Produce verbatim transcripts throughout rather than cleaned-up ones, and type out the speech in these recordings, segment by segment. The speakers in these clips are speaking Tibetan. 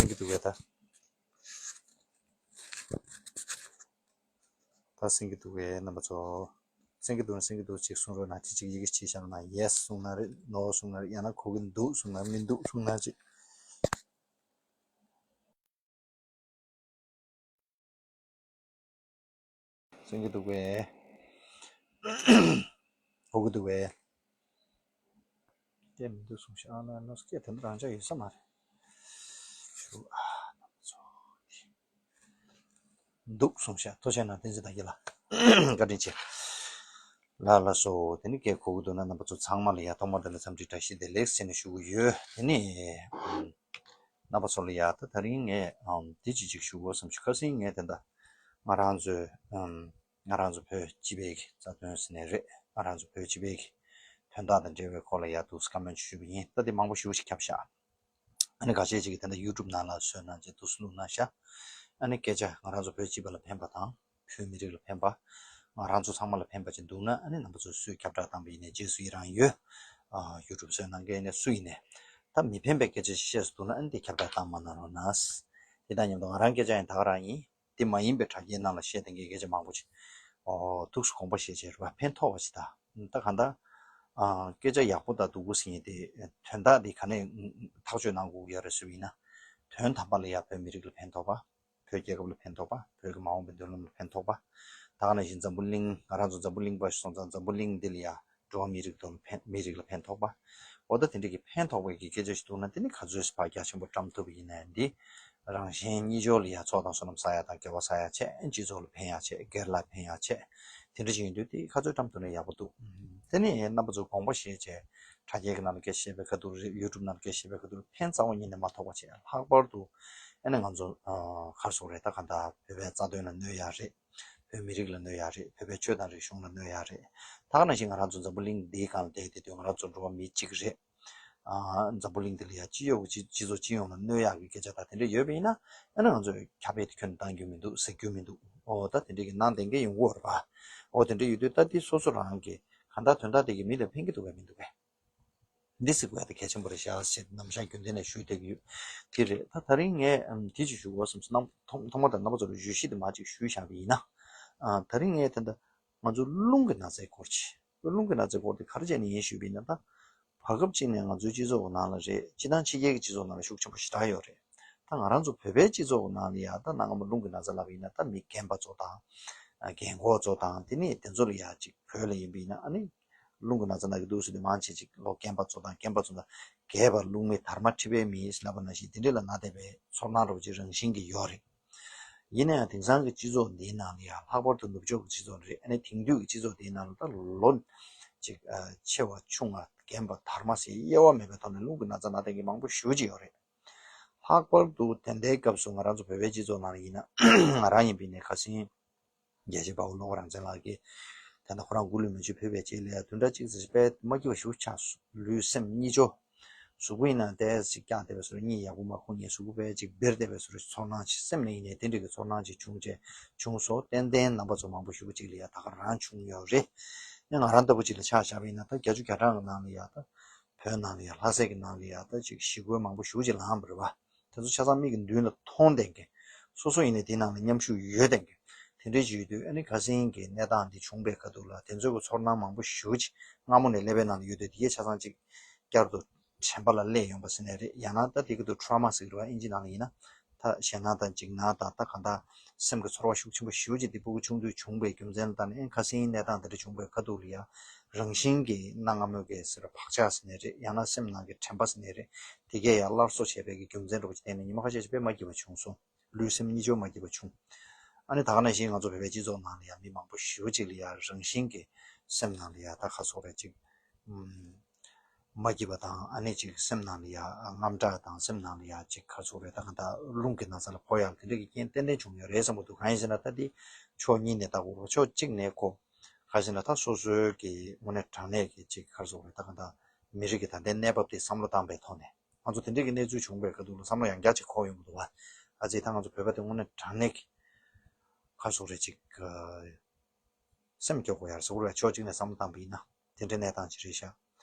གི་འདུག་གས་ད། ད་སེང་གི་འདུག་གས་རྣམ་པ་ཚོ། སེང་གི་འདུག་ན་སེང་གི་འདུག་ཅིག་གསུང་རོགས་གནང་། ཅིག་ཅིག་ཡི་གེ་ཅིག་བཞག་ན་ཡེས་གསུང་ན་རེད། ནོ་གསུང་ན་རེད། ཡང་ན་གོ་གི་འདུག་གསུང་ན་མི་འདུག་གསུང་ན་ཅིག་སེང་གི་འདུག་གས། གོ་གི་འདུག་གས། སྐད་མི་འདུག་གསུང་ཤག་ཨ་ན་ནོ་སྐད་དེ་འདྲ་རང་ཅག་ཡོད་ས་མ་རེད། ཞུ་ཨ་ནམ་ཚོ་འདུག་གསུང་ཤག་ཐུགས་རྗེ་གནང་། བསྟན་འཛིན་དར་རྒྱས་ལགས། བཀའ་དྲིན་ཆེ། ལགས་ལགས་སོ། དེ་ནི་སྐད་གོ་གི་འདུག་ན་རྣམ་པ་ཚོ་ཚང་མ་ལ་ཡ་ཐོག་མར་དེ་ལ་འཚམས་འདྲི་བཀྲ་ཤིས་བདེ་ལེགས་ཟེར་ནས་ཞུ་གི་ཡོད། དེ་ནི་རྣམ་པ་ཚོ་ལ་ཡ་ད་ད་རིང་ངས་འདི་ཅིག་ཅིག་ཞུ་དགོས་བསམ་ཞུ། ཁ་སང་ངས་དེ་འདྲ་ང་རང་ཚོའི་ང་རང་ཚོ་བོད་སྤྱི་པའི་གི་རྩ་དོན་ཟེར་ནས་རེད། ང་རང་ཚོ་བོད་སྤྱི་པའི་གི་དོན་དག་དང་འབྲེལ་བའི་སྐོར་ལ་ཡ་འདུག་སེ་ཀོ་མེན་ཊི་ཞུས་པ་ཡིན། ད་དེ་མང་པོ་ཞེ་པོ་ཞིག་ཁྱབ་ཤག་ཨ་ནི་ཁ་ཤས་ཅིག་གིས་དེ་འདྲ་ཡུ་ཊུབ་ནང་ལ་བཟོས་གནང་བྱས་འདུག་སེ་བླུགས་གནང་ཤག་ཨ་ནི་སྐད་ཆ་ང་རང་ཚོ་བོད་སྤྱི་པ་ལ་ཕན་པ་དང་བོད་མི་རིགས་ལ་ཕན་པ། ང་རང་ཚོ་ཚང་མ་ལ་ཕན་པ་ཅིག་འདུག་ན་ཨ་ནི་རྣམ་པ་ཚོས་སུས་ཁྱབ་བསྒྲགས་བཏང་པ་ཡིན་ནའི་རྗེས་སུ་ཡི་རང་ཡོད། ཨ་ཡུ་ཊུབ་བཟོས་གནང་མཁན་ཡིན་ནའི་སུ་ཡིན་ནའི། ད་མི་ཕན་པའི་སྐད་ཆ་ཞིག་བཤད་སུ་འདུག་ན་ཨ་ནི་དེ་ཁྱབ་བསྒྲགས་བཏང་མ་གནང་རོགས་གནང་། དེ་དང་མཉམ་དུ་ང་རང་སྐད་ཆ་ཡང་ད་ག་རང་ཡིན། དེ་མ་ཡིན་པའི་དྲ་རྒྱའི་ནང་ལ་བཤད་བསྡད་མཁན་སྐད་ཆ་མང་པོ་ཅིག་ཨོ་ཐུགས་སུ་དགོངས་པ་བཞེས་བྱས་རེད་པ། ཕན་ཐོགས་པ་ཅིག་ད། ད་གང་ལྟར། ཨ་སྐད་ཆ་ཡག་པོ་དང་སྡུག་པོ་ཟེར་མཁན་དེ་དོན་དག་དེ་ག་ནས་ཐག་གཅོད་གནང་དགོས་ཀྱི་ཡོད་རེད་ཟེར་བ་ཡིན་ན། དོན་དམ་པ་ལ་ཡ་བོད་མི་རིགས་ལ་ཕན་ཐོགས་པ། བོད་རྒྱལ་ཁབ་ལ་ཕན་ཐོགས་པ། བོད་ཀྱི་མ་འོངས་པའི་མདུན་ལམ་ལ་ཕན་ཐོགས་པ། ད་ག་ནང་བཞིན་འཛམ་བུ་གླིང་། ང་རང་ཚོ་འཛམ་བུ་གླིང་པ་ཞིག་སོང་ཙང་འཛམ་བུ་གླིང་འདི་ལ་ཡ་འགྲོ་བ་མི་རིགས་དང་ཕན། མི་རིགས་ལ་ཕན་ཐོགས་པ། འོ་ད་དེ་འདྲ་གི་ཕན་ཐོགས་པའི་གི་སྐད་ཆ་ཞིག་འདུག་ན་དེ་ནི་ག་ཚོད་ཕར་རྒྱ་ཆེན་པོ་བཀྲམ་ཐུབ་པ་ཡིན་ནའི་འདི། རང་གཞན་གཉིས་ཆར་ལ་ཡ་ཚོགས་དང་བསོད་ནམས་བསགས་ཡ་དང་དགེ་བ་བསགས་ཡ་བྱས། སྤྱི་ཚོགས་ལ་ཕན་ཡ་བྱས། སྒེར་ལ་ཕན་ཡ་བྱས། དེ་འདྲ་ཞིག་ཡིན་དུས་དེ་ག་ཚོད་བཀྲམ་ཐུབ་ན་ཡག་པོ་འདུག་དེ་ནི་རྣམ་པ་ཚོ་དགོངས་པ་བཞེས་བྱས། དྲ་རྒྱའི་གི་ནང་ལ་སྐད་ཆ་བཤད་པའི་ཁ་ཐུག་རེད། ཡུ་ཊུབ་ནང་ལ་སྐད་ཆ་བཤད་པའི་ཁ་ཐུག་ཕན་རྩ་བ་ཉིད་ནས་མ་ཐོགས་པ་བྱས། ལྷག་པར་དུ་ཨ་ནི་ང་ཚོ་ཨ་ག་རེ་ཟེར་དགོས་རེད། ད་གང་ལྟར་བོད་པའི་རྩ་དོན་ལ་གནོད་ཡ་རེད། བོད་མི་རིགས་ལ་གནོད་ཡ་རེད། བོད་པའི་ཆོས་དང་རིག་གཞུང་ལ་གནོད་ཡ་རེད། ད་ག་ནང་བཞིན་ང་རང་ཚོ་འཛམ་བུ་གླིང་འདིའི་སྒང་ལ་བསྡད་བསྡད་དུས་ང་རང་ཚོ་འགྲོ་བ་མི་གཅིག་རེད། ཨ་འཛམ་བུ་གླིང་འདི་ལ་ཡ་སྤྱི་ཡོངས་ཀྱི་སྤྱི་སྤྱི་ཚོགས་སྤྱི་ཡོངས་ལ་གནོད་ཡག་གི་སྐད་ཆ་དང་དེ་འདྲ་ཡོད་པ་ཡིན་ན། ཨ་ནི་ང་ཚོས་ཁྱབ་སྤེལ་དེ་ཁྱོན་ནས་གཏང་རྒྱུ་མི་འདུག་ཟེར་རྒྱུ་མི་འདུག་ཨོ་ད་དེ་འདྲ་གི་གནང་བསྡད་མཁན་ཡོང་གི་ཡོད་རེད་པ། ཨོ་དེ་འདྲ་ཡོད་དུས་ད་འདི་སོ་སོ་རང་གི་གང་ལྟར་དོན་དག་དེ་གི་མི་ལ་ཕན་གྱི་འདུག་གས་མི་འདུག་གས། འདི་ཟེར་དགོས་ཡ་དེ་གལ་ཆེན་པོ་རེད་ཤག་ཟེར་ནམ་ཞག་རྒྱུན་ལྡན་ནས་ཞུས་བསྡད་ཀྱི་ཡོད། དེ་རེད། ད་ད་རིང་ངས་ཨམ་དེ་ཅིག་ཞུ་དགོས་བསམ་སོང་། ཐོག་ཐོག་མར་དང་རྣམ་པ་ཚོ་ལ་བརྗོད་གཞི་དེ་མར་ཅིག་ཞུས་བཞག་པ་ཡིན་ན། ཨ་ད་རིང་ངས་ད་ལྟ་ང་ཚོ་རླུང་གི་ན་ཚའི་སྐོར་ཅིག་རླུང་གི་ན་ཚའི་སྐོར་དེ་ག་རེ་བྱས་ནས་ཡིན་ཞུས་པ་ཡིན་ན། ད་བར་སྐབས་གཅིག་ནས་ང་ཚོའི་སྤྱི་ཚོགས་ཀྱི་ནང་ལ་རེད། སྤྱིར་བཏང་ཕྱི་རྒྱལ་གྱི་སྤྱི་ཚོགས་ནང་ལ་ཤུགས་ཆེན་པོ་ཞེ་དྲག་ཡོད་རེད། ད་ང་རང་ཚོ་བོད་པའི་སྤྱི་ཚོགས་ཀྱི་ནང་ལ་ཡ་ད་གནའ་སྔ་མོ་རླུང་གི་ན་ཚ་ལབ་པ་ཡིན་ན་ད་མི་རྒན་པ་ཚོ་དང་། རྒན་གོག་ཚོ་དང་དེ་ནས་དེ་ཚོ་ལ་ཡ་ཅིག་བོད་ལ་ཡིན་པ་ཡིན་ན་ཨ་ནི། རླུང་གི་ན་ཚ་ན་གི་འདུག་ཟེར་དུས་མང་ཆེ་ཅིག་ལོ་རྒན་པ་ཚོ་དང་རྒན་པ་ཚོ་དང་། རྒས་པ་རླུང་མི་དར་མ་མཁྲིས་པའི་མི་ལབ་པ་ནང་བཞིན་དེ་འདྲ་ལ་ན་བསྡད་པའི་ཚོར་སྣང་འདྲ་པོ་ཅིག་རང་བཞིན་གྱིས་ཡོད་རེད། ཡིན་ན་ཡང་དེང་སང་གི་སྤྱི་ཚོགས་འདིའི་ནང་ལ་ཡང་ལྷག་པར་དུ་ནུབ་ཕྱོགས་ཀྱི་སྤྱི་ཚོགས་རེད། ཨ་ནི་དེང་དུས་ཀྱི་སྤྱི་ཚོགས་འདིའི་ནང་ལ་ད་ལོ་ཅིག་ཨ་ཆེ་བ་ཆུང་བ་རྒན་པ་དར་མ་ཟེར་དབྱེ་བ་མེད་པའི་ཐོག་ནས་རླུང་གི་ན་ཚ་ན་མཁན་གྱི་མང་པོ་ཞེ་པོ་ཅིག་ཡོད་རེད། ལྷག་པར་དུ་དེ་འདྲའི་སྐབས་སུ་ང་རང་ཚོ་བོད་པའི་སྤྱི་ཚོགས་ནང་ལ་ཡིན་ན། ང་རང་ཡིན་པ་ཡིན་ནའི་ཁ་སང་རྒྱལ་གཅེས་དཔའ་བོ་བློ་དགའ་རང་བཙན་ལགས་ཀྱིས་ད་ལྟ་ཁོ་རང་མགོ་ལུས་མེ་མཆོད་ཕུལ་བའི་རྗེས་ལ་ཡ་བདུན་ཕྲག་གཅིག་ཙམ་ཞིག་དཔེ་མ་སྐྱིད་པ་ཞེ་པོ་ཆགས་སོང་། ལུས་སེམས་གཉིས་ཆར། གཟུགས་པོ་ཡིན་ན་ཏོག་ཙམ་བཀྱགས་བསྡད་པའི་བཟོ་འདྲ། གཉིད་ཡག་པོ་མ་ཁུག་མཁན། གཟུགས་པོ་དཔེ་ཅིག་འབར་བསྡད་པའི་བཟོ་འདྲ་ཚོར་སྣང་ཅིག་སེམས་ནང་ཡིན་ནའི་དེ་འདྲ་གི་ཚོར་སྣང་ཅིག་བྱུང་བྱས་བྱུང་སོང་། ཏན་ཏན་རྣམ་པ་ཚོ་མང་པོ་ཞེ་པོ་ཅིག་ལ་ཡ་ད་ག་རང་བྱུང་ཡོད་རེད། ཡང་ང་རང་ལྟ་བུ་ཅིག་ལ་ཆ་བཞག་པ་ཡིན་ན་ད་བརྒྱད་ཅུ་གྱ་གྲངས་ཀྱི་ནང་ལ་ཡ་ད་བོད་ནང་ལ་ཡ་ལྷ་སའི་གི་ནང་ལ་ཡ་ད་ཅིག་ཞི་རྒོལ་མང་པོ་ཞེ་པོ་ཅིག་ལངས་པ་རེད་པ། དེ་ཚོ་ཆ་ཚང་མིག་གི་མདུན་ལ་མཐོང་བསྡད་མཁན། སོ་སོ་ཡིན་ནའི་དེའི་ནང་ལ་མཉམ་ཞུགས་ཡོད་བསྡད་མཁན། དེ་འདྲའི་ཅིག་ཡོད་དུས་ཨ་ནི་ཁ་སང་གི་གནས་སྟངས་འདི་བྱུང་པའི་ཁ་ཐུག་ལ་དེ་ཚོའི་གི་ཚོར་སྣང་མང་པོ་ཞེ་པོ་ཅིག་སྔ་མོ་ནས་ཀླད་པའི་ནང་ལ་ཡོད་དུས་དེ་གས་ཆ་ཚང་ཅིག་བསྐྱར་དུ་དྲན་པ་ལ་སླེབས་ཡོང་པ་ཟེར་ནའི་རེད། ཡང་ན་ད་དེ་གི་ཐུག་ཊོ་མ་ཟེར་གི་རེད་པ། ཨིན་ཇི་ནང་ལ་ཡིན་ན། ད་ཞེད་སྣང་དང་འཇིགས་སྣང་དང་ད་གང་ལྟར་སེམས་ཀྱི་ཚོར་བ་ཤུགས་ཆེན་པོ་ཞེ་པོ་ཅིག་དེ་ཕྲུ་གུ་ཆུང་དུས་བྱུང་བའི་རྒྱུ་མཚན་ལ་བརྟེན་ནས། ཨེ་ཁ་སང་གནས་སྟངས་དེ་འདྲ་བྱུང་བའི་ཁ་ཐུག་ལ་ཡ་རང་བཞིན་གྱིས་གནའ་སྔ་མོའི་གི་ཟེར་བ་བག་ཆགས་ཟེར་ནའི་རེད། ཡང་ན་སེམས་ནང་གི་དྲན་པ་ཟེར་ནའི་རེད། དེ་གས་ཡ་སླར་གསོ་བྱས་པའི་གི་རྒྱུ་མཚན་འདྲ་པོ་ཅིག་བརྟེན་ནས་ཉི་མ་ཁ་ཤས་ཤིག་དཔེ་མ་སྐྱིད་པ་བྱུང་སོང་། ལུས་སེམས་གཉིས་ཆར་མ་སྐྱིད་པ་བྱུང་། ཨ་ནི་ད་ག་ནང་བཞིན་ང་ཚོ་བོད་པའི་སྤྱི་ཚོགས་ནང་ལ་ཡ་མི་མང་པོ་ཞེ་པོ་ཅིག་ལ་ཡ་རང་བཞིན་གྱིས་སེམས་ནང་ལ་ཡ་ད་ག་རེ་ཟེར་དགོས་རེད། ཅིག་ཨུམ། མ་སྐྱིད་པ་དང་། ཨ་ནི་ཅིག་སེམས་ནང་ལ་ཡ་དངངས་སྐྲག་དང་། སེམས་ནང་ལ་ཡ་ཅིག་ག་རེ་ཟེར་དགོས་རེད། ད་གང་ལྟར་རླུང་གི་ན་ཚ་ལ་ཕོག་ཡག་དེ་འདྲ་གི་རྐྱེན་ཏན་ཏན་བྱུང་ཡོད་རེད་བསམ་གྱི་འདུག་གང་ཡིན་ཟེར་ན་ད་འདི་ཕྱོགས་གཉིས་ནས་ལྟ་དགོས་རེད། ཕྱོགས་གཅིག་ནས་ཁོ་ག་རེ་ཟེར་ན་ད་སོ་སོའི་གི་དངོས་གནས་དྲང་གནས་ཀྱི་ཅིག་ག་རེ་ཟེར་དགོས་རེད། ད་གང་ལྟར་མི་རིགས་ཀྱི་ད་ལྟའི་གནས་བབ་དེ་བསམ་བློ་བཏང་པའི་ཐོག་ནས། ང་ཚོ་དེ་འདྲའི་གི་གནས་ཚུལ་བྱུང་བའི་ཁ་ཐུག་ལ་བསམ་བློ་ཡང་བསྐྱར་ཅིག་འཁོར་ཡོང་གི་འདུག་བ། ཨ་ཙི་ད་ང་ཚོ་བོད་པ་དེ་དངོས་གནས་དྲང་གནས་ཀྱི་ག་རེ་ཟེར་དགོས་རེད། ཅིག་སེམས་སྐྱོ་པོ་ཡར་ཟེར་དགོས་རེད། ཕྱོགས་གཅིག་ནས་བསམ་བློ་བཏང་པ་ཡིན་ན་དེ་འདྲའི་གནས་སྟངས་ཅིག་རེད་ཤག་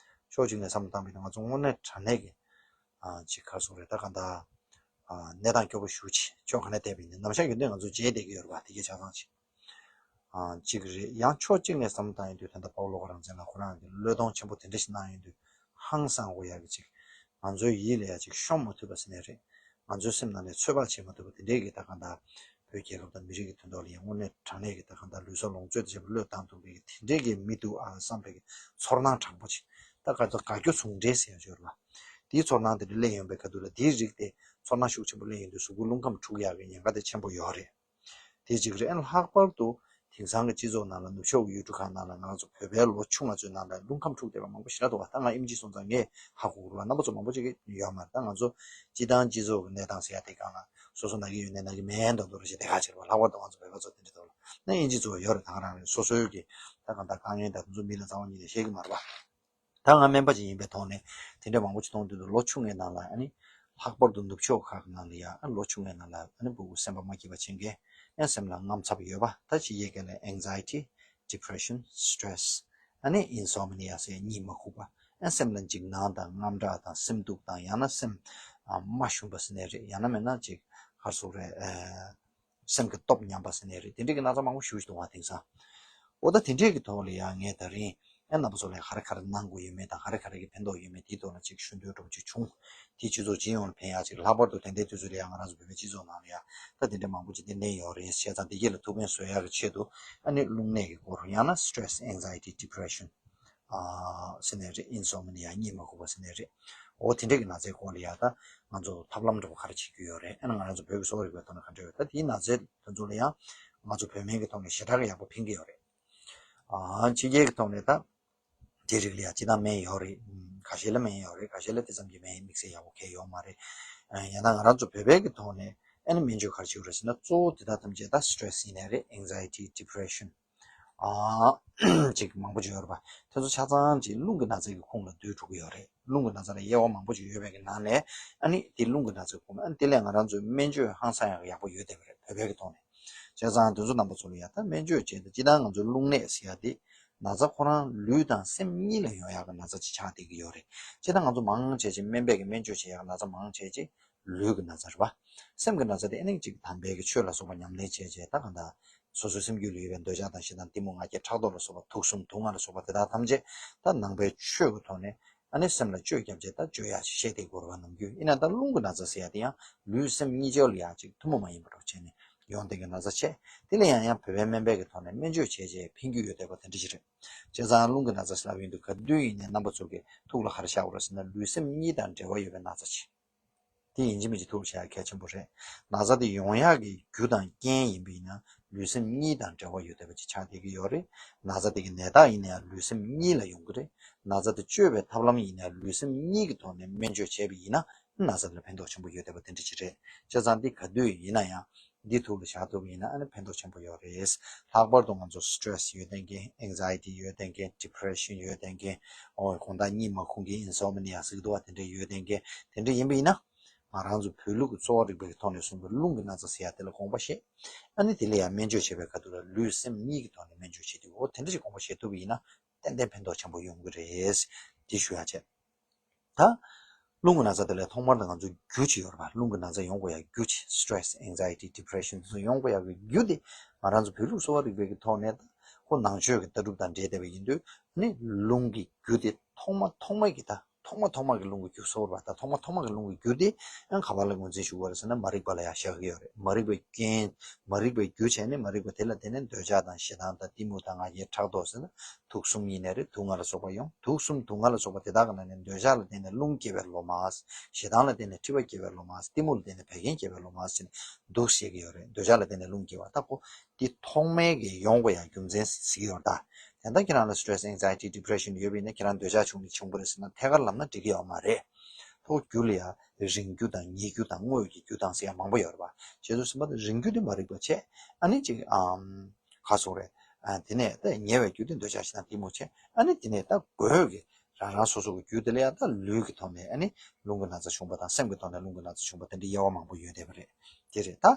ཕྱོགས་གཅིག་ནས་བསམ་བློ་བཏང་པ་ཡིན་ན་ང་ཚོ་དངོས་གནས་དྲང་གནས་ཀྱི་ཨ་ཅིག་ག་རེ་ཟེར་དགོས་རེད། ད་གང་ལྟར་ གནས་སྟངས་སྐྱོ་པོ་ཞེ་པོ་ཅིག་ཕྱོགས་ག་ནས་བལྟས་པ་ཡིན་ན་ནམ་ཞག་ཡུན་དུ་ང་ཚོ་བརྗེད་བསྡད་ཀྱི་ཡོད་རེད་པ། དེ་གས་ཆ་ཚང་ཅིག་ཨ་གཅིག་རེད། ཡང་ཕྱོགས་གཅིག་ནས་བསམ་བློ་བཏང་ཡོང་དུས་ད་ལྟ་པའུ་ལོ་ཁོ་རང་ཚོ་ལ་ཁོ་རང་གི་བློས་གཏོང་ཆེན་པོ་དེ་འདྲ་ཞིག་གནང་ཡོང་དུས་ཧང་སང་དགོས་ཡག་གི་ཅིག་ང་ཚོའི་ཡིད་ལ་ཡ་ཅིག་ཤོང་མ་ཐུབ་པ་ཟེར་ནའི་རེད། ང་ཚོའི་སེམས་ནང་ནས་ཚོད་དཔག་བྱེད་མ་ཐུབ་པ་དེ་འདྲའི་གི་ད་གང་ལྟར་བོད་རྒྱལ་ཁབ་དང་མི་རིགས་ཀྱི་དོན་ཐོག་ལ་ཡང་དངོས་གནས་དྲང་གནས་ཀྱི་ད་གང་ལྟར་ལུས་སྲོག་ལོངས་སྤྱོད་དང་བཅས་པ་བློས་བཏང་ཐུབ་པའི་གི་དེ་འདྲའི་གི་མི་འདུག་ཨ་བསམ་པའི་གི་ཚོར་སྣང་དྲང་པོ་ཅིག་ད་ག་ཚོད་དགའ་སྐྱོ་ཟུང་འབྲེལ་ཟེར་ཡ་ཅིག་ཡོད་རེད་པ། དེའི་ཚོར་སྣང་དེ་འདྲ་སླེབས་ཡོང་པའི་ཁ་ཐུག་ལ་དེའི་རིགས་དེ་ཚོར་སྣང་ཤུགས་ཆེན་པོ་སླེབས་ཡོང་དུས་གཟུགས་པོ་རླུང་ཁམས་འཁྲུག་ཡག་གི་ཉེན་ཁ་དེ་ཆེན་པོ་ཡོད་རེད། དེ་གཅིག་རེད། ལྷག་པར་དུ་དེང་སང་གི་སྤྱི་ཚོགས་ནང་ལ་ནུབ་ཕྱོགས་ཀྱི་ཡུལ་གྲུ་ཁག་ནང་ལ་ང་ཚོ་བོད་པའི་ལོ་ཆུང་བ་ཚོའི་ནང་ལ་རླུང་ཁམས་འཁྲུག་བསྡད་པ་མང་པོ་ཞེ་དྲག་འདུག་བ། ད་ང་ཨེམ་ཆི་སོང་ཙང་ངས་ཧ་གོ་གི་རེད་བ། རྣམ་པ་ཚོ་མང་པོ་ཅིག་གིས་ཡོད་མ་རེད། ད་ང་ཚོ་སྤྱི་བཏང་སྤྱི་ཚོགས་ཀྱི་གནས་སྟངས་ཟེར་ཡ་དེ་སྒང་ལ་སོ་སོ་ན་གི་ཡོད་ནའི་ན་གི་མེད་མདོག་མདོག་རེ་བྱས་བསྡད་ཁ་ཅིག་རེད་བ། ལྷག་པར་དུ་ང་ཚོ་བོད་པ་ཚོ་དེ་འདྲ་འདུག་ལ། ན་ཨེམ་ཆི་ཚོ་ཡོད་རེད། ད་ག་རང་རེད། སོ་སོའི་གི་ད་གང་ལྟར་དཀའ་ངལ་དང་དེ་ཚོ་མི་ལ་རྩ་བ་ཉིད་ནས་བཤད་གི་མ་རེད་བ། ད་ང་སྨན་པ་ཅིག་ཡིན་པའི་ཐོག་ནས་དེ་འདྲ་མང་པོ་ཅིག་མཐོང་དུས་ལོ་ཆུང་བའི་ནང་ལ་ཨ་ནི་ལྷག་པར་དུ་ནུབ་ཕྱོགས་ཁག་གི་ནང་ལ་ཡ་ཨ་ལོ་ཆུང་བའི་ནང་ལ་ཨ་ནི་སྤུ་གུ་སེམས་པ་མ་སྐྱིད་པ་ཅན་གྱི་ཨ་སེམས་ལ་དངངས་འཚབ་ཡོད་པ། ད་ཕྱི་རྒྱལ་སྐད་ལ་anxiety, depression, stress ཨ་ནི་insomnia ཟེར་གཉིད་མ་ཁུག་པ། ཨ་སེམས་ལ་འཇིགས་སྣང་དང་དངངས་སྐྲག་དང་སེམས་སྡུག་དང་ཡང་ན་སེམས་ཨ་མ་ཞུམ་པ་ཟེར་ནའི་རེད། ཡང་ན་མིན་ན་ཅིག་ག་རེ་ཟེར་དགོས་རེད། སེམས་ཀྱི་སྟོབས་ཉམས་པ་ཟེར་ནའི་རེད། དེ་འདྲའི་གི་ན་ཚ་མང་པོ་ཞེ་པོ་ཅིག་འདུག་བ་དེང་སང་། འོ་ད་དེ་འདྲའི་གི་ཐོག་ལ་ཡང་ངས་ད་རིང་ཨ་རྣམ་པ་ཚོ་ལ་ག་རེ་ག་རེ་གནང་དགོས་ཡོད་མེད་དང་ག་རེ་ག་རེ་གི་ཕན་ཐོགས་ཡོད་མེད་དེའི་ཐོག་ལ་ཅིག་ཞུ་འདོད་འདྲ་པོ་ཅིག་བྱུང་། དེ་སྤྱི་ཚོགས་སྤྱི་ཡོངས་ལ་ཕན་ཡག་ཅིག་ལྷག་པར་དུ་དེ་འདྲའི་དུས་ཚོད་ལ་ཡང་ང་རང་ཚོ་བོད་པའི་སྤྱི་ཚོགས་ནང་ལ་ཡང་ད་དེ་འདྲ་མང་པོ་ཅིག་གཏན་གཏན་ཡོད་རེད། བྱས་ཙང་དེ་གྱད་ལ་ཐུགས་ཕན་གསོས་ཡག་གི་ཆེད་དུ་ཨ་ནི་རླུང་ནད་ཀྱི་སྐོར་ཡང་ན་stress, anxiety, depression ཨ་ཟེར་ནའི་རེད། insomnia གཉིད་མ་ཁུག་པ་ཟེར་ནའི་རེད། འོ་དེ་འདྲས་ཀྱི་ན་ཚའི་སྐོར་ལ་ཡང་ད་ང་ཚོ་ཐབས་ལམ་འདྲ་པོ་ག་རེ་བྱེད་རྒྱུ་ཡོད་རེད། ཨ་ནི་ང་རང་ཚོ་བོད་ཀྱི་གསོ་བ་རིག་པའི་ཐོག་ནས་ག་འདྲ་ཡོད། ད་དེའི་ན་ཚའི་དོན་ཚོ་ལ་ཡང་ང་ཚོ་བོད་སྨན་གྱི་ཐོག་ནས་ཞེ་དྲག་གི་ཡག་པོ་ཕན་གྱི་ཡོད་རེད། ཨ་ཕྱི་རྒྱལ་གྱི་ཐོག་ནས་ད་དེ་རིགས་ལ་ཡང་སྤྱི་བཏང་སྨན་ཡོད་རེད། ཁ་ཤས་ལ་སྨན་ཡོད་རེད། ཁ་ཤས་ལ་དེ་ཙམ་གྱི་སྨན་དམིགས་བསལ་ཡག་པོ་གང་ཡང་ཡོད་མ་རེད། ཡང་ན་ང་རང་ཚོ་བོད་པའི་གི་ཐོག་ནས་ཨ་ནི་སྨན་བཅོས་ག་རེ་བྱེད་དགོས་རེད་ཟེར་ན་གཙོ་བོ་དེ་དག་ཐམས་ཅད་ད་stress ཡིན་ནའི་རེད། anxiety, depression ཨ་ཅིག་མང་པོ་ཅིག་ཡོད་རེད་པ། དེ་ཚོ་ཆ་ཚང་ཅིག་རླུང་གི་ན་ཚའི་གི་ཁོངས་ལ་བསྡུས་འགྲོ་གི་ཡོད་རེད། རླུང་གི་ན་ཚ་ལ་དབྱེ་བ་མང་པོ་ཅིག་ཡོད་པའི་གི་ནང་ནས་ཨ་ནི་དེ་རླུང་གི་ན་ཚའི་ཁོངས་ཨ་ནི་དེ་ལས་ང་རང་ཚོའི་སྨན་བཅོས་ཧང་སང་ཡག་ཡག་པོ་ཡོད་བསྡད་པ་རེད་བོད་པའི་གི་ཐོག་ནས། བྱས་ཙང་དེ་ཚོ་རྣམ་པ་ཚོ་ལ་ཡ་ད་སྨན་བཅོས་བྱས་ཏེ་སྤྱིར་བཏང་ང་ཚོའི་རླུང་ནད་ཟེར་ཡ་དེ་ན་ཚ་ཁོ་རང་ལུས་དང་སེམས་གཉིས་ལ་ཡོང་ཡག་གི་ན་ཚ་ཅིག་ཆགས་བསྡད་ཀྱི་ཡོད་རེད། སྤྱིར་བཏང་ང་ཚོ་མང་ཆེ་ཅིག་སྨན་པས་གི་སྨན་བཅོས་བྱེད་ཡག་གི་ན་ཚ་མང་ཆེ་ཅིག་ལུས་ཀྱི་ན་ཚ་རེད་པ། སེམས་ཀྱི་ན་ཚ་དེ་ཨ་ནི་ཅིག་དམ་པའི་གི་ཆོས་ལ་སོགས་པ་ཉམས་ལེན་བྱས་བྱས་ད་གང་ལྟར་སོ་སོའི་སེམས་རྒྱུད་ལ་ཡོད་པའི་འདོད་ཆགས་དང་ཞེ་སྡང་གཏི་མུག་ང་རྒྱལ་ཕྲག་དོག་ལ་སོགས་པ་དུག་གསུམ་དུག་ལྔ་ལ་སོགས་པ་དེ་དག་ཐམས་ཅད་ད་ནང་པའི་ཆོས་ཀྱི་ཐོག་ནས་ཨ་ནི་སེམས་ལ་བཅོས་བརྒྱབ་བྱས་ད་བཅོས་ཡག་ཅིག་བཤད་དེ་དགོས་རེད་པ་ནམ་རྒྱུན། ཡིན་ན་ད་རླུང་གི་ན་ཚ་ཟེར་ཡ་དེ་ཡང་ལུས་སེམས་གཉིས་ཆར་ལ་ཡང་ཅིག་ཐུན་མོང་མ་ཡིན་པ་འདྲ་བྱས་ནས་ཡོང་བསྡད་མཁན་ན་ཚ་བྱས། དེ་ལ་ཡང་ཡང་བོད་པའི་སྨན་པའི་གི་ཐོག་ནས་སྨན་བཅོས་བྱས་རྗེས་ཕན་རྒྱུ་ཡོད་བསྡད་པ་དེ་འདྲ་ཞིག་རེད། བྱས་ཙང་རླུང་གི་ན་ཚ་ཟེར་ལབ་ཡོང་དུས་ག་དུས་ཡིན་ནའི་རྣམ་པ་ཚོ་གི་ཐུགས་ལ་ག་རེ་ཤར་དགོས་རེད་ཟེར་ན་ལུས་སེམས་གཉིས་དང་འབྲེལ་བ་ཡོད་པའི་ན་ཚ་ཅིག་དེ་ཡིན་གཅིག་མིན་གཅིག་ཐུགས་ལ་ཤར་ཡ་གལ་ཆེན་པོ་རེད། ན་ཚ་དེ་ཡོང་ཡག་གི་རྒྱུ་དང་རྐྱེན་ཡིན་པ་ཡིན་ན་ལུས་སེམས་གཉིས་དང་འབྲེལ་བ་ཡོད་བསྡད་པ་ཅིག་ཆགས་བསྡད་ཀྱི་ཡོད་རེད། ན་ཚ་དེ་གི་ནད་རྟགས་ཡིན་ན་ཡང་ལུས་སེམས་གཉིས་ལ་ཡོང་གི་རེད། ན་ཚ་དེ་བཅོས་པའི་ཐབས་ལམ་ཡིན་ན་ཡང་ལུས་སེམས་གཉིས་ཀྱི་ཐོག་ནས་སྨན་བཅོས་བྱས་པ་ཡིན་ན་ན་ཚ་དེ་ལ་ཕན་ཐོགས་ཆེན་པོ་ཡོད་བསྡད་པ་དེ་འདྲ་ཅིག་རེད། བྱས་ཙང་འདི་ག་དུས་ཡིན་ན་ཡང་འདི་ཐུགས་ལ་བཞག་ཐུབ་པ་ཡིན་ན་ཨ་ནི་ཕན་ཐོགས་ཆེན་པོ་ཡོད་རེད། ལྷག་པར་དུ་ང་ཚོ་stress ཡོད་བསྡད་མཁན། anxiety ཡོད་བསྡད་མཁན། depression ཡོད་བསྡད་མཁན། ཨོ་དགོང་དག་གཉིད་མ་ཁུག་མཁན། insomnia ཟེར་གི་འདུག་བ། དེ་འདྲ་ཡོད་བསྡད་མཁན་དེ་འདྲ་ཡིན་པ་ཡིན་ན། ང་རང་ཚོ་བོད་ལུགས་ཀྱི་གསོ་བ་རིག་པའི་ཐོག་ནས་གསུངས་པའི་རླུང་གི་ན་ཚ་ཟེར་ཡ་དེ་ལ་དགོངས་པ་བཞེས། ཨ་ནི་དེ་ལ་ཡང་སྨན་བཅོས་བྱེད་པའི་ཁ་ཐུག་ལ་ལུས་སེམས་གཉིས་ཀྱི་ཐོག་ནས་སྨན་བཅོས་བྱེད་དུས་འོ་དེ་འདྲ་ཞིག་དགོངས་པ་བཞེས་ཐུབ་པ་ཡིན་ན་ཏན་ཏན་ཕན་ཐོགས་ཆེན་པོ་ཡོང་གི་རེད། འདི་ཞུ་ཡ་བྱས། ད་རླུང་གི་ན་ཚ་དེ་ལ་ཐོག་མར་ད་ང་ཚོ་རྒྱུ་ཅིག་ཡོད་རེད་པ། རླུང་གི་ན་ཚ་ཡོང་དགོས་ཡ་རྒྱུ་ཅིག stress, anxiety, depression དེ་ཚོ་ཡོང་དགོས་ཡ་གི་རྒྱུ་དེ་ང་རང་ཚོ་བོད་ལུགས་གསོ་བ་རིག་པའི་གི་ཐོག་ནས་ད་ཁོ་ནང་ཆོས་ཀྱི་ལྟ་གྲུབ་དང་འབྲེལ་བསྡད་པ་ཡིན་དུས་ནི་རླུང་གི་རྒྱུ་དེ་ཐོག་མ་ཐོག་མ་གི་ད་ཐོག་མ་ཐོག་མ་གི་རླུང་གི་རྒྱུ་གསོ་བ་རེད་པ། ད་ཐོག་མ་ཐོག་མ་གི་རླུང་གི་རྒྱུ་དེ་ཡང་ག་པ་ལ་ངོས་འཛིན་ཞུ་དགོས་རེད་ཟེར་ན་མ་རིག་པ་ལ་ཡང་བཞག་གི་ཡོད་རེད། མ་རིག་པའི་རྐྱེན། མ་རིག་པའི་རྒྱུ་བྱས་ནས་མ་རིག་པ་དེ་ལ་བརྟེན་ནས་འདོད་ཆགས་དང་ཞེ་སྡང་དང་གཏི་མུག་དང་ང་རྒྱལ་ཕྲག་དོག་ཟེར་ན་དུག་གསུམ་ཡིན་ནའི་རེད། དུག་ལྔ་ལ་སོགས་པ་ཡོང་། དུག་གསུམ་དུག་ལྔ་ལ་སོགས་པ་དེ་དག་གི་ནང་ནས་འདོད་ཆགས་ལ་བརྟེན་ནས་རླུང་སྐྱེ་བའི་ལོ་མ། ཞེ་སྡང་ལ་བརྟེན་ནས་མཁྲིས་པ་སྐྱེ་བའི་ལོ་མ། གཏི་མུག་ལ་བརྟེན་ནས་བད་ཀན་སྐྱེ་བའི་ལོ་མ་ཟེར་ནས་དུག་བཤད་ཀྱི་ཡོད་རེད། འདོད་ཆགས་ལ་བརྟེན་ནས་རླུང་སྐྱེ་བ། ད་ཁོ་འདི་ཐོག་མའི་གི་ཡོང་དགོས་ཡ་རྒྱུ་མཚན་ཟེར་གྱི་ཡོད་རེད་ད། དེ་འདྲ་ཁྱེད་རང་ལ་stress, anxiety, depression ཡོད་པ་ཡིན་ན་ཁྱེད་རང་འདོད་ཆགས་བྱུང་ནས་བྱུང་བ་རེད་ཟེར་ན་ཐད་ཀར་ལབ་ན་འགྲིག་གི་ཡོད་མ་རེད། ཐོག་རྒྱུ་ལ་ཡ་རིང་རྒྱུ་དང་ཉེ་རྒྱུ་དང་དངོས་ཀྱི་རྒྱུ་དང་ཟེར་ཡ་མང་པོ་ཡོད་རེད་པ། བྱས་ཙང་སེམས་པ་དེ་རིང་རྒྱུ་དེ་མ་རིག་པ་བྱས། ཨ་ནི་ཅིག་ཨམ། ག་སོང་རེད། ཨ་དེ་ནས་ད་ཉེ་བའི་རྒྱུ་དེ་འདོད་ཆགས་ཞེ་སྡང་གཏི་མུག་བྱས། ཨ་ནི་དེ་ནས་ད་དགོས་ཀྱི་རང་རང་སོ་སོ་གི་རྒྱུ་དེ་ལ་ཡ་ད་ལུས་ཀྱི་ཐོག་ནས་ཨ་ནི་རླུང་གི་ན་ཚ་བྱུང་བ་དང་སེམས་ཀྱི་ཐོག་ནས་རླུང་གི་ན་ཚ་བྱུང་བ་དེ་འདྲའི་དབྱེ་བ་མང་པོ་ཡོད་བསྡད་པ་རེད། དེ་རེད་ད།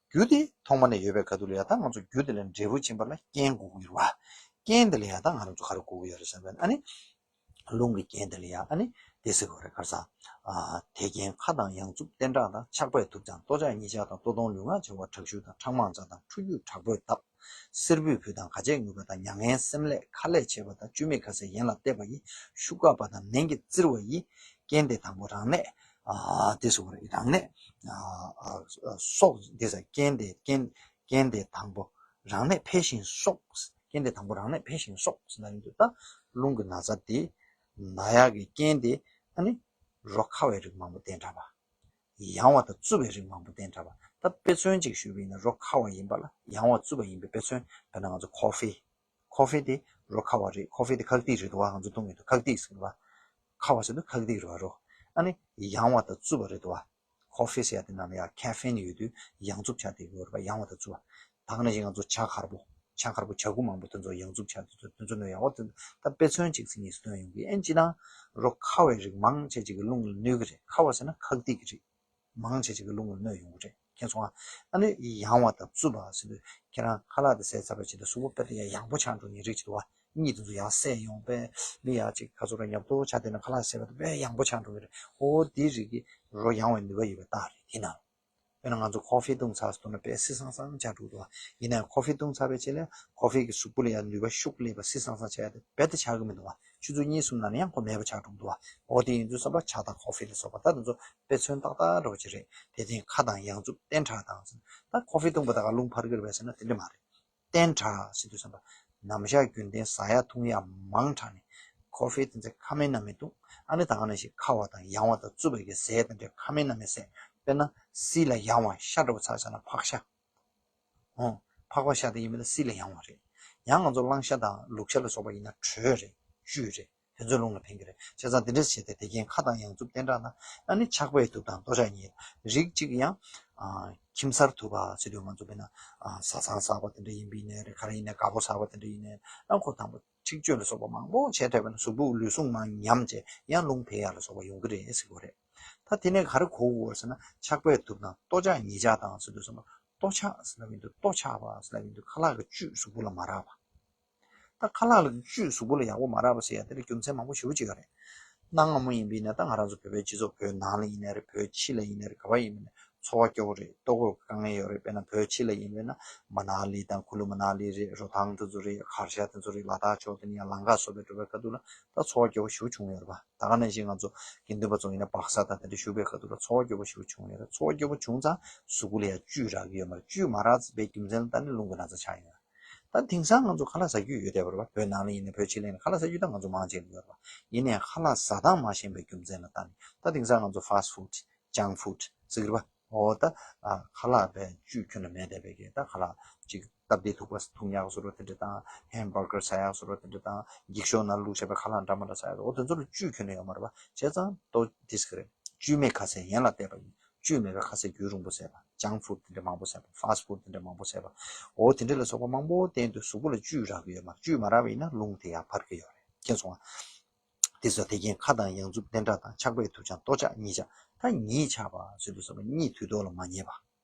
རྒྱུ་དེ་ཐོག་མ་ནས་ཡོད་པའི་ཁ་ཐུག་ལ་ཡ་ད་ང་ཚོ་རྒྱུ་དེ་ལ་འབྲས་བུ་འབྱིན་པ་ལ་རྐྱེན་དགོས་ཀྱི་ཡོད་རེད་པ། རྐྱེན་དེ་ལ་ཡ་ད་ང་རང་ཚོ་ག་རེ་དགོས་ཀྱི་ཡོད་རེད་ཟེར་ན་ཨ་ནི། རླུང་གི་རྐྱེན་དེ་ལ་ཡ་ཨ་ནི་ དེ་ཟེར་དགོས་རེད། ག་རེ་ཟ། ཨ། དེ་རྐྱེན་ཁ་དང་ཡང་རྩུབ་བསྟན་དྲག་དང་། ཆགས་པས་དུབ་ཀྱང་ལྟོ་ཆག་གཉིད་ཆག་དང་། ལྟོ་སྟོང་ལུས་ངག་བྱ་བ་དྲག་ཤུལ་དང་། ཁྲག་མང་ཆགས་དང་ཁྲུས་རྒྱུས་དྲག་པོས་བཏབ། གསེར་ཕུད་ཕུད་དང་ག་ཆད་ངུས་པ་དང་། མྱ་ངན་སེམས་ལས་ཁ་ལས་ཆད་པ་དང་། བཅོས་མའི་ཁ་ཟས་ཡན་ལ་གཏད་པ་ཡིས། ཤུགས་བཀག་པ་དང་ནན་གྱིས་བཙིར་བ་ཡིས། རྐྱེན་དེ་དང་པོ་རང་གནས། ཨ། དེ་ཟེར་དགོས་རེད། རང་གནས། ཨ། ཨ། སྲོག་དེ་ཟེར། རྐྱེན་དེ་རྐྱེན་རྐྱེན་དེ་དང་པོ་རང་གནས་འཕེལ་ཞིང་སོགས། རྐྱེན་དེ་དང་པོ་རང་གནས་འཕེལ་ཞིང་སོགས་ཟེར་ན་ཡིན་དུས། ད་རླུང་གི་ན་ཚ་དེ་ན་ཡག་གི་རྐྱེན་དེ། ཨ་ནི་རོ་ཁ་བའི་རིགས་མང་པོ་བསྟེན་དྲགས་པ། ཡང་བ་དང་རྩུབ་པའི་རིགས་མང་པོ་བསྟེན་དྲགས་པ། ད་དཔེ་མཚོན་གཅིག་ཞུས་པ་ཡིན་ན། རོ་ཁ་བ་ཡིན་པ་ལ་ཡང་བ་རྩུབ་པ་ཡིན་པའི་དཔེ་མཚོན། དཔེར་ན་ང་ཚོ་ཀོ་ཧྥི། ཀོ་ཧྥི་དེ་རོ་ཁ་བ་རེད། ཀོ་ཧྥི་དེ་ཁག་ཏིག་རེད་འདུག་བ། ང་ཚོ་འཐུང་གི་འདུག། ཁག་ཏིག་ཟེར་བ། ཁ་བ་ཟེར་དུས་ཁག་ཏིག་རེད་བ། རོ། ཨ་ནི་ཡང་བ་དང་རྩུབ་པ་རེད་འདུག་བ། ཀོ་ཧྥི་ཟེར་ཡ་དེ་ནང་ལ་ཡ་ཁེ་ཕིན་ཡོད་དུས་ཡང་རྩུབ་ཆགས་བསྡད་ཀྱི་ཡོད་རེད་པ། ཡང་བ་དང་རྩུབ་པ། ད་ག་ནང་བཞིན་ང་ཚོ་ཇ་དཀར་པོ། ཇ་དཀར་པོ། ཇ་ཁུ་མང་པོ་དེ་ཚོ་ཡང་རྩུབ་ཆགས། དེ་ཚོ་དེ་ཚོ་ནས་ཡང་བ། དེ་ད་དཔེ་མཚོན་གཅིག་ཟིན་ཡིན་སྟོན་ཡོང་གི། ཨེ་ཅི་ན་རོ་ཁ་བའི་རིགས་མང་ཆེ་ཅིག་གི་རླུང་ལ་གནོད་ཀྱི་རེད། ཁ་བ་ཟེར་ན་ཁག་ཏིག་གི་རིགས། མང་ཆེ་ཅིག་གི་རླུང་ལ་གནོད་ཡོང་གི་རེད། མཁྱེན་སོང་ཨ། ཨ་ནི་ཡང་བ་དང་རྩུབ་པ་ཟེར་དུས། ཁྱེད་རང་ཁ་ལག་དེ་བཟས་ཚར་བའི་རྗེས་དུ་གཟུགས་པོ་དཔེ་དེ་ཡང་ཡང་པོ་ཆགས་འགྲོ་མཁན་རིགས་ཅིག་འདུག་བ། གཉིད་དེ་ཚོ་ཡར་སད་ཡོང་པས། མི་ཡར་ཅིག་ཁ་ཚུར་ཉབ་ཏོ་ཆགས་བསྡད་ན། ཁ་ལག་བཟས་པ་དེ་དཔེ་ཡང་པོ་ཆགས་འགྲོ་གི་རེད། ཨོ། དེ་རིགས་ཀྱི་རོ་ཡང་བའི་ནུས་པ་ཡོད་པའི་རྟགས་རེད། དེ་ན། དཔེར་ན་ང་ཚོ་ཀོ་ཧྥི་བཏུང་ཚར་སོང་ན་དཔེ་བསིལ་སང་སང་ཆགས་འགྲོ་གི་འདུག་བ། ཡིན་ནའང་ཀོ་ཧྥི་བཏུང་ཚར་བའི་རྗེས་ལ་ཀོ་ཧྥི་གི་གཟུགས་པོ་ལ་ཡང་ནུས་པ་ཤུགས་སླེབས་པ། བསིལ་སང་སང་ཆགས་ཡ་དེ་རྦད་དེ་ཆགས་ཀྱི་མི་འདུག་བ། ཆུ་ཚོད་གཉིས་གསུམ་ནང་ལ་ཡང་ཁོ་མེད་པ་ཆགས་འགྲོ་གི་འདུག་བ། འོ། དེ་ཡིན་དུས་ཙམ་པ་ཇ་དང་ཀོ་ཧྥི་ལ་སོགས་པ་ད་དེ་ཚོ་དཔེ་མཚོན་ཏག་ཏག་འདྲ་བོ་ཅིག་རེད། དེ་བཞིན་ཁ་དང་ཡང་རྩུབ་བསྟེན་དྲགས་དང་ཟེར། ད་ཀོ་ཧྥི་བཏུང་པ་ད་ག་རླུང་འཕར་གྱི་རེད་པས་ཟེར་ན་དེ་འདྲ་མ་རེད། བསྟེན་དྲགས་ཟེར་དུས་ཙམ་པ། ནམ་ཞག་རྒྱུན་ལྡན་ཟ་ཡ་འཐུང་ཡ་མང་དྲགས་ནས་ཀོ་ཧྥི་དེ་ཚོ་ཁ་མེད་ན་མེད་འཐུང་། ཨ་ནི་ད་ག་ནང་བཞིན་ཁ་བ་དང་ཡང་བ་དང་རྩུབ་པའི་གི་ཟས་དེ་འདྲ་ཁ་མེད་ན་མེད་བཟས། དཔེར་ན་བསིལ་ལ་ཡང་བ་ཤ་འདྲ་བོ་ཚ་ཚ་ན་ཕག་ཤ། ཨོ། ཕག་པ་ཤ་དེ་ཡིན་པ་ན་བསིལ་ལ་ཡང་བ་རེད། ཡང་ང་ཚོ་གླང་ཤ་དང་ལུག་ཤ་ལ་སོགས་པ་ཡིན་ན་དྲོད་རེད། བཅུད་རེད། དེ་ཚོའི་རླུང་ལ་ཕན་གྱི་རེད། བྱས་ཙང་དེ་འདྲ་བྱས་ཏེ་དེ་རྐྱེན་ཁ་དང་ཡང་རྩུབ་བསྟེན་དྲགས་ན། ཨ་ནི་ཆགས་པས་དུབ་དང་ལྟོ་ཆགས་གཉིད། རིགས་གཅིག་ཡང་། ཨ། ཁྱིམ་གསར་དུ་བ་ཟེར་དུས་ང་ཚོ་དཔེར་ན། ཨ། བཟའ་ཚང་གསར་པ་དེ་འདྲ་ཡིན་པ་ཡིན་ནའི་རེད། ག་རེ་ཡིན་ནའི་དགའ་པོ་གསར་པ་དེ་འདྲ་ཡིན་ནའི། ཨ། ཁོ་དང་པོ་འཁྲིག་སྤྱོད་ལ་སོགས་པ་མང་པོ་བྱས་འཕྲད་པ་ན་གཟུགས་པོ་ལུས་ཟུངས་མར་ཉམས་བྱས་ཡང་རླུང་འཕེལ་ཡག་ལ་སོགས་པ་ཡོང་གི་རེད་ཟེར་གྱི་རེད། ད་དེ་ནས་ག་རེ་གོ་དགོས་ཟེར་ན། ཆགས་པས་དུབ་དང་ལྟོ་ཆགས་གཉིད་ཆག་དང་ཟེར་དུས་ཙམ་པ། ལྟོ་ཆགས་ཟེར་ལབ་ཡིན་དུས། ལྟོ་ཆགས་པ་ཟེར་ལབ་ཡིན་དུས་ཁ་ལག་གི་བཅུད་གཟུགས་པོ་ལ་མ་རག་པ། ད་ཁ་ལག་ལ་བཅུད་གཟུགས་པོ་ལ་ཡག་པོ་མ་རག་པ་ཟེར་ཡ་དེ་ལ་རྒྱུ་མཚན་མང་པོ་ཞེ་པོ་ཅིག་ཡོད་རེད། གནའ་སྔ་མོ་ཡིན་པ་ཡིན་ན་ད་ང་རང་ཚོ་བོད་པའི་སྤྱི་ཚོགས། བོད་ནང་ལ་ཡིན་ནའི་རེད། བོད་ཕྱི་ལ་ཡིན་ནའི་རེད། ག་པར་ཡིན་པ་ཡིན་ནའི་འཚོ་བ་སྐྱོ་པོ་རེད། ལྟོ་གོས་དཀའ་ངལ་ཡོད་རེད། དཔེར་ན་བོད་ཕྱི་ལ་ཡིན་པ་ཡིན་ན་མ་ན་ལི་དང་ཀུ་ལུ་མ་ན་ལི་རེད། རོ་ཐང་དེ་ཚོ་རེད། གར་ཞ་དེ་ཚོ་རེད། ལ་དྭགས་ཕྱོགས་དེ་ནས་ཡང་ལམ་ཁ་བཟོ་བའི་འགྲོ་བའི་ཁ་ཐུག་ལ་ད་འཚོ་བ་སྐྱོ་པོ་ཞེ་པོ་བྱུང་ཡོད་རེད་པ། ད་ག་ནང་བཞིན་ང་ཚོ་དགེ་འདུན་པ་ཚོ་ཡིན་ན་སྦག་ས་དང་དེ་འདྲ་བཞུགས་པའི་ཁ་ཐུག་ལ་འཚོ་བ་སྐྱོ་པོ་ཞེ་པོ་བྱུང་ཡོད་རེད། འཚོ་བ་སྐྱོ་པོ་བྱུང་ཙང་གཟུགས་པོ་ལ་ཡང་བཅུད་རག་གི་ཡོད་མ་རེད། བཅུད་མ་རག་པའི་རྒྱུ་མཚན་ལ་བརྟེན་ནས་རླུང་གི་ན་ཚ་ཆགས་ཡོད། ད་དེང་སང་ང་ཚོ་ཁ་ལག་ཟ་རྒྱུ་ཡོད་བསྡད་པ་རེད་པ། བོད་ནང་ལ་ཡིན་ནའི་བོད་ཕྱི་ལ་ཡིན་ནའི་ཁ་ལག་ཟ་རྒྱུ་ད་ང་ཚོ་མང་ཆེ་ལ་ཡོད་རེད་པ། ཡིན་ནའི་ཁ་ལག་ཟ་སྟངས་མ་ཤེས་པའི་རྒྱུ་མཚན་ལ་བརྟེན་ནས། ད་དེང་སང་ང་ཚོ་ཕཱ་སི་ཊི་ཕུཌ། ཇང་ཕུཌ་ཟེར་གི་རེད་པ། འོ། ད། ཨ། ཁ་ལག་པའི་བཅུད་ཁྱོན་ནས་མེད་བསྡད་པའི་གི། ད་ཁ་ལག་ཅིག་སྟབས་བདེ་ཐུག་པ་འཐུང་ཡག་བཟོ་འདྲ་དེ་འདྲ་དང་། ཧེམ་བར་གར་ཟ་ཡག་བཟོ་འདྲ་དེ་འདྲ་དང་། འགྱིག་ཤོག་ནང་བླུགས་བྱས་པའི་ཁ་ལག་འདྲ་མི་འདྲ་ཟ་ཡག། འོ། དེ་ཚོ་ལ་བཅུད་ཁྱོན་ནས་ཡོད་མ་རེད་པ། བྱས་ཙང་ལྟོ་དེ་ཟེར་གི་རེད། བཅོས་མའི་ཁ་ཟས་ཡན་ལ་གཏད་པ་ཡིས། བཅོས་མེད་པའི་ཁ་ཟས་རྒྱུན་རིང་པོ་བཟས་པ། ཇང་ཕུཌ་དེ་འདྲ་མང་པོ་བཟས་པ། ཕཱ་སི་ཊི་ཕུཌ་དེ་འདྲ་མང་པོ་བཟས་པ། འོ། དེ་འདྲ་ལ་སོགས་པ་མང་པོ་བསྟེན་དུས་གཟུགས་པོ་ལ་བཅུད་རག་གི་ཡོད་མ་རེད། བཅུད་མ་རག་པ་ཡིན་ན་རླུང་དེ་ཡར་འཕར་གི་ཡོད་རེད། མཁྱེན་སོང་ང་། དེ་ཚོ་དེ་རྐྱེན་ཁ་དང་ཡང་རྩུབ་བསྟེན་དྲགས་དང་། ཆགས་པས་དུབ་ཀྱང་ལྟོ་ཆགས་གཉིད་ཆག། ད་གཉིད་ཆག་པ་ཟེར་དུས་ཙམ་པ་གཉིད་དུས་ཐོག་ལ་མ་རྙེད་པ་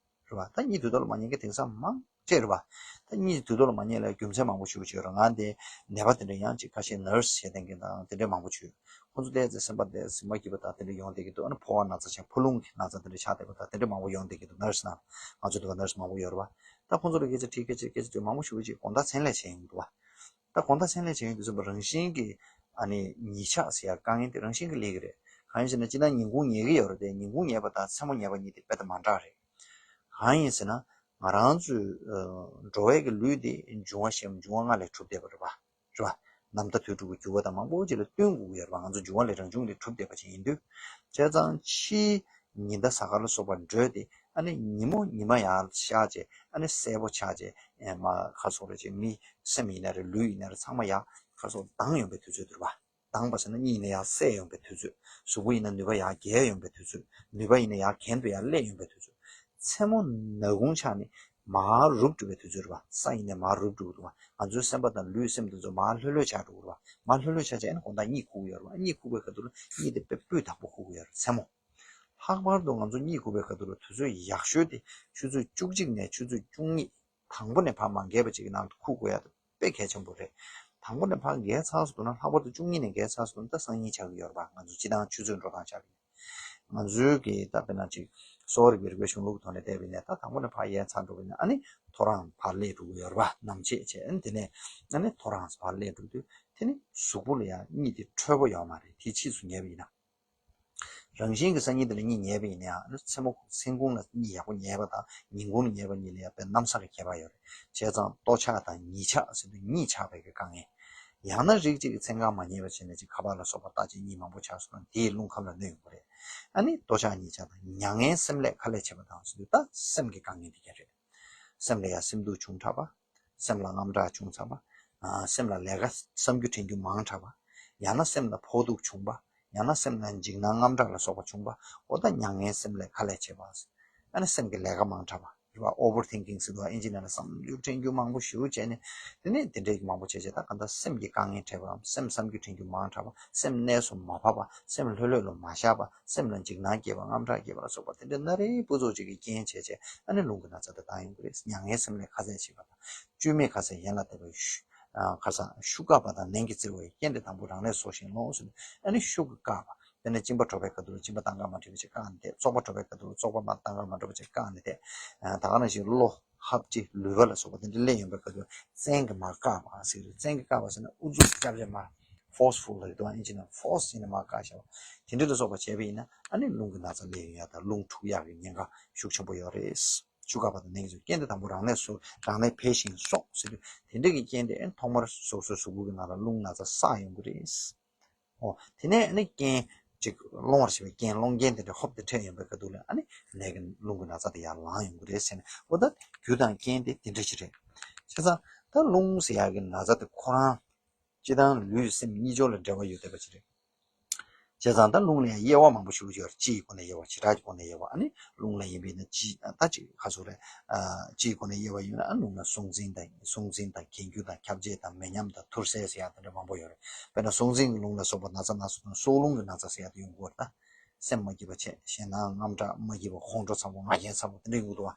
རེད་པ། ད་གཉིད་དུས་ཐོག་ལ་མ་རྙེད་མཁན་དེང་སང་མང་ཆེ་རེད་པ། ད་གཉིད་དུས་ཐོག་ལ་མ་རྙེད་ལ་རྒྱུ་མཚན་མང་པོ་ཞེ་པོ་ཅིག་ཡོད་རེད། ང་དེ་ནད་པ་དེ་འདྲ་ཡང་ཅིག་ཁ་ཤས་ནར་སི་བྱེད་བསྡད་མཁན་དང་དེ་འདྲ་མང་པོ་ཅིག་ཡོད། ཁོང་ཚོ་ལྟས་ཚེ་སེམས་པ་དེ་སེམས་པ་སྐྱིད་པ་དང་དེ་འདྲ་ཡོང་བསྡད་ཀྱི་འདུག། ཨ་ནི་ཕོ་བ་ན་ཚ་ཆགས། ཕོ་རླུང་གི་ན་ཚ་དེ་འདྲ་ཆགས་བསྡད་པ་དང་དེ་འདྲ་མང་པོ་ཡོང་བསྡད་ཀྱི་འདུག། ནར་སི་ནང་ང་ཚོ་འདི་ག་ནར་སི་མང་པོ་ཡོད་རེད་པ། ད་ཁོང་ཚོ་ལ་སྐད་ཆ་དྲིས། སྐད་ཆ་སྐད་ཆ་དྲིས། མང་པོ་ཞེ་པོ་ཅིག་དགོང་དག་མཚན་ལས་བྱེད་ཡོང་གི་འདུག་པ། ད་དགོང་དག་མཚན་ལས་བྱེད་ཡོང་དུས་ཙམ་པ་རང་བཞིན་གྱིས། ཨ་ནི་གཉིད་ཆག་ཟེར་ཡ་དཀའ་ངལ་དེ་རང་བཞིན་གྱིས་སླེབས་ཀྱི་རེད། གང་ཡིན་ཟེར་ན། སྤྱིར་བཏང་ཉིན་གུང་ཉལ་གྱི་ཡོད་རེད་དེ། ཉིན་གུང་ཉལ་བ་དང་མཚན་མོ་ཉལ་བ་གཉིས་དེ་དཔེ་ད་མ་འདྲ་རེད། གང་ཡིན་ཟེར་ན། ང་རང་ཚོའི། ཨ། འགྲོ་བའི་གི་ལུས་དེ་འབྱུང་བ་བཞི་འམ་འབྱུང་བ་ལྔ་ལས་གྲུབ་བསྡད་པ་རེད་པ། རེད་པ། ནམ་ཟླ་དུས་དྲུག་གི་འགྱུར་བ་དང་མང་པོ་ཅིག་ལ་བསྟུན་དགོས་ཀྱི་ཡོད་རེད་པ། ང་ཚོ་འབྱུང་བ་ལས་རང་བྱུང་ལས་གྲུབ་བསྡད་པ་ཅིག་ཡིན་དུས། བྱས་ཙང་ཕྱིའི་ཉི་ཟླ་གཟའ་སྐར་ལ་སོགས་པ་འགྲོས་དེ། ཨ་ནི་ཉིན་མོ་ཉི་མ་ཡར་ཤར་བྱས། ཨ་ནི་གསལ་པོ་ཆགས་བྱས། ཨེ་མ། ག་རེ་ཟེར་དགོས་རེད། ཅིག་མི་སེམས་ཡིན་ན་རེད། ལུས་ཡིན་ན་རེད། ཚང་མ་ཡར། ག་རེ་ཟེར། དྭངས་ཡོང་པའི་དུས་ཚོད་དེ་རེད་པ། དྭངས་པ་ཟེར་ན་གཉིད་ནས་ཡར་སད་ཡོང་པའི་དུས་ཚོད། གཟུགས་པོ་ཡིན་ན་ནུས་པ་ཡར་རྒྱས་ཡོང་པའི་དུས་ཚོད། ནུས་པ་ཡིན་ན་ཡར་གྱེན་དུ་ཡར་སླེབས་ཡོང་པའི་དུས་ཚོད། མཚན་མོ་ནག་ཁུང་ཆགས་ནས་མར་རུབ་འགྲོ་བའི་དུས་ཚོད་རེད་པ། ས་ཡིན་ནས་མར་རུབ་འགྲོ་གི་འདུག་པ། ང་ཚོའི་སེམས་པ་དང་ལུས་སེམས་དེ་ཚོ་མར་ལྷོད་ལྷོད་ཆགས་འགྲོ་གི་རེད་པ། མར་ལྷོད་ལྷོད་ཆགས་བྱས་ནས་དགོང་དག་གཉིད་ཁུག་གི་ཡོད་རེད་པ། གཉིད་ཁུག་པའི་ཁ་ཐུག་ལ་གཉིད་དེ་དཔེ་སྤུས་དག་པོ་ཁུག་གི་ཡོད་རེད། མཚན་མོ། ལྷག་པར་དུ་ང་ཚོ་གཉིད་ཁུག་པའི་ཁ་ཐུག་ལ་དུས་ཚོད་ཡག་ཤོས་དེ་ཆུ་ཚོད་བཅུ་གཅིག་ནས་ཆུ་ཚོད་བཅུ་གཉིས། དང་པོ་ནས་ཕར་མ་འགས་པ་ཅིག་གི་ནང་དུ་ཁུག་དགོས་ཡ་དེ་དཔེ་གལ་ཆེན་པོ་རེད། དང་པོ་ནས་ཕར་བརྒལ་ཚར་སོང་འདུག་ན། ལྷག་པར་དུ་བཅུ་གཉིས་ནས་བརྒལ་ཚར་སོང་འདུག་ན། ད་སང་ཉིན་ཆགས་ཀྱི་ཡོད་རེད་པ། ང་ཚོ་སྤྱི་བཏང་ཆུ་ཚོད་འགྲོ་སྟངས་ཆགས་ཀྱི་ཡོད། ང་ཚོའི་གི་ད་དཔེར་ན་ཅིག་གསོ་བ་རིག་པའི་རིག་པའི་གཞུང་ལུགས་ཐོག་ནས་བལྟས་པ་ཡིན་ན། ད་དང་པོ་ནས་ཕར་ཡལ་ཚར་འགྲོ་བ་ཡིན་ན། ཨ་ནི་ཐོ་རངས་ཕར་སླེབས་འགྲོ་གི་ཡོད་རེད་པ། ནམ་ཕྱེད་བྱས། ཨ་ནི་དེ་ནས་ཨ་ནི་ཐོ་རངས་ཕར་སླེབས་འགྲོ་དུས། དེ་ནི་གཟུགས་པོ་ལ་ཡང་གཉིད་དེ་འཕྲོད་པོ་ཡོད་མ་རེད། དེ་ཕྱིས་སུ་ཉལ་བ་ཡིན་ན། རང་བཞིན་གྱི་སང་ཉིན་དེ་ལ་གཉིད་ཉལ་བ་ཡིན་ན་ཡང་། མཚན་མོ་མཚན་གུང་ལ་གཉིད་ཡག་པོ་ཉལ་བ་དང་ཉིན་གུང་ལ་ཉལ་བ་གཉིས་ལ་ཡང་དཔེ་གནམ་ས་གི་ཁྱད་པར་ཡོད་རེད། བྱས་ཙང་ལྟོ་ཆག་དང་ཉིད་ཆག་ཟེར་དུས། གཉིད་ཆག་པའི་གི་དཀའ་ངལ། ཡང་ན་རིགས་གཅིག་གི་མཚན་གང་མ་ཉལ་བ་བྱས་ནས་ཅིག་ཁ་པར་ལ་སོགས་པ་ལྟ་བྱས་གཉིད་མང་པོ་ཆགས་སོང་ན། དེའི་རླུང་ཁམས་ལ་གནོད་ཡོང་གི་རེད། ཨ་ནི་ལྟོ་ཆག་ཉིད་ཆག་དང་མྱ་ངན་སེམས་ལས་ཁ་ལས་བྱེད་པ་དང་ཟེར་དུས། ད་སེམས་ཀྱི་དཀའ་ངལ་དེ་ག་རེད། སེམས་ལ་ཡང་སེམས་སྡུག་བྱུང་དྲགས་པ། སེམས་ལ་དངངས་སྐྲག་བྱུང་ཚར་བ། ཨ། སེམས་ལ་ལས་ཀ་བསམ་རྒྱུ་དྲན་རྒྱུ་མང་དྲགས་པ། ཡང་ན་སེམས་ལ་ཕོག་ཐུག་བྱུང་བ། ཡང་ན་སེམས་ལ་འཇིགས་སྣང་དངངས་སྐྲག་ལ་སོགས་པ་བྱུང་བ། འོ་ད་མྱ་ངན་སེམས་ལས་ཁ་ལས་བྱེད་པ། ཨ་ནི་སེམས་ཀྱི་ལས་ཀ་མང་དྲགས་པ་རེད་པ། ཨོ་ཝར་ཐིང་ཀིང་ཟེར་དུས། ཨིན་ཇི་ནང་ལ་བསམ་རྒྱུ་དྲན་རྒྱུ་མང་པོ་ཞེ་པོ་བྱས་ནས། དེ་ནས་དེ་འདྲའི་མང་པོ་བྱས་བྱས། ད་གང་ལྟར་སེམས་ཀྱི་དཀའ་ངལ་འཕྲད་པའམ། སེམས་བསམ་རྒྱུ་དྲན་རྒྱུ་མང་དྲགས་པ། སེམས་གནས་སུ་མ་བབས་པ། སེམས་ལྷོད་ལྷོད་ལ་མ་བཞག་པ། སེམས་ལ་འཇིགས་སྣང་སྐྱེས་པ། དངངས་སྐྲག་སྐྱེས་པ་ལ་སོགས་པ། དེ་འདྲའི་སྣ་རེ་སྣ་ཚོགས་ཅིག་གི་རྐྱེན་བྱས་བྱས། ཨ་ནི་རླུང་གི་ན་ཚ་དེ་ལྡང་ཡོང་གི་རེད། མྱ་ངན་སེམས་ལས་ཁ་ཟས་བྱེད་པ་དང་། བཅོས་མའི་ཁ་ཟས་ཡན་ལ་དེ་བས་ཤུ། ཨ། ཁ་སང་ཤུགས་བཀག་པ་དང་ནན་གྱིས་བཙིར་བ་ཡི། རྐྱེན་དེ་དང་པོ་རང་ལས་སོ་ཞིག་ལོངས་ཟེར་ནས། ཨ་ནི་ཤུགས་ཀྱིས་བཀག་པ། དེ་ནས་གཅིན་པ་དྲོ་བའི་ཁ་ཐུག་ལ་གཅིན་པ་ཏང་ཀ་མ་དྲོས་པ་ཅིག་བཀག་ནས་བསྡད། བཙོག་པ་དྲོ་བའི་ཁ་ཐུག་ལ་བཙོག་པ་མ། ཏང་ཀ་མ་དྲོས་པ་ཅིག་བཀག་ནས་བསྡད། ཨ། ད་ག་ནང་བཞིན་གློ། ཧབ་སྦྲིད། ལུད་པ་ལ་སོགས་པ་དེ་འདྲ་སླེབས་ཡོང་པའི་ཁ་ཐུག་ལ། བཙན་གྱིས་མར་བཀག་པ་ཟེར་གྱི་རེད། བཙན་གྱིས་བཀག་པ་ཟེར་ན་ཨུ་ཚུགས་རྒྱབ་བྱས་མར། ཕོར་སི་ཕུལ་ལབ་ཀྱི་འདུག་པ། ཨིན་ཇི་ནང་ཕོར་སི་བྱས་ནས་མར་བཀག་བཞག་པ། དེ་འདྲ་ལ་སོགས་པ་བྱས་པ་ཡིན་ན། ཨ་ནི་རླུང་གི་ན་ཚ་སླེབས་ཡོང་ཡག་དང་རླུང་འཁྲུག་ཡག་གི་ཉེན་ཁ་ཤུགས་ཆེན་པོ་ཡོད་རེད། ཤུགས་བཀག་པ་དང་ནན་གྱིས། རྐྱེན་དེ་དང་པོ་རང་ལས་སོ། རང་ལས་འཕེལ་ཞིང་སོགས་ཟེར་དུས། དེ་འདྲ་གི་རྐྱེན་དེ་ཐོག་མར་སོ་སོའི་གཟུགས་པོ་གི་ནང་ལ་རླུང་ན་ཚ་བསགས་ཡོང་གི་རེད། ཨོ། དེ་ནས་ཨ་ནི་རྐྱེན་ཅིག་སློང་བར་བྱེད་པའི་རྐྱེན། སློང་རྐྱེན་དེ་འདྲ་ཧོབ་སྟེ་འཕྲད་ཡོང་པའི་ཁ་ཐུག་ལ། ཨ་ནི་ནད་ཀྱི་རླུང་གི་ན་ཚ་དེ་ཡར་ལངས་ཡོང་གི་རེད་ཟེར་ནས། འོ་ད་རྒྱུ་དང་རྐྱེན་དེ་དེ་འདྲ་ཞིག་རེད། བྱས་ཙང་ད་རླུང་ཟེར་ཡག་གི་ན་ཚ་དེ་ཁོ་རང་སྤྱིར་བཏང་ལུས་སེམས་གཉིས་ཆར་ལ་འབྲེལ་བ་ཡོད་བསྡད་པ་ཅིག་རེད། བྱས་ཙང་ད་རླུང་ལ་ཡང་དབྱེ་བ་མང་པོ་ཞིག་ཡོད་རེད། སྤྱི་ཡི་སྒོ་ནས་དབྱེ་བ། བྱེ་བྲག་གི་སྒོ་ནས་དབྱེ་བ། ཨ་ནི་རླུང་ལ་ཡིན་པས་ན་སྤྱི། ད་ཅིག་ག་ཟེར་དགོས་རེད། ཨ། སྤྱི་ཡི་སྒོ་ནས་དབྱེ་བ་ཡོད་ན། ཨ། རླུང་ལ་གཟུང་འཛིན་དང་། གཟུང་འཛིན་དང་གྱེན་རྒྱུ་དང་ཁྱབ་བྱེད་དང་མེ་མཉམ་དང་ཐུར་སེལ་ཟེར་ཡག་དེ་འདྲ་མང་པོ་ཡོད་རེད། དཔེར་ན་གཟུང་འཛིན་གྱི་རླུང་ལ་སོགས་པ་ན་ཚ་སྣ་ཚོགས་དང་། སྲོག་རླུང་གི་ན་ཚ་ཟེར་ཡག་དེ་ཡོང་གི་ཡོད་རེད་ད། སེམས་མ་སྐྱིད་པ་བྱས། ཞེད་སྣང་དངངས་སྐྲག། མ་སྐྱིད་པ། ཁོང་ཁྲོ་ཚ་པོ། ང་རྒྱལ་ཚ་པོ། དེ་འདྲ་ཡོང་གི་འདུག་པ།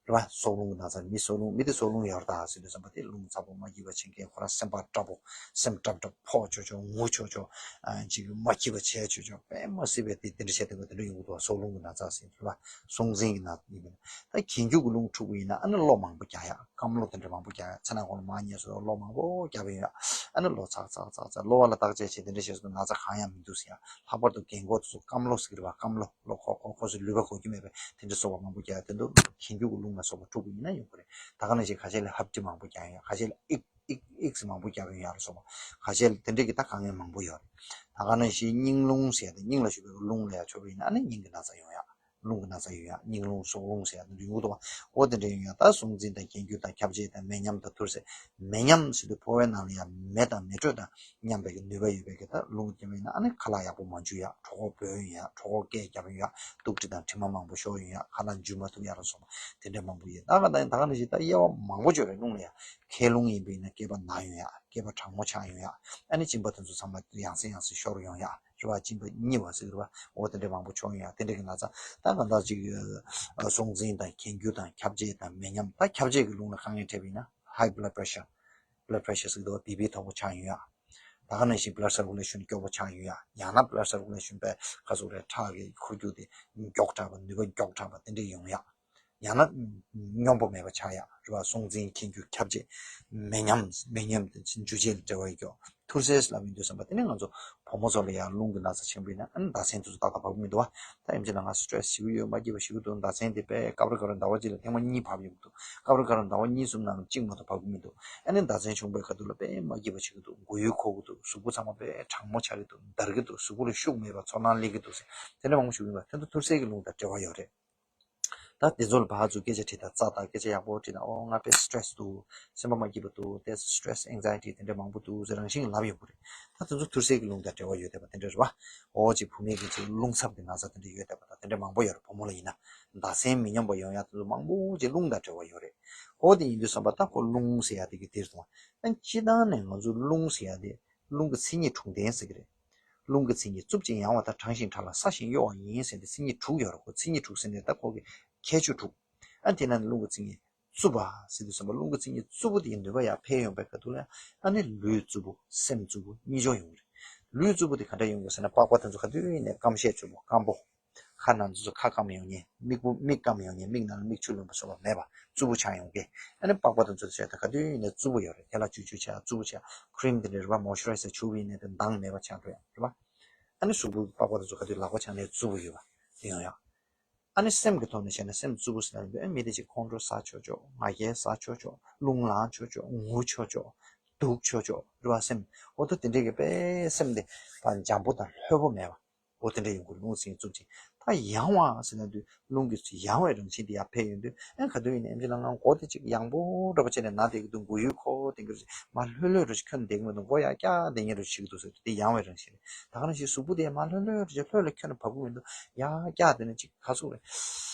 རེད་པ། སྲོག་རླུང་གི་ན་ཚ། མི་སྲོག་རླུང་། མི་དེ་སྲོག་རླུང་ཡོད་རེད་ད་ཟེར་དུས་ཙམ་པ། དེ་རླུང་ཚ་པོ་མ་སྐྱིད་པ་བྱེད་མཁན། ཁོ་རང་སེམས་པ་སྐྲག་པོ། སེམས་སྐྲག་སྐྲག་ཕོག་ཆོག་ཆོག་ངུ་ཆོག་ཆོག་ཨ། ཅིག་མ་སྐྱིད་པ་བྱས་ཆོག་ཆོག་དཔེ་མ་སྲིད་པའི་དེ་དེ་འདྲ་བྱས་བསྡད་པ་དེ་འདྲ་ཡོང་གི་འདུག་པ། སྲོག་རླུང་གི་ན་ཚ་ཟེར། རེད་པ། གཟུང་འཛིན་གྱི་ན་ཚ་ཡིན་པས་ན། ད་གྱེན་རྒྱུ་གི་རླུང་འཁྲུགས་པ་ཡིན་ན། ཨ་ནི་གློ་མང་པོ་རྒྱག་ཡག་སྐམ་གློ་དེ་འདྲ་མང་པོ་རྒྱག་ཡག་མཚན་ནག་གོང་ལ་མར་ཉལ་སོང་། གློ་མང་པོ་རྒྱག་པ་ཡོང་ཡག་ཨ་ནི་གློ་ཚགས་ཚགས་ཚགས་ཚགས། གློ་བ་ལ་བརྟག་དཔྱད་བྱས། དེ་འདྲ་བྱས་སོང་ན་ན་ཚ་གང་ཡང་མི་འདུག་ཟེར་ཡག་ལྷག་པར་དུ་རྒན་གོག་དེ་ཚོ་སྐམ་གློ་ཟེར་གྱི་རེད་པ། སྐམ་གློ། གློ་ཁོག་ཁོག་ཁོག་སོགས་ལུད་པ་གོ་རྒྱུ་མེད་པའི་དེ་འདྲ་བཟོ་བ་མང་པོ་རྒྱག་ཡག་དེ་ཚོ་གྱེན་རྒྱུ་གི་རླུང་ལ་སོགས་པ་འཁྲུགས་པ་ཡིན་ན་ཡོང་གི་རེད། ད་ག་ནང་བཞིན་ཁ་ཤས་ལ་ཧབ་སྦྲིད་མང་པོ་རྒྱག་ཡོང་ཡག་ཁ་ཤས་ལ་ཨིག་ཨིག་ཨིག་ཟེར་མང་པོ་རྒྱག་ཡོང་ཡག་ལ་སོགས་པ། ཁ་ཤས་ལ་དེ་འདྲ་གི་ད་དཀའ་ངལ་མང་པོ་ཡོད་རེད། ད་ག་ནང་བཞིན་སྙིང་རླུང་ཟེར་ཡག་དེ། སྙིང་ལ་ཞུགས་པའི་རླུང་ལ་ཡང་ཆོག་པ་ཡིན་ན། ཨ་ནི་སྙིང་གི་ན་ཚ་ཡོང་ཡག་རླུང་གི་ན་ཚ་ཡོང་ཡག་སྙིང་རླུང་སྲོག་རླུང་ཟེར་ཡག་དེ་འདྲ་ཡོང་གི་འདུག་པ། འོ་དེ་འདྲ་ཡོང་ཡག་ད་གཟུང་འཛིན་དང་གྱེན་རྒྱུ་དང་ཁྱབ་བྱེད་དང་མེ་མཉམ་དང་ཐུར་སེལ། མེ་མཉམ་ཟེར་དུས་ཕོ་བའི་ནང་ལ་ཡང་མེ་དང་མེ་དྲོད་དང་མཉམ་པའི་གི་ནུས་པ་ཡོད་པའི་གི་ད་རླུང་རྒྱུ་མ་ཡིན་ན། ཨ་ནི་ཁ་ལག་ཡག་པོ་མ་འཇུ་ཡག་གྲོད་ཁོག་སྦོས་ཡོང་ཡག་གྲོད་ཁོག་སྐད་རྒྱབ་ཡོང་ཡག་སྡུག་དྲི་དང་དྲི་མ་མང་པོ་ཤོར་ཡོང་ཡག་ཁ་ལག་འཇུ་མ་ཐུབ་ཡག་ལ་སོགས་པ་དེ་འདྲ་མང་པོ་ཡོད། ད་ག་ད་ད་ག་ནང་བཞིན་ད་དབྱེ་བ་མང་པོ་ཅིག་ཡོད་རེད། རླུང་ལ་ཡང་། མཁལ་རླུང་ཡིན་པ་ཡིན་ན་སྐེད་པ་ན་ཡོང་ཡག་སྐེད་པ་གྲང་མོ་ཆགས་ཡོང་ཡག་ཨ་ནི་གཅིན་པ་དེ་ཚོ་ཚང་མ་ཡང་སེ་ཡང་སེ་ཤོར་ཡོང་ཡག་རེད་པ། གཅིན་པ་སྙི་བ་ཟེར་གྱི་རེད་པ། འོ་དེ་འདྲ་མང་པོ་ཤོར་ཡོང་ཡག་དེ་འདྲ་གི་ན་ཚ། ད་གང་ལྟར་ཅིག་ཨ། གཟུང་འཛིན་དང་གྱེན་རྒྱུ་དང་ཁྱབ་བྱེད་དང་མེ་མཉམ། ད་ཁྱབ་བྱེད་ཀྱི་རླུང་ལ་དཀའ་ངལ་འཕྲད་པ་ཡིན་ན། high blood pressure། blood pressure ཟེར་གྱི་འདུག་པ། བི་པི་མཐོ་པོ་ཆགས་ཡོང་ཡག་ད་ག་ནང་བཞིན་blood circulation སྐྱོ་པོ་ཆགས་ཡོང་ཡག་ཡང་ན་blood circulation དཔེ་ག་ཟེར་དགོས་རེད། ཁྲག་གི་འཁོར་རྒྱུག་དེ་མགྱོགས་དྲགས་པ། ནུས་པ་མགྱོགས་དྲགས་པ་དེ་འདྲ་ཡོང་ཡག་ཡང་ན་སྙོམས་པོ་མེད་པ་ཆགས་ཡག་རེད་པ། གཟུང་འཛིན་གྱེན་རྒྱུ་ཁྱབ་བྱེད་མེ་མཉམ། མེ་མཉམ་དེ་འཇུ་བྱེད་ལ་འབྲེལ་བ་ཡོད་ཀྱང་། ཐུར་སེལ་ལབ་ཡོང་དུས་ཙམ་པ། དེ་ནས་ང་ཚོ་བུ་མོ་ཚོ་ལ་ཡང་རླུང་གི་ན་ཚ་ཆེན་པོ་ཡིན་ན། ཨ་ནི་ཟླ་མཚན་དེ་ཚོ་ཏག་ཏག་བབས་ཀྱི་མི་འདུག་པ། ད་ཡིན་གཅིག་ན་ང་stress ཞེ་པོ་ཡོད། མ་སྐྱིད་པ་ཞེ་པོ་འདུག་ཟླ་མཚན་དེ་དཔེ་སྐབས་རེ་སྐབས་རེ་ཟླ་བ་གཅིག་ལ་ཐེངས་མ་གཉིས་བབས་ཡོང་གི་འདུག་སྐབས་རེ་སྐབས་རེ་ཟླ་བ་གཉིས་གསུམ་ནང་ལ་གཅིག་མ་གཏོགས་བབས་ཀྱི་མི་འདུག་ཨ་ནི་ཟླ་མཚན་བྱུང་པའི་ཁ་ཐུག་ལ་དཔེ་མ་སྐྱིད་པ་བྱེད་ཀྱི་འདུག་མགོ་ཡུ་འཁོར་གྱི་འདུག་གཟུགས་པོ་ཚང་མ་དཔེ་གྲང་མོ་ཆགས་ཀྱི་འདུག་འདར་གྱི་འདུག་གཟུགས་པོ་ལ་ཤུགས་མེད་པ། ཚོར་སྣང་སླེབས་ཀྱི་འདུག་ཟེར། དེ་འདྲ་མང་པོ་ཞིག་ཡོང་བ་དེ་ཚོ་ཐུར་སེལ་གྱི་རླུང་དང་འབྲེལ་བ་ཡོད་རེད། ད་དེ་ཚོ་ལ་ཕར་ཚུར་སྐད་ཆ་དྲིས་དང་། རྩ་དང་སྐད་ཆ་ཡག་པོ་དྲིས་དང་། ཨོ་ང་དཔེ་stress འདུག་སེམས་པ་མ་སྐྱིད་པ་འདུག་དེ་stress anxiety དེ་འདྲ་མང་པོ་འདུག་ཟེར་རང་བཞིན་གྱིས་ལབ་ཡོང་གི་རེད། ད་དེ་ཚོ་ཐུར་སེལ་གྱི་རླུང་དང་འབྲེལ་བ་ཡོད་བསྡད་པ་དེ་འདྲ་རེད་པ། ཨོ་ཅིག་བུད་མེད་ཀྱི་ཅིག་རླུང་འཚབ་ཀྱི་ན་ཚ་དེ་འདྲ་ཡོད་བསྡད་པ་དང་དེ་འདྲ་མང་པོ་ཡོད་རེད། བུ་མོ་ལ་ཡིན་ན་ཟླ་མཚན་མི་སྙོམས་པ་ཡོང་ཡག་དེ་ཚོ་མང་པོ་ཅིག་རླུང་དང་འབྲེལ་བ་ཡོད་རེད། ཨོ་དེ་ཡིན་དུས་ཙམ་པ་ད་ཁོ་རླུང་ཟེར་ཡག་དེ་གི་དེར་སོང་བ། ཨ་སྤྱིར་བཏང་ནས་ང་ཚོ་རླུང་ཟེར་ཡག་དེ་རླུང་གི་མཚན་ཉིད་དྲུག་ལྡན་ཟེར་གྱི་རེད། རླུང་གི་མཚན་ཉིད། རྩུབ་ཅིང་ཡང་བ་དང་། གྲང་ཞིང་ཕྲ་ལ། སྲ་ཞིང་གཡོ་བ་ཡིན་ཟེར་ཏེ་མཚན་ཉིད་དྲུག་ཡོད་རེད། ཁོ་མཚན་ཉིད་དྲུག་ཟེར་ནས་ད་ཁོ་གི་ཁྱད་ཆོས་དྲུག་ཨ་དེ་ནང་ནས་རླུང་གི་མཚན་ཉིད། རྩུབ་པ་ཟེར་དུས་ཙམ་པ་རླུང་གི་མཚན་ཉིད་རྩུབ་པོ་དེའི་ནུས་པ་ཡར་འཕེལ་ཡོང་པའི་ཁ་ཐུག་ལ་ཨ་ནི་ལུས་རྩུབ་པོ་སེམས་རྩུབ་པོ་གཉིས་སྦྱོར་ཡོང་གི་རེད། ལུས་རྩུབ་པོ་དེ་ག་འདྲ་ཡོང་གི་ཟེར་ན། པགས་པ་དེ་ཚོ་ག་དུས་ཡིན་ནའི་སྐམ་ཤས་ཆེ་པོ་སྐམ་པོ། ཁ་ནང་ཚོ་ཁ་སྐམ་ཡོང་ཉེན། མིག་པོ་མིག་སྐམ་ཡོང་ཉེན། མིག་ནང་ལ་མིག་ཆུ་ལོན་པ་སོགས་པ་མེད་པ་རྩུབ་པོ་ཆགས་ཡོང་གི། ཨ་ནི་པགས་པ་དེ་ཚོ་བྱས་ད་ག་དུས་ཡིན་ནའི་རྩུབ་པོ་ཡོད་རེད། དེ་ལ་བཅུ་བཅུ་ཆགས་རྩུབ་པོ་ཆགས། ཁྲིམ་དེ་འདྲ་རེད་པ། མོ་ཤུ་རའི་ཛར་བྱུག་པ་ཡིན་ནའི་དེ་མདངས་མེད་པ་ཆགས་འགྲོ་ཡ་རེད་པ། ཨ་ནི་གཟུགས་པོའི་པགས་པ་དེ་ཚོ་ག་དུས་ལག་པ་འཆང་ནའི་རྩུབ་པོ་ཡོད་པ་དེ་ཡོང་ཡ། ཨ་ནི་སེམས་ཀྱི་ཐོག་ནས་བྱས་ན་སེམས་རྩུབ་པོ་ཟེར་ན་འདོད། ཨ་མི་དེ་ཅིག་ཁོང་ཁྲོ་ཟ་ཆོག་ཆོག་ང་རྒྱལ་ཟ་ཆོག་ཆོག་རླུང་ལངས་ཆོག་ཆོག་ངུ་ཆོག་ཆོག་སྡུག་ཆོག་ཆོག་རེད་པ། སེམས་འོ་ད་དེ་འདྲས་ཀྱི་དཔེ་སེམས་དེ་ཕར་འཇམ་པོ་དང་ལྷོད་པོ་མེད་པ། འོ་དེ་འདྲས་ཡོང་གི་རེད། རླུང་སེམས་རྩུབ་ཅིང་། ད་ཡང་བ་ཟེར་ན་འདོད། རླུང་གི་ཡང་བའི་རང་བཞིན་དེ་ཡར་འཕེལ་ཡོང་དུས་ཨ་ག་དུས་ཡིན་ནའི་ཨེམ་ཆི་ལ་ང་མགོ་དེ་ཅིག་ཡང་པོ་འདྲ་པོ་བྱས་ནས་ན་བསྡད་ཀྱི་འདུག་མགོ་ཡུ་འཁོར་བསྡད་ཀྱི་རེད། མར་ལྷོད་ལྷོད་འདྲ་ཅིག་འཁྱོར་ནས་བསྡད་ཀྱི་མི་འདུག་མགོ་ཡར་བཀྱག་བསྡད་ཉེན་འདྲ་ཅིག་འདུག་ཟེར་དུས་དེ་ཡང་བའི་རང་བཞིན་རེད། ད་ག་ནང་བཞིན་གཟུགས་པོ་དེ་མར་ལྷོད་ལྷོད་འདྲ་ཅིག་ལྷོད་ལ་འཁྱོར་ནས་བབས་ཀྱི་མི་འདུག་ཡར་བཀྱག་བསྡད་ནས་ཅིག་ག་ཚོད་རེད།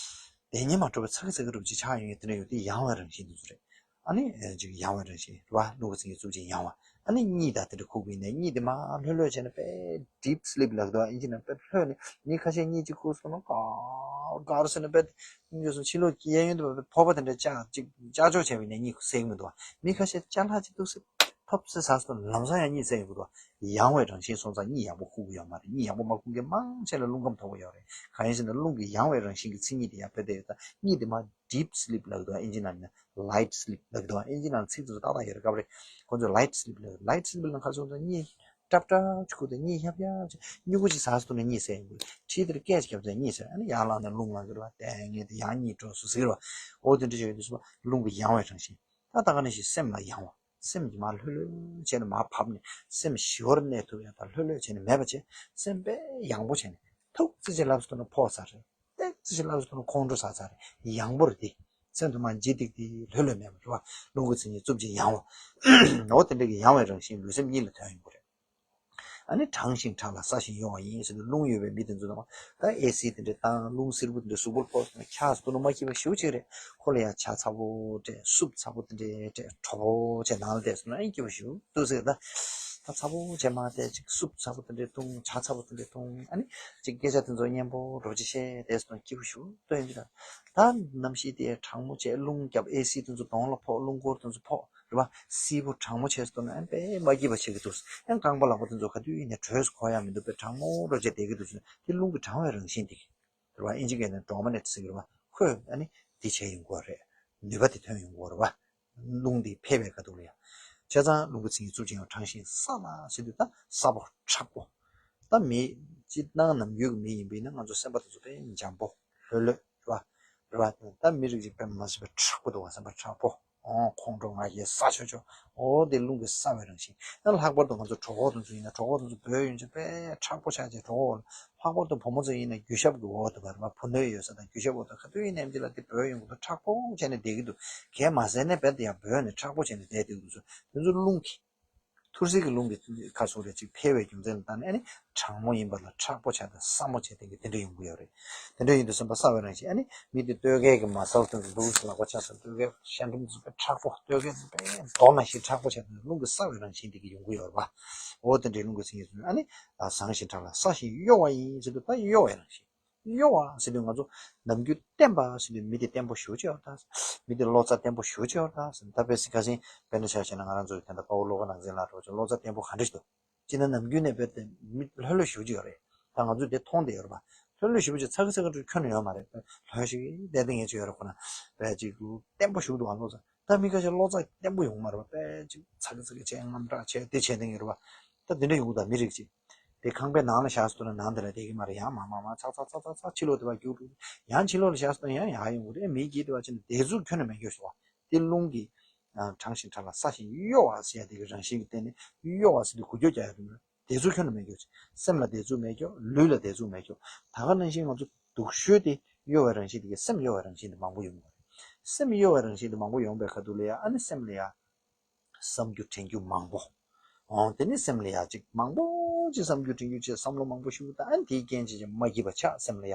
བསྡད་ཉན་མ་གྲོལ་བའི་ཚ་གི་ཚ་གི་འདྲ་པོ་ཅིག་ཆགས་ཡོང་ཡོད། དེ་འདྲ་ཡོད་དེ་ཡང་བའི་རང་བཞིན་དེ་ཚོ་རེད། ཨ་ནི་ཅིག་ཡང་བའི་རང་བཞིན་རེད་པ། རླུང་གི་མཚན་ཉིད་རྩུབ་ཅིང་ཡང་བ། ཨ་ནི་གཉིད་ད་དེ་འདྲ་ཁུག་གི་ཡིན་ནའི་གཉིད་དེ་མར་ལྷོད་ལྷོད་བྱས་ནས་དཔེ་deep sleep ལབ་འདུག་ཨིན་ཇི་ནང་དཔེ་ལྷོད་ནས་མི་ཁ་ཤས་གཉིད་ཅིག་ཁུག་སོང་ན་གར་གར་ཟེར་ནས་དཔེ་སྙིང་རྗེ་སོང་། ཕྱི་ལོགས་གཡས་གཡོན་དུ་ཕོར་པ་དེ་འདྲ་བཅག་ཅིག་བཅག་ཆོག་བྱས་པ་ཡིན་ནའི་གཉིད་སད་ཀྱི་མི་འདུག་མི་ཁ་ཤས་ཅ་ལག་ཅིག་འདུག་ཟེར་ཐོབ་ཟེར་ཟ་སོང་ན་ལམ་སང་ཡང་གཉིད་སད་ཡོང་གི་འདུག་ཡང་བའི་རང་བཞིན་སོང་ཙང་གཉིད་ཡག་པོ་ཁུག་གི་ཡོད་མ་རེད། གཉིད་ཡག་པོ་མ་ཁུག་མཁན་མང་ཆེ་ལ་རླུང་ཁམས་དོག་པོ་ཡོད་རེད། གང་ཡིན་ཟེར་ན་རླུང་གི་ཡང་བའི་རང་བཞིན་གྱི་མཚན་ཉིད་དེ་ཡར་འཕེལ་བསྡད་ཡོད། ད་གཉིད་དེ་མར་deep sleep ལབ་འདུག་ཨིན་ཇི་ནང་ནས་light sleep ལབ་འདུག་ཨིན་ཇི་ནང་ཚིག་དེ་ཚོ་ཏག་ཏག་ཡོད་རེད། སྐབས་རེ་ཁོ་ཚོས་light sleep ལབ། light sleep ལབ་ན་ག་རེ་ཟེར་ན་གཉིད་སྲབ་སྲབ་ཅིག་ཁུག་དང་གཉིད་ཧྱབ་ཧྱབ་ཅིག་སྨྱུ་གུ་ཅིག་ཟ་སོང་ན་གཉིད་སད་ཡོང་གི་རེད། ཁྲིད་དེར་སྐད་ཅིག་བརྒྱབ་ཙང་གཉིད་སད། ཨ་ནི་ཡར་ལངས་ནས་རླུང་ལངས་ཀྱི་རེད་པ། ལྟས་ངན་དེ་ཡང་གཉིད་དཀྲོགས་སོང་ཟེར་གྱི་རེད་པ། འོ་དེ་འདྲ་ཅིག་ཡོད་དུས་ཙམ་པ་རླུང་གི་ཡང་བའི་རང་བཞིན། ད་ད་ག་ནང་བཞིན་སེམས་ལ་ཡང་བ། སེམས་ཀྱི་མར་ལྷོད་ལྷོད་བྱས་ནས་མར་བབས་ནས་སེམས་ཞི་བར་གནས་ཐུབ་ཡ་ད་ལྷོད་ལྷོད་བྱས་ནས་མེད་པ་བྱས། སེམས་དཔེ་ཡང་པོ་བྱས་ནས་ཐུག་ཙི་ཅིག་ལབ་སོང་ན་ཕོག་ཚར་རེད། ཏོག་ཙི་ཅིག་ལབ་སོང་ན་ཁོང་ཁྲོ་ཟ་ཚར་རེད། ཡང་པོ་རེད་དེ། སེམས་དེ་མར་ལྗིད་ཏིག་ཏིག་ལྷོད་ལྷོད་མེད་པ་རེད་པ། རླུང་གི་མཚན་ཉིད་རྩུབ་ཅིང་ཡང་བ། འོ་དེ་འདྲ་གི་ཡང་བའི་རང་བཞིན་ལུས་སེམས་གཉིས་ལ་ཐོན་ཡོང་གི་རེད། ཨ་ནི་གྲང་ཞིང་ཁྲག་ལ་སྲ་ཞིང་གཡོ་བ་ཡིན་ཟེར་དུས་རླུང་ཡོད་པའི་མི་དེ་ཚོ་དང་། ད་ཨེ་སི་དེ་འདྲ་བཏང་། རླུང་བསིལ་པོ་དེ་འདྲ་གཟུགས་པོར་ཕོག་སོང་ན་ཁྲག་སྟོང་ནུ་མ་སྐྱིད་པ་ཞེ་པོ་ཅིག་རེད། ཁོ་ལ་ཡང་ཇ་ཚ་པོ་སྤྲད། སུབ་ཚ་པོ་དེ་འདྲ་སྤྲད། དྲོ་པོ་བྱས་ནང་ལ་བསྡད་སོང་ན་ཨེ་སྐྱིད་པ་ཞེ་པོ་འདུག་ཟེར། ད་ད་ཚ་པོ་བྱས་མ་བསྡད་ཅིག་སུབ་ཚ་པོ་དེ་འདྲ་འཐུང་། ཇ་ཚ་པོ་དེ་འདྲ་འཐུང་། ཨ་ནི་ཅིག་སྐད་ཆ་དེ་ཚོ་སྙན་པོ་འདྲ་པོ་ཅིག་བཤད་བསྡད་སོང་ན་སྐྱིད་པོ་ཞེ་པོ་འདུག་ཡིན་གྱི། ད་ད་གནམ་གཤིས་དེ་གྲང་མོ་བྱས། རླུང་བརྒྱབ། ཨེ་སི་དེ་ཚོ་གདོང་ལ་ཕོག། རླུང་འཁོར་དེ་ཚོ་ཕོག་རེད་པ། བསིལ་པོ་གྲང་མོ་བྱས་སོང་ན་ཨ་ནི་དཔེ་མ་སྐྱིད་པ་བྱེད་ཀྱི་འདུག་ཨ་ནི་རྐང་པ་ལག་པ་དེ་ཚོ་ག་དུས་ཡིན་ནའི་དྲོད་ཚོ་གོ་ཡ་མི་འདུག་དཔེ་གྲང་མོ་འདྲ་པོ་བྱས་བསྡད་ཀྱི་འདུག་ཟེར་ན་དེ་རླུང་གི་གྲང་བའི་རང་བཞིན་དེ་གི་རེད་པ། ཨིན་ཇི་སྐད་ནས་ཌོ་མི་ནེཊ་ཟེར་གྱི་རེད་པ། ཁོས་ཨ་ནི་དེ་བྱས་ཡོང་གི་ཡོད་རེད། ནུས་པ་དེ་ཐོན་ཡོང་གི་ཡོད་རེད་པ། རླུང་དེ་འཕེལ་བའི་ཁ་ཐུག་ལ་ཡ། བྱས་ཙང་རླུང་གི་མཚན་ཉིད་རྩུབ་ཅིང་ཡང་བ། གྲང་ཞིང་སྲ་ལ་ཟེར་དུས་ད་སྲ་པོ་མཁྲེགས་པོ། ད་མི་སྤྱིར་བཏང་ནམ་རྒྱུན་གྱི་མི་ཡིན་པས་ན་ང་ཚོ་སེམས་པ་དེ་ཚོ་དཔེ་འཇམ་པོ་ལྷོད་ལྷོད་རེད་པ། རེད་པ། ད་མི་རིགས་ཅིག་དཔེ་མ་སྲིད་པའི་མཁྲེགས་པོ་འདུག་པ། སེམས་པ་མཁྲེགས་པོ། ཨོ་ཁོང་ཁྲོ་ང་རྒྱལ་ཟ་ཆོག་ཆོག་འོ་དེ་རླུང་གི་སྲ་བའི་རང་བཞིན། ད་ལྷག་པར་དུ་ང་ཚོ་གྲོད་ཁོག་དེ་ཚོ་ཡིན་ན་གྲོད་ཁོག་དེ་ཚོ་སྦོས་ཡོང་ཆེད་དཔེ་མཁྲེགས་པོ་ཆགས་ཆེད་གྲོད་ཁོག་ལ། ལྷག་པར་དུ་བུ་མོ་ཚོ་ཡིན་ན་རྒྱུ་ཞབས་ཀྱི་འོག་ཏུ་བར་མ་བུ་སྣོད་ཡོད་ས་དང་རྒྱུ་ཞབས་འོག་ཏུ་ག་དུས་ཡིན་ནའི་དེ་ལ་དེ་སྦོས་ཡོང་གི་འདུག་མཁྲེགས་པོ་བྱས་ནས་བསྡད་ཀྱི་འདུག་གས་མ་ཟས་ནས་རྦད་དེ་ཡང་སྦོས་ནས་མཁྲེགས་པོ་བྱས་ནས་བསྡད་བསྡད་ཀྱི་འདུག་ཟེར། དེ་ཚོ་རླུང་གི་ཐུར་སེལ་གྱི་རླུང་གི་ཁ་སོ་རེ་ཅིག་འཕེལ་བའི་རྒྱུ་མཚན་ལ་བརྟེན་ནས་ཨ་ནི་གྲང་མོ་ཡིན་པ་ལ་མཁྲེགས་པོ་ཆགས་དང་སྲ་མོ་བྱས་དེ་གི་དེ་འདྲ་ཡོང་གི་ཡོད་རེད། དེ་འདྲ་ཡིན་དུས་སེམས་པ་སྲ་བའི་རང་བཞིན། ཨ་ནི་མི་དེ་ལྟོ་གས་ཀྱི་མ་སལ་དུས་འདུག་ལག་པ་ཆགས་སོང་། ལྟོ་གས་ཤ་འབྲུམ་ཚོ་དཔེ་མཁྲེགས་པོ། ལྟོ་གས་དཔེ་རྡོ་ནང་བཞིན་མཁྲེགས་པོ་བྱས་དུས་རླུང་གི་སྲ་བའི་རང་བཞིན་དེ་གི་ཡོང་གི་ཡོད་རེད་པ། འོ་དེ་འདྲའི་རླུང་གི་མཚན་ཉིད་ཚོ་ཨ་ནི་ཟང་ཞིང་ཁྲག་ལ་སྲ་ཞིང་གཡོ་བ་ཡིན་ཟེར་དུས་ད་གཡོ་བའི་རང་བཞིན། གཡོ་བ་ཟེར་དུས་ང་ཚོ་ནམ་རྒྱུན་བརྟན་པ་ཟེར་དུས་མི་དེ་བརྟན་པོ་ཞེ་པོ་ཅིག་ཡོད་རེད་ད། མི་དེ་བློ་རྩ་བརྟན་པོ་ཞེ་པོ་ཅིག་ཡོད་རེད་ད་ཟེར། ད་དཔེ་སྲིད་ཁ་སང་དཔེར་ན་ཆ་བཞག་ན་ང་རང་ཚོ་དེ་འདྲ་དཔའ་བོ་བློ་དགའ་ནག་འཛིན་ལགས་འདྲ་བོ་ཅིག་བློ་རྩ་བརྟན་པོ་ག་འདྲ་ཞིག་འདུག་སྤྱིར་ན་ནམ་རྒྱུན་ནས་དཔེ་དེ་མི་ལྷོད་ལྷོད་ཞེ་པོ་ཅིག་ཡོད་རེད། ད་ང་ཚོས་དེ་མཐོང་བསྡད་ཡོད་རེད་པ། ལྷོད་ལྷོད་ཞེ་པོ་ཅིག་ཚ་གི་ཚ་གི་འདྲ་ཁྱོན་ནས་ཡོད་མ་རེད། ལྷོད་ཞིག་བསྡད་དེ་ངས་ཅིག་ཡོད་རེད་ཁོ་ན། དཔེ་ཅིག་བརྟན་པོ་ཞེ་པོ་འདུག་ང་བློ་རྩ། ད་མི་ཁ་ཤས་བློ་རྩ་བརྟན་པོ་ཡོང་མ་རེད་པ། དཔེ་ཅིག་ཚ་གི་ཚ་གི་བྱས་དངངས་སྐྲག་བྱས་དེ་བྱས་བསྡད་ཡོད་རེད་པ། ད་དེ་འདྲ་ཡོང་གི་འདུག་མི་རིགས་ཅིག་དེ་ཁང་པའི་ནང་ལ་བཞག་སོང་ན་ནང་དེ་ལ་བསྡད་ཀྱི་མ་རེད། ཡང་མར་མར་མར་ཚག་ཚག་ཚག་ཚག་ཕྱི་ལོགས་དེ་བར་རྒྱུག་འགྲོ། ཡང་ཕྱི་ལོགས་ལ་བཞག་སོང་ན་ཡང་ཡར་ཡོང་གི་རེད། མི་གིས་དེ་བར་ཕྱིན་ནས་བསྡད་ཚུགས་ཁྱོན་ནས་མེད་རྒྱུ་ཞིག་བ། དེ་རླུང་གིས་ཨ་གྲང་ཞིང་ཁྲག་ལ་སྲ་ཞིང་གཡོ་བ་ཟེར་ཡ་དེ་གི་རང་བཞིན་གྱི་སྟེང་ནས་གཡོ་བ་ཟེར་དུས་འགུལ་སྐྱོད་རྒྱག་ཡ་དེ་མ་རེད། བསྡད་ཚུགས་ཁྱོན་ནས་མེད་རྒྱུ། སེམས་ལ་བསྡད་ཚུགས་མེད་རྒྱུ། ལུས་ལ་བསྡད་ཚུགས་མེད་རྒྱུ། ད་ག་ནང་བཞིན་ང་ཚོ་སྡུག་ཤོས་དེ་གཡོ་བའི་རང་བཞིན་དེ་གི་སེམས་གཡོ་བའི་རང་བཞིན་དེ་མང་པོ་ཡོང་གི་རེད། སེམས་གཡོ་བའི་རང་བཞིན་དེ་མང་པོ་ཡོང་པའི་ཁ་ཐུག་ལ་ཡ་ཨ་ནི་སེམས་ལ་ཡ་བསམ་རྒྱུ་དྲན་རྒྱུ་མང་པོ། འོ་དེ་ནི་སེམས་ལ་ཡ་ཅིག་མང་པོ་ཅིག་བསམ་རྒྱུ་དྲན་རྒྱུ་བྱས། བསམ་བློ་མང་པོ་ཞིག་བཏང་། ཨ་ནི་དེའི་རྐྱེན་བྱས་ཀྱི་མ་སྐྱིད་པ་ཆགས་སེམས་ལ་ཡ།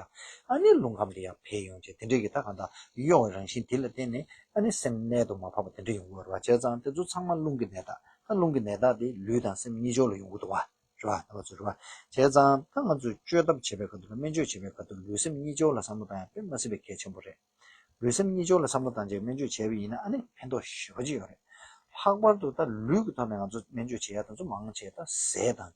ཨ་ནི་རླུང་ཁམས་དེ་ཡ་འཕེལ་ཡོང་བྱས་དེ་འདྲས་ཀྱི་ད་གང་ལྟར་གཡོ་བའི་རང་བཞིན་དེ་ལ་བརྟེན་ནས་ཨ་ནི་སེམས་གནད་དུ་མ་ཕབ་པ་དེ་འདྲས་ཡོང་གི་ཡོད་རེད་པ། བྱས་ཙང་དེ་ཚོ་ཚང་མ་རླུང་གི་ནད་རྟགས། ད་རླུང་གི་ནད་རྟགས་དེ་ལུས་དང་སེམས་གཉིས་ཆར་ལ་ཡོང་གི་འདུག་པ། རེད་པ། ད་ང་ཚོ་རེད་པ། བྱས་ཙང་ད་ང་ཚོས་བཅོས་ཐབས་བྱེད་པའི་ཁ་ཐུག་ལ་སྨན་བཅོས་བྱེད་པའི་ཁ་ཐུག་ལུས་སེམས་གཉིས་ཆར་ལ་བསམ་བློ་བཏང་ཡ་དཔེ་མ་སྲིད་པའི་གལ་ཆེན་པོ་རེད། ལུས་སེམས་གཉིས་སྦྱོར་ལ་བསམ་བློ་བཏང་བྱས་སྨན་བཅོས་བྱས་པ་ཡིན་ན་ཨ་ནི་ཕན་ཐོགས་ཞེ་པོ་ཅིག་ཡོད་རེད། ལྷག་པར་དུ་ད་ལུས་ཀྱི་ཐོག་ནས་ང་ཚོ་སྨན་བཅོས་བྱེད་ཡ་དེ་ཚོ་མང་ཆེ་ད་ཟས་དང་།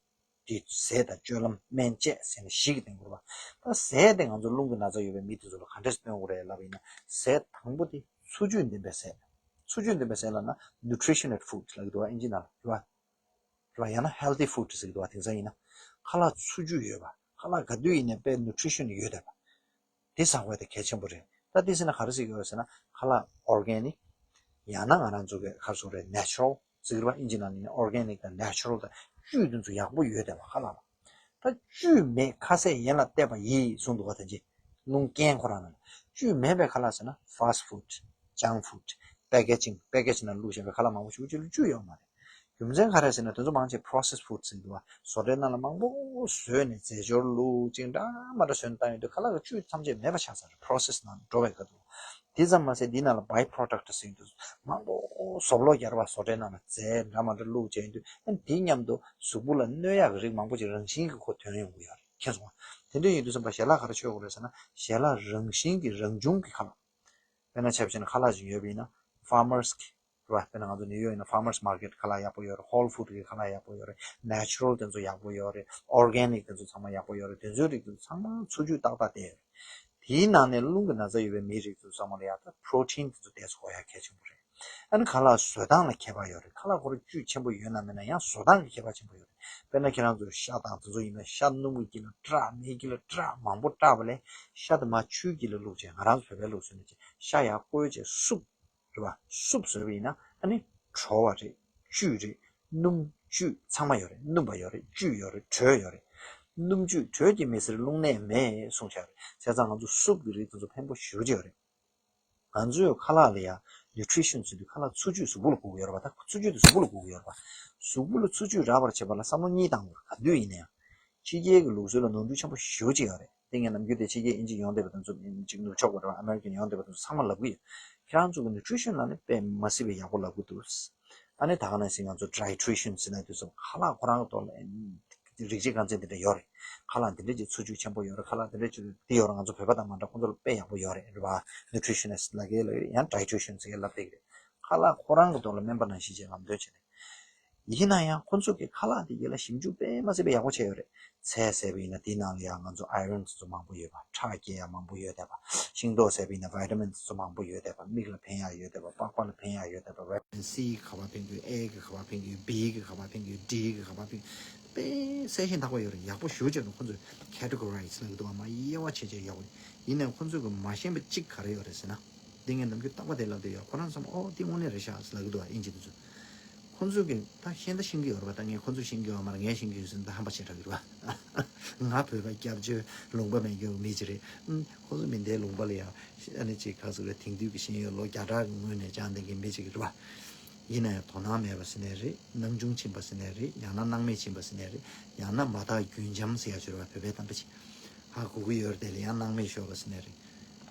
དེ་ཟས་དང་སྤྱོད་ལམ་སྨན་དཔྱད་ཟེར་ནས་བཞི་གི་སྟེང་དགོས་རེད་པ། ད་ཟས་དེ་ང་ཚོ་རླུང་གི་ན་ཚ་ཡོད་པའི་མི་དེ་ཚོ་ལ་ག་འདྲས་སྟོན་དགོས་རེད་ལབ་པ་ཡིན་ན། ཟས་དང་པོ་དེ་འཚོ་བཅུད་ལྡན་པའི་ཟས། འཚོ་བཅུད་ལྡན་པའི་ཟས་ལབ་ན་nutritional food ལབ་ཀྱི་འདུག་པ། ཨིན་ཇི་ནང་ལ་རེད་པ། རེད་པ། ཡང་ན་healthy food ཟེར་གྱི་འདུག་པ། དེང་སང་ཡིན་ན་ཁ་ལག་འཚོ་བཅུད་ཡོད་པ། ཁ་ལག་ག་དུས་ཡིན་ནའི་དཔེ་nutrition ཡོད་བསྡད་པ། དེ་ཟ་དགོས་དེ་གལ་ཆེན་པོ་རེད། ད་དེ་ཟེར་ན་ག་རེ་ཟེར་གྱི་ཡོད་ཟེར་ན། ཁ་ལག་organic ཡང་ན་ང་རང་ཚོ་གི་ག་རེ་ཟེར་དགོས་རེད། natural ཟེར་གྱི་རེད་པ། ཨིན་ཇི་ནང་ནས་organic དང་natural དང་བཅུད་དེ་ཚོ་ཡག་པོ་ཡོད་བསྡད་པ་ཁ་ལག་ལ། ད་བཅུད་མེད་ཁ་ཟས་ཡན་ལ་གཏད་པ་ཡིས་གསུངས་འདུག་པ། ད་ཅི་རླུང་རྐྱེན་ཁོ་རང་ལ་བཅུད་མེད་པའི་ཁ་ལག་ཟེར་ན་fast food, junk food, packaging, package ནང་བླུགས་བཞག་པའི་ཁ་ལག་མང་པོ་ཞེ་པོ་ཅིག་ལ་བཅུད་ཡོད་མ་རེད། རྒྱུ་མཚན་ག་རེ་ཟེར་ན་དེ་ཚོ་མང་ཆེ་processed food ཟེར་གྱི་འདུག་པ། བཟོ་གྲྭའི་ནང་ལ་མང་པོ་བཟོས་ནས་རྫས་སྦྱོར་བླུགས་ཅིང་འདྲ་མ་འདྲ་བཟོས་ནས་བཏང་ཡོང་དུས་ཁ་ལག་གི་བཅུད་ཐམས་ཅད་མེད་པ་ཆགས་ཚར་རེད། process ནང་འགྲོ་བའི་ཁ་ཐུག་དེ་ཙམ་མ་ཟད་འདི་ནང་ལ་by product ཟེར་གྱི་འདུག་མང་པོ་བཟོ་བློ་རྒྱག་པ། བཟོ་གྲྭའི་ནང་ལ་རྫས་འདྲ་མ་འདྲ་བླུགས་བྱས་ཡོང་དུས་ཨ་ནི་དེའི་མཉམ་དུ་གཟུགས་པོ་ལ་གནོད་ཡག་གི་རིགས་མང་པོ་ཅིག་རང་བཞིན་གྱིས་ཁོ་ཐོན་ཡོང་གི་ཡོད་རེད། མཁྱེན་སོང་ང་། དེ་འདྲ་ཡིན་དུས་ཙམ་པ་ཞལ་ལག་ག་རེ་མཆོད་དགོས་རེད་ཟེར་ན། ཞལ་ལག་རང་བཞིན་གྱི་རང་བྱུང་གི་ཁ་ལག་དཔེར་ན་ཆ་བཞག་ན་ཁ་ལག་ཅིག་ཡོད་པ་ཡིན་ན་farmers གི་རེད་པ། དཔེར་ན་ང་ཚོ་ནིའུ་ཡོག་ཡིན་ན་farmers market ཁ་ལག་ཡག་པོ་ཡོད་རེད། whole food གི་ཁ་ལག་ཡག་པོ་ཡོད་རེད། natural དེ་ཚོ་ཡག་པོ་ཡོད་རེད། organic དེ་ཚོ་ཚང་མ་ཡག་པོ་ཡོད་རེད། དེ་ཚོའི་རིགས་དེ་ཚོ་ཚང་མ་འཚོ་བཅུད་ཏག་ཏག་བསྡད་ཡོད་རེད། དེའི་ནང་ནས་རླུང་གི་ན་ཚ་ཡོད་པའི་མིའི་རིགས་དེ་ཚོ་ཚང་མ་ལ་ཡག་ད་protein དེ་ཚོ་བསྡད་ཚོ་དགོས་ཡག་གལ་ཆེན་པོ་རེད། ཨ་ནི་ཁ་ལག་བཟོ་སྟངས་ལ་ཁྱད་པར་ཡོད་རེད། ཁ་ལག་ཁོ་རང་བཅུད་ཆེན་པོ་ཡོད་ན་མེད་ན་ཡང་བཟོ་སྟངས་ཀྱི་ཁྱད་པར་ཆེན་པོ་ཡོད་རེད། དཔེར་ན་ཁྱེད་རང་ཚོ་ཤ་དང་དེ་ཚོ་ཡིན་ན་ཤ་སྣུམ་གྱི་ལ་བཀྲག་མེད་ཀྱི་ལ་བཀྲག་མང་པོ་བཀྲག་པ་ལས་ཤ་དེ་མར་ཆུའི་དཀྱིལ་ལ་བླུགས་བྱས། ང་རང་ཚོ་བོད་པའི་ལུགས་སྲོལ་ནང་བྱས་ཤ་ཡར་བསྐོལ་བྱས་སུབ་རེད་པ། སུབ་བཟོས་པ་ཡིན་ན་ཨ་ནི་བྲོ་བ་རེད། བཅུད་རེད། སྣུམ་བཅུད་ཚང་མ་ཡོད་རེད། སྣུམ་པ་ཡོད་རེད། བཅུད་ཡོད་རེད། དྲོད་ཡོད་རེད། སྣུམ་བཅུད་དྲོད་ཀྱིས་མི་སེལ་རླུང་ནད་མེད་གསུངས་བཞག་རེད། བྱས་ཙང་ང་ཚོ་སུབ་ཀྱི་རིགས་དེ་ཚོ་ཕན་པོ་ཞེ་པོ་ཅིག་ཡོད་རེད། ང་ཚོའི་ཁ་ལག་ལ་ཡང་nutrition ཟེར་དུས་ཁ་ལག་འཚོ་བཅུད་གཟུགས་པོ་ལ་དགོས་ཀྱི་ཡོད་རེད་པ། ད་འཚོ་བཅུད་དེ་གཟུགས་པོ་ལ་དགོས་ཀྱི་ཡོད་རེད་པ། གཟུགས་པོ་ལ་འཚོ་བཅུད་རག་པར་བྱེད་པ་ལ་བསམ་བློ་གཉིས་བཏང་དགོས་རེད། ག་དུས་ཡིན་ན་ཡང་། ཕྱི་རྒྱལ་གྱི་ལུགས་སྲོལ་ལ་ནོར་འཁྲུལ་ཆེན་པོ་ཞེ་པོ་ཅིག་ཡོད་རེད། དེ་ངས་ནམ་རྒྱུན་དེ་ཕྱི་རྒྱལ་དབྱིན་ཇི་ཡོང་བསྡད་པ་དེ་ཚོ་ཅིག་ནུབ་ཕྱོགས་པ་རེད་པ། ཨ་མེ་རི་ཀན་ཡོང་བསྡད་པ་དེ་ཚོ་ཚང་མ་ལབ་ཀྱི་ཡོད། ཁྱེད་རང་ཚོ་གི་nutrition ལ་ནི་དཔེ་མ་སྲིད་པའི་ཡག་པོ་ལབ་ཀྱི་འདུག་ཨ་ནི་ད་ག་ནང་བཞིན་ང་ཚོ་dietitian ཟེར་ན་དུས་ཚོད་ཁ་ལག་ཁོ་རང་གི་ཐོག་ལ་རིགས་གཅིག་རྐང་འཛིན་དེ་འདྲ་ཡོད་རེད། ཁ་ལག་འདི་འདྲ་ཅིག་འཚོ་བཅུད་ཆེན་པོ་ཡོད་རེད། ཁ་ལག་འདི་འདྲ་ཅིག་འདི་ཡོད་རེད། ང་ཚོ་བོད་པ་དང་མ་འདྲ། ཁོང་ཚོ་ལ་དཔེ་ཡག་པོ་ཡོད་རེད། རེད་པ། nutritionist ལབ་ཀྱི་ལབ་ཀྱི་རེད། ཡང་dietitian ཟེར་ལབ་བསྡད་ཀྱི་རེད། ཁ་ལག་ཁོ་རང་གི་ཐོག་ལ་སྨན་པ་ནང་བཞིན་བྱས་ལམ་སྟོན་བྱས་ནས། ཡིན་ན་ཡང་ཁོང་ཚོ་གི་ཁ་ལག་དེ་ག་ལ་ཞིབ་འཇུག་དཔེ་མ་སྲིད་པའི་ཡག་པོ་བྱས་ཡོད་རེད། ཚལ་ཟས་པ་ཡིན་ན་དེའི་ནང་ལ་ཡང་ང་ཚོ་iron དེ་ཚོ་མང་པོ་ཡོད་པ། ཁྲག་སྐྱེད་ཡག་མང་པོ་ཡོད་བསྡད་པ། ཤིང་ཏོག་ཟས་པ་ཡིན་ན་vitamin དེ་ཚོ་མང་པོ་ཡོད་བསྡད་པ། མིག་ལ་ཕན་ཡག་ཡོད་བསྡད་པ། པགས་པ་ལ་ཕན་ཡག་ཡོད་བསྡད་པ། vitamin C གི་ག་པར་ཕན་གྱི་ཡོད། A གི་ག་པར་ཕན་གྱི་ཡོད། B གི་ག་པར་ཕན་གྱི་ཡོད། D གི་ག་པར་ཕན་གྱི་ཡོད། དཔེ་གསལ་ཞིང་དག་པ་ཡོད་རེད། ཡག་པོ་ཞེ་པོ་ཅིག་ནི་ཁོང་ཚོས་categorize ལབ་ཀྱི་འདུག་བ། མ་དབྱེ་བ་ཕྱེ་བྱས་ཡག་པོ། ཡིན་ནའང་ཁོང་ཚོས་གི་མ་ཤེས་པ་གཅིག་ག་རེ་ཡོད་རེད་ཟེར་ན། འདི་ངས་ནམ་རྒྱུན་རྟག་པ་དེ་ལབ་བསྡད་ཡོད། ཁོ་རང་ཚོ་ཨོ་འདི་དངོས་གནས་རེད་ཤག་ལབ་ཀྱི་འདུག་བ། དབྱིན་ཇི་དེ་ཚོ། ཁོང་ཚོས་གི་ད་ཤེས་ད་ཤེས་ཀྱི་ཡོད་རེད་པ། ད་ངས་ཁོང་ཚོས་ཤེས་ཀྱི་ཡོད་མ་རེད། ངས་ཤེས་ཀྱི་ཡོད་ཟེར་ན་ད་ཧམ་པ་བཤད་དྲགས་ཀྱི་རེད་པ། ང་བོད་པ་སྐྱབས་བཅོལ་ལུང་པ་མེད་མཁན་མི་ཅིག་རེད། ཨུམ། ཁོང་ཚོ་མི་འདིའི་ལུང་པ་ལ་ཡང་ཨ་ནི་ཅིག་ག་ཟེར་རེད། དེང་དུས་ཀྱི་ཤེས་ཡོན་ལོ་བརྒྱ་ཕྲག་གི་སྔོན་ནས་སྦྱངས་བསྡད་མཁན་མི་ཅིག་རེད་པ། ཡིན་ན་ཡང་དོ་སྣང་མེད་པ་ཟེར་ནའི་རེད། སྣང་ཆུང་ཕྱིན་པ་ཟེར་ནའི་རེད། ཡང་ན་སྣང་མེད་ཕྱིན་པ་ཟེར་ནའི་རེད། ཡང་ན་མ་དག་རྒྱུན་འབྱམས་ཟེར་ཡག་ཅིག་རེད་པ། བོད་པའི་གཏམ་དཔེ་ཅིག་ཧ་གོ་གི་ཡོད་རེད། དེ་ལ་ཡང་སྣང་མེད་ཤོར་བ་ཟེར་ནའི་རེད།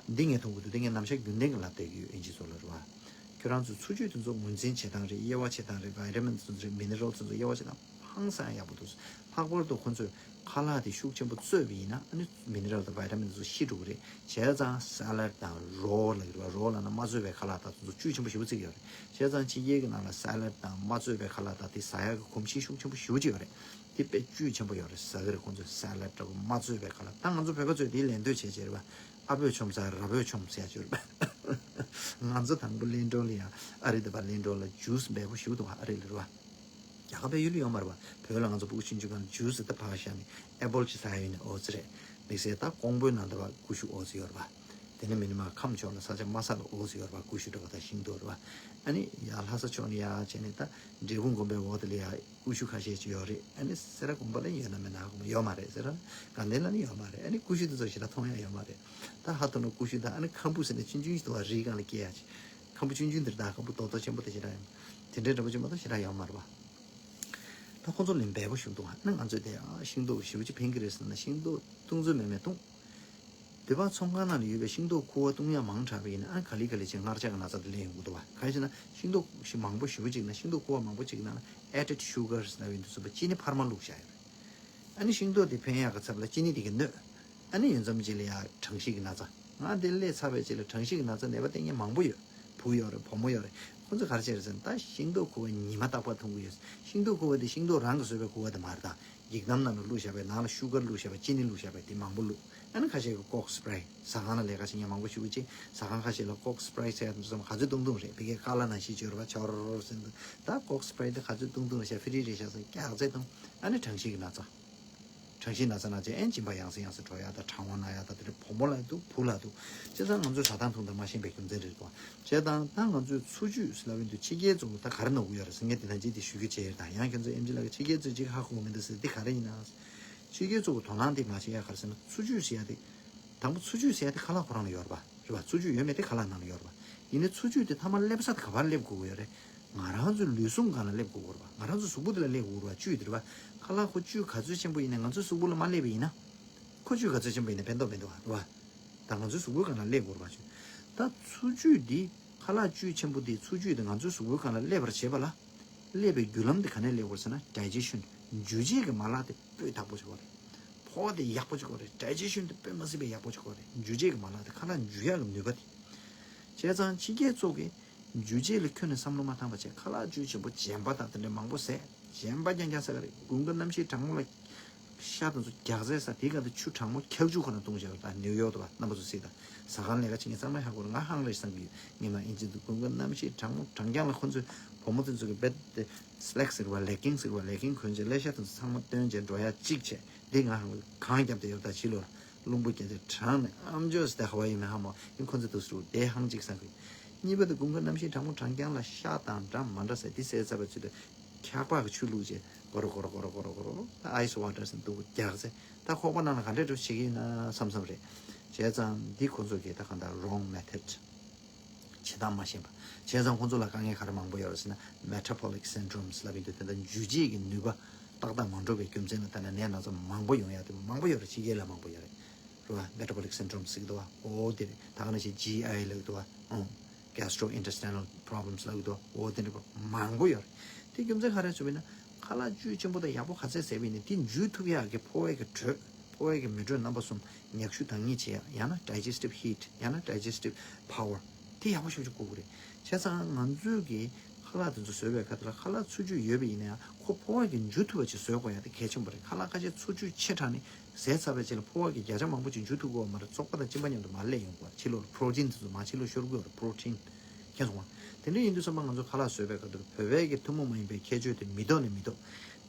འདི་ངས་མཐོང་གི་འདུག་འདི་ངས་ནམ་ཞག་རྒྱུན་ལྡན་གྱི་ལབ་བསྡད་ཀྱི་ཡོད། དབྱིན་ཇི་ཚོ་ལ་རེད་པ། ཁྱོད་རང་ཚོས་འཚོ་བཅུད་དེ་ཚོ་ངོས་འཛིན་བྱེད་སྟངས་རེད། དབྱེ་བ་ཕྱེ་སྟངས་རེད། vitamin དེ་ཚོ་རེད། mineral དེ་ཚོ་དབྱེ་བ་ཕྱེ་སྟངས་ཧང་སང་ཡག་པོ་འདུག་ལྷག་པར་དུ་ཁོ་ཚོས་ཁ་ལག་དེ་ཤུགས་ཆེན་པོ་བཙོས་པ་ཡིན་ན་ཨ་ནི་mineral དང་vitamin དེ་ཚོ་ཤི་འགྲོ་གི་རེད། བྱས་ཙང་salad དང་raw ལབ་ཀྱི་རེད་པ། raw ལབ་ན་མ་བཙོས་པའི་ཁ་ལག་དང་དེ་ཚོ་བཅུད་ཆེན་པོ་ཞེ་པོ་བརྩི་གི་ཡོད་རེད། བྱས་ཙང་ཕྱི་རྒྱལ་གྱི་ནང་ལ་salad དང་མ་བཙོས་པའི་ཁ་ལག་དང་དེ་ཟ་ཡག་གི་གོམས་གཤིས་ཤུགས་ཆེན་པོ་ཞེ་པོ་ཅིག་ཡོད་རེད། དེ་དཔེ་བཅུད་ཆེན་པོ་ཡོད་རེད། ཟ་གི་རེད། ཁོང་ཚོས་salad འདྲ་པོ་མ་བཙོས་པའི་ཁ་ལག་ད་ང་ཚོ་བོད་པ་ཚོས་དེའི་ལད་ཟློས་བྱས་བྱས་རེད་པ། ཨ་ཕོས་ཆོམ་ཟ་ར་ཕོས་ཆོམ་ཟེར་ཡག་ཅིག་ཡོད་རེད་པ། ང་ཚོ་དང་པོ་གླིང་སྒྲུང་ལ་ཡང་ཨ་རི་དེ་པ་གླིང་སྒྲུང་ལ་ཇུས་འབེལ་པོ་ཞིག་འདུག་ཨ་རི་ལ་རེད་པ། རྒྱ་གར་བལ་ཡུལ་ལ་ཡོད་མ་རེད་པ། བོད་ལ་ང་ཚོ་ཕྲུ་གུ་ཆུང་ཆུང་སྒང་ལ་ཇུས་དེ་ཕར་བཞག་ནས་ཨེ་པལ་ཅིག་ཟ་ཡ་ཡོད་ནས་འོ་ཙི་རེད། དམིགས་བསལ་ད་ཀོང་པོའི་ནང་དུ་བ་ཀུ་ཤུ་འོ་ཙི་ཡོད་རེད་པ། དེ་ནས་མི་ནི་མ་ཁམས་ཕྱོགས་ལ་ས་ཆ་དམའ་ས་ལ་འོ་ཙི་ཡོད་རེད་པ། ཀུ་ཤུ་འདྲ་པོ་དང་ཤིང་ཏོག་རེད་པ། ཨ་ནི་ཡ་ལྷ་ས་ཕྱོགས་ནས་ཡ་བྱས་ནས་ད་འབྲས་སྤུངས་དགོན་པའི་འོག་དེ་ལ་ཡ་ཀུ་ཤུ་ཁ་ཤས་ཅིག་ཡོད་རེད། ཨ་ནི་སེ་ར་དགོན་པ་ལ་ཡོད་ན་མེད་ན་ཧ་གོ་མ། ཡོད་མ་རེད། སེ་ར་དགའ་ལྡན་ལ་ནི་ཡོད་མ་རེད། ཨ་ནི་ཀུ་ཤུ་དེ་ཚོ་ཞེ་དྲག་མཐོང་ཡ་ཡོད་མ་རེད། ད་ཧ་ཐོ་ན་ཀུ་ཤུ་དང་ཨ་ནི་ཁམ་བུ་ཟེར་ནས་ཆུང་ཆུང་ཞིག་འདུག་པ། རིའི་སྒང་ལ་སྐྱེ་ཡ་ཅིག་ཁམ་བུ་ཆུང་ཆུང་དེ་རེད། ད་ཁམ་བུ་རྡོག་རྡོག་ཆེན་པོ་དེ་ཞེ་དྲག་ཡོད་མ། དེ་འདྲའི་འདྲ་པོ་ཅིག་མ་གཏོགས་ཞེ་དྲག་ཡོད་མ་རེད་པ། ད་ཁོང་ཚོ་ལ་འབེལ་པོ་ཞིག་འདུག་ཨ་ནི་ང་ཚོས་དེ་ཨ་ཤིང་ཏོག་ཞེ་པོ་ཅིག་ཕན་གྱི་རེད་ཟེར་ན་ཤིང་ཏོག་བཏུང་ཚོད་མེད་མེད་བཏུང་། བོད་པ་ཚོང་ཁང་ནང་ལ་ཡོད་པའི་ཤིང་ཏོག་ཁུ་བ་བཏུང་ཡ་མང་དྲགས་པ་ཡིན་ན་ཨ་ནི་ག་ལེ་ག་ལེ་བྱས་མངར་ཆ་གི་ན་ཚ་དེ་སླེབས་ཡོང་གི་འདུག་པ། གང་ཡིན་ཟེར་ན་ཤིང་ཏོག་ཞིག་མང་པོ་ཞེ་པོ་ཅིག་ན་ཤིང་ཏོག་ཁུ་བ་མང་པོ་ཅིག་ནང་ལ་added sugars ལབ་ཡོང་དུས་ཙམ་པ་ཅི་ནི་འཕར་མ་བླུགས་བཞག་ཡོད་རེད། ཨ་ནི་ཤིང་ཏོག་དེ་ཕན་ཡག་གི་ཚབ་ལ་ཅི་ནི་དེ་གིས་གནོད། ཨ་ནི་ཡུན་ཙམ་ཅིག་ལ་ཡ་གྲང་ཤིང་གི་ན་ཚ། ང་འདི་སླེབས་ཚར་བའི་རྗེས་ལ་གྲང་ཤུགས་ཀྱི་ན་ཚ་ནད་པ་བསྟེན་མཁན་མང་པོ་ཡོད། བུ་ཡོད་རེད། བུ་མོ་ཡོད་རེད། ཁོ་ཚོ་ག་རེ་བྱས་རེད་ཟེར་ན། ད་ཤིང་ཏོག་ཁུ་བ་ཉི་མ་རྟག་པར་འཐུང་གི་ཡོད། ཤིང་ཏོག་ཁུ་བ་དེ་ཤིང་ཏོག་རང་གིས་བཟོས་པའི་ཁུ་བ་དེ་མ་རེད། ད་འགྱིག་དམ་ནང་ལ་བླུགས་བཞག་པའི། ནང་ལ་ཤུ་གར་བླུགས་བཞག་པའི། ཅི་ནི་བླུགས་བཞག་པའི་དེ་མང་པོ་བླུགས། ཨ་ནི་ཁ་ཤས་ཀྱིས་ཀོག་སི་པ་རེ་ཟ་ཁང་ལ་ལས་ཀ་བྱེད་མཁན་མང་པོ་ཞིག་ཡོད་ཅིང་། ཟ་ཁང་ཁ་ཤས་ལ་ཀོག་སི་པ་རེ་ཟེར་ཡ་དེ་ཚོ་ག་ཚོད་བཏུང་བཏུང་རེད། ཕ་གིའི་ཁ་ལག་ནང་བཞིན་བྱས་རེད་པ། ཆོར་ཟེར་འདུག་ད་ཀོག་སི་པ་རེ་དེ་ག་ཚོད་བཏུང་བཏུང་རེད་ཤག་ཕི་རི་རེད་ཤག་ཟེར་རྒྱག་ཚད་བཏུང་། ཨ་ནི་གྲང་ཤུགས་ཀྱི་ན་ཚ། གྲང་ཤུགས་ན་ཚ་ན་ཅན་ཨེན་སྦྱིན་པ་ཡང་སེ་ཡང་སེ་འགྲོ་ཡ་དང་། གྲང་བ་ན་ཡ་དང་། དེ་འདྲ་བུ་མོ་ལ་འདུག་བུ་ལ་འདུག་བྱས་ཙང་ང་ཚོས་ཟ་སྟངས་འཐུང་སྟངས་མ་ཤེས་པའི་རྒྱུ་མཚན་རེད་པ། བྱས་ཙང་ད་ང་ཚོས་འཚོ་བཅུད་ཟེར་ལབ་ཡོང་དུས། ཕྱི་རྒྱལ་ཚོ་ད་ག་རེ་ནོར་གི་ཡོད་རེད་ཟེར་མཁན་དེ་ད་ཅི་དེ་ཞུ་རྒྱུ་བྱས་ཡོད། ད་ཡང་ཁྱོད་ཚོ་ཨེམ་ཆི་ལགས་ཀྱིས་ཕྱི་རྒྱལ་ཚོས་ཅིག་ཧ་གོ་མི་འདུག་ཟེར། འདི་ག་རེ་ཡིན་ན། ཕྱི་རྒྱལ་ཚོ་གི་དོ་སྣང་དེ་མ་བྱེད་ཡ་ག་རེ་ཟེར་ན། འཚོ་བཅུད་ཟེར་ཡ་དེ། དང་པོ་འཚོ་བཅུད་ཟེར་ཡ་དེ་ཁ་ལག་ཁོ་རང་ལ་ཡོད་རེད་པ། རེད་པ། འཚོ་བཅུད་ཡོད་མེད་དེ་ཁ་ལག་ནང་ལ་ཡོད་རེད་པ། ཡིན་ནའི་འཚོ་བཅུད་དེ་མཐའ་མ་སླེབས་ས་དེ་ག་པར་སླེབས་དགོས་ཀྱི་ཡོད་རེད། ང་རང་ཚོའི་ལུས་ཟུངས་སྒང་ལ་སླེབས་དགོས་ཀྱི་རེད་པ། ང་རང་ཚོའི་གཟུགས་པོ་དེ་ལ་སླེབས་དགོས་ཀྱི་རེད་པ། བཅུད་དེ་རེད་པ། ཁ་ལག་ཁོ་བཅུད་ག་ཚོད་ཆེན་པོ་ཡིན་ནའི་ང་ཚོའི་གཟུགས་པོ་ལ་མ་སླེབས་པ་ཡིན་ན། ཁོ་བཅུད་ག་ཚོད་ཆེན་པོ་ཡིན་ནའི་ཕན་ཐོགས་མི་འདུག་པ། རེད་པ། ད་ང་ཚོའི་གཟུགས་པོའི་སྒང་ལ་སླེབས་དགོས་རེད་པ། བཅུད། ད་འཚོ་བཅུད་འདི། ཁ་ལག་བཅུད་ཆེན་པོ་འདི། འཚོ་བཅུད་འདི་ང་ཚོའི་གཟུགས་པོའི་སྒང་ལ་སླེབས་པར་བྱེད་པ་ལ། སླེབས་པའི་བརྒྱུད་ལམ་དེ་ག་ནས་སླེབས་དགོས་ཟེར་ན། ཌའི་ཇེ་ཤན། འཇུ་བྱེད་ཀྱི་མ་ལག་དེ་སྤུས་དག་པོ་ཞིག་དགོས་རེད། ཕོ་བ་དེ་ཡག་པོ་ཞིག་དགོས་རེད། ཌའི་ཇེ་ཤན་དེ་དཔེ་མ་སྲིད་པའི་ཡག་པོ་ཞིག་དགོས་རེད། འཇུ་བྱེད་ཀྱི་མ་ལག་དེ། ཁ་ལག་འཇུ་ཡག་གི་ནུས་པ་དེ། བྱས་ཙང་ཕྱི་རྒྱལ་ཚོ་གིས་འཇུ་བྱེད་ལ་ཁྱོན་ནས་བསམ་བློ་མ་བཏང་བ་བྱས། ཁ་ལག་བཅུད་ཆེན་པོ་རྗེན་པ་དང་དེ་འདྲ་མང་པོ་ཟས། རྗེན་པ་རྐྱང་རྐྱང་ཟ་གི་རེད། དགུན་ཁ་གནམ་གཤིས་གྲང་མོ་ལ། ཤ་དེ་ཚོ་རྒྱགས་ཚད་ཟ། དེའི་སྒང་དུ་ཆུ་གྲང་མོ་འཁྱག་ཆུ་ཁོ་ན་བཏུང་བཞག་པ། ད་ནིའུ་ཡོག་དུ་བ་རྣམ་པ་ཚོ་གཟིགས་དང་། ཟ་ཁང་ལས་ཀ་བྱེད་མཁན་ཚང་མས་ཧ་གོ་རེད། ང་ཧང་རེད་བསམ་གྱི་ཡོད། ངས་མ་ཨིན་ཇི་འདུག་དགུན་ཁ་གནམ་གཤིས་གྲང་མོ་གྲང་རྐྱང་ལ་ཁོ་ཚོས་བུ་མོ་དེ་ཚོ་གི་བེད་དེ་སི་ལེག་ཟེར་བ། ལེ་གིང་ཟེར་བ། ལེ་གིང་གོན་བྱས་ཀླད་ཤ་དེ་ཚོ་ཚང་མ་བཏོན་བྱས་འགྲོ་ཡ་གཅིག་བྱས། འདི་ང་ཧང་རེད། གངས་རྒྱབ་དེ་ཡོད། ད་ཕྱི་ལོགས་ལ་རླུང་བུ་རྒྱག་དེ་གྲང་ནས་ཨམ་ཅོག་སི་དེ་ཧ་བ་ཡིན་མིན་ཧ་མ་ཡིན། ཁོ་ཚོ་དུ་སུ་དེ་ཧང་གཅིག་བསམ་གྱི་ཡོད། གཉིས་པ་དེ་དགུན་ཁ་གནམ་གཤིས་གྲང་མོ་གྲང་རྐྱང་ལ་ཤ་དང་འདྲ་མ་འདྲ་ཟས་དེ་ཟས་ཚར་བའི་ཚུལ་དུ། འཁྱག་པ་གི་ཆུ་བླུགས་བྱས་གོ་རོ་གོ་རོ་གོ་རོ་གོ་རོ་གོ་རོ། ད་ཨའི་སི་ཝ་ཊར་ཟེར་འདུག་རྒྱགས་ཚད། ད་ཁོག་པ་ནང་ལ་ག་འདྲས་འགྲོ་བྱེད་ཀྱི་ཡིན་ན་བསམ་བསམ་རེད། བྱས་ཙང་འདི་ཁོ་ཚོ་གིས་ད་གང་ལྟར་རོང་མེ་ཐོཌ། བྱེད་སྟངས་མ་ཤེས་པ། བྱས་ཙང་ཁོ་ཚོ་ལ་དཀའ་ངལ་ག་རེ་མང་པོ་ཡོད་རེད་ཟེར་ན། མེ་ཊ་བོ་ལིག་སིན་ཌོམ་ལབ་ཡོང་དུས། དེ་འདྲ་འཇུ་བྱེད་ཀྱི་ནུས་པ་ཏག་ཏག་མ་འགྲོ་བའི་རྒྱུ་མཚན་ལ་བརྟེན་ནས་ནད་ན་ཚ་མང་པོ་ཡོང་ཡ་དེ་མང་པོ་ཡོད་རེད། ཕྱི་རྒྱལ་ལ་མང་པོ་ཡོད་རེད། རེད་བ། མེ་ཊ་བོ་ལིག་སིན་ཌོམ་ཟེར་གྱི་འདུག་བ། འོ་དེ་རེད། ད་ག་ནང་བཞིན་ཇི་ཨའི་ལབ་ཀྱི་འདུག་བ། ཨང་། གེ་སི་ཊོ་ཨིན་ཊེ་སི་ཊི་ནལ་པོ་རོབ་ལེམ་སི་ལབ་ཀྱི་འདུག་བ། འོ་དེ་འདྲ་པོ་མང་པོ་ཡོད་རེད། དེ་རྒྱུ་མཚན་ག་རེ་བྱུང་བ་ཡིན་ན། ཁ་ལག་བཅུད་ཆེན་པོ་དང་ཡག་པོ་ག་ཚད་ཟས་པ་ཡིན་ནའི་དེ་འཇུ་ཐུབ་ཡག་གི་ཕོ་བའི་གི་དྲོད། ཕོ་བའི་གི་མེ་དྲོད་རྣམ་པ་གསུམ་མྱག་ཤུགས་འདང་ངེས་བྱེད་ཡ། ཡང་ན་ཌའི་ཇེ་སི་ཊིབ་ཧིཊ། ཡང་ན་ཌའི་ཇེ་སི་ཊིབ་པ་ཝར། དེ་ཡག་པོ་ཞེ་པོ་ཅིག་དགོས་ཀྱི་རེད། བྱས་ཙང་ང་ཚོས་ཀྱི་ཁ་ལག་དེ་ཚོ་བཟོས་པའི་ཁ་ཐུག་ལ། ཁ་ལག་འཚོ་བཅུད་ཡོད་པ་ཡིན་ན་ཡང་ཁོ་ཕོ་བ་གིས་འཇུ་ཐུབ་པ་ཅིག་བཟོ་དགོས་ཡ་དེ་གལ་ཆེན་པོ་རེད། ཁ་ལག་ཁ་ཤས་འཚོ་བཅུད་ཆེ་དྲགས་ནས་ཟས་ཚར་བའི་རྗེས་ལ་ཕོ་བ་གིས་བརྒྱ་ཆ་མང་པོ་ཅིག་འཇུ་ཐུབ་ཀྱི་ཡོད་མ་རེད། བཙོག་པ་དང་གཅིན་པ་མཉམ་དུ་མར་སླེབས་ཡོང་གི་རེད། ཕྱི་ལོགས་ལ་པྲོ་ཊིན་དེ་ཚོ་མར་ཕྱི་ལོགས་ཤོར་གྱི་ཡོད་རེད། པྲོ་ཊིན། མཁྱེན་སོང་ང་། དེ་འདྲ་ཡིན་དུས་ཙམ་པ་ང་ཚོ་ཁ་ལག་བཟོས་པའི་སྐབས་དུ་བོད་པའི་གི་ཐུན་མོང་མ་ཡིན་པའི་ཁྱད་ཆོས་དེ་མི་ལྡོག་ནས་མི་ལྡོག་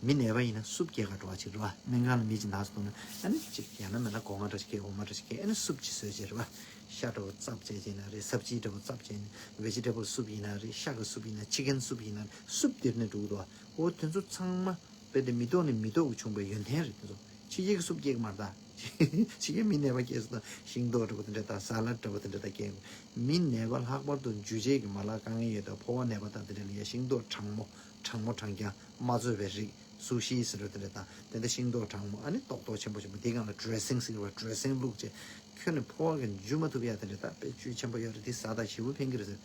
མི་ནད་པ་ཡིན་ན་སུབ་སྐྱེལ་ག་འགྲོ་བ་ཅིག་རེད་བ། སྨན་ཁང་ལ་མི་ཅིག་ན་སོང་ན། ཨ་ནི་ཅིག་ཡང་ན་མིན་ན་སྒོ་ང་འདྲ་ཞིག་སྐྱེལ། འོ་མ་འདྲ་ཞིག་སྐྱེལ། ཨ་ནི་སུབ་ཅིག་བཟོས་བྱས་རེད་བ། ཤ་འདྲ་བོ་བཙབ་བྱས་བྱས་ན་རེད། སབ་ཇི་འདྲ་བོ་བཙབ་བྱས་ན། ཝེ་ཇི་ཊེ་བལ་སུབ་ཡིན་ན་རེད། ཤ་གི་སུབ་ཡིན་ན། ཅི་ཀན་སུབ་ཡིན་ན་རེད། སུབ་དེར་ནས་འགྲོ་གི་འདུག་བ། འོ་དེ་ཚོ་ཚང་མ་རྦད་དེ་མི་ལྡོག་ནས་མི་ལྡོག་གི་བྱུང་བའི་ཡོན་ཏན་རེད་དེ་ཚོ། ཕྱི་རྒྱལ་གྱི་སུབ་སྐྱེལ་གི་མ་རེད་ད། ཕྱི་རྒྱལ་མི་ནད་པ་སྐྱེས་སོང་ན་ཤིང་ཏོག་འདྲ་པོ་དེ་འདྲ་དང་། ས་ལད་འདྲ་པོ་དེ་འདྲ་དང་སྐྱེལ་གི། མི་ནད་པ་ལྷག་པར་དུ་འཇུ་བྱེད་ཀྱི་མ་ལག་དཀའ་ངལ་ཡོད་དང་། ཕོ་བ་ནད་པ་དང་དེ་འདྲ་ལ་ཡ་ཤིང་ཏོག་གྲང་མོ་གྲང་མོ་གྲང་རྐྱང་མ་བཙོས་པའི་རིགས། སུ་ཤི་ཟེར་བ་དེ་འདྲ་དང་། དེ་འདྲ་ཤིང་ཏོག་གྲང་མོ། ཨ་ནི་ཏོག་ཏོག་ཆེན་པོ་ཆེན་པོ། དེའི་སྒང་ལ་ཌི་རེ་སིང་ཟེར་བ། ཌི་རེ་སིང་བླུགས་བྱས་ཁྱོན་ནས་ཕོ་བ་གིས་འཇུ་མ་ཐུབ་ཡ་དེ་འདྲ་ད་དཔེ་བཅུད་ཆེན་པོ་ཡོད་རེད། དེ་ཟ་དང་ཞེ་པོ་ཕན་གྱི་རེད་ཟེར།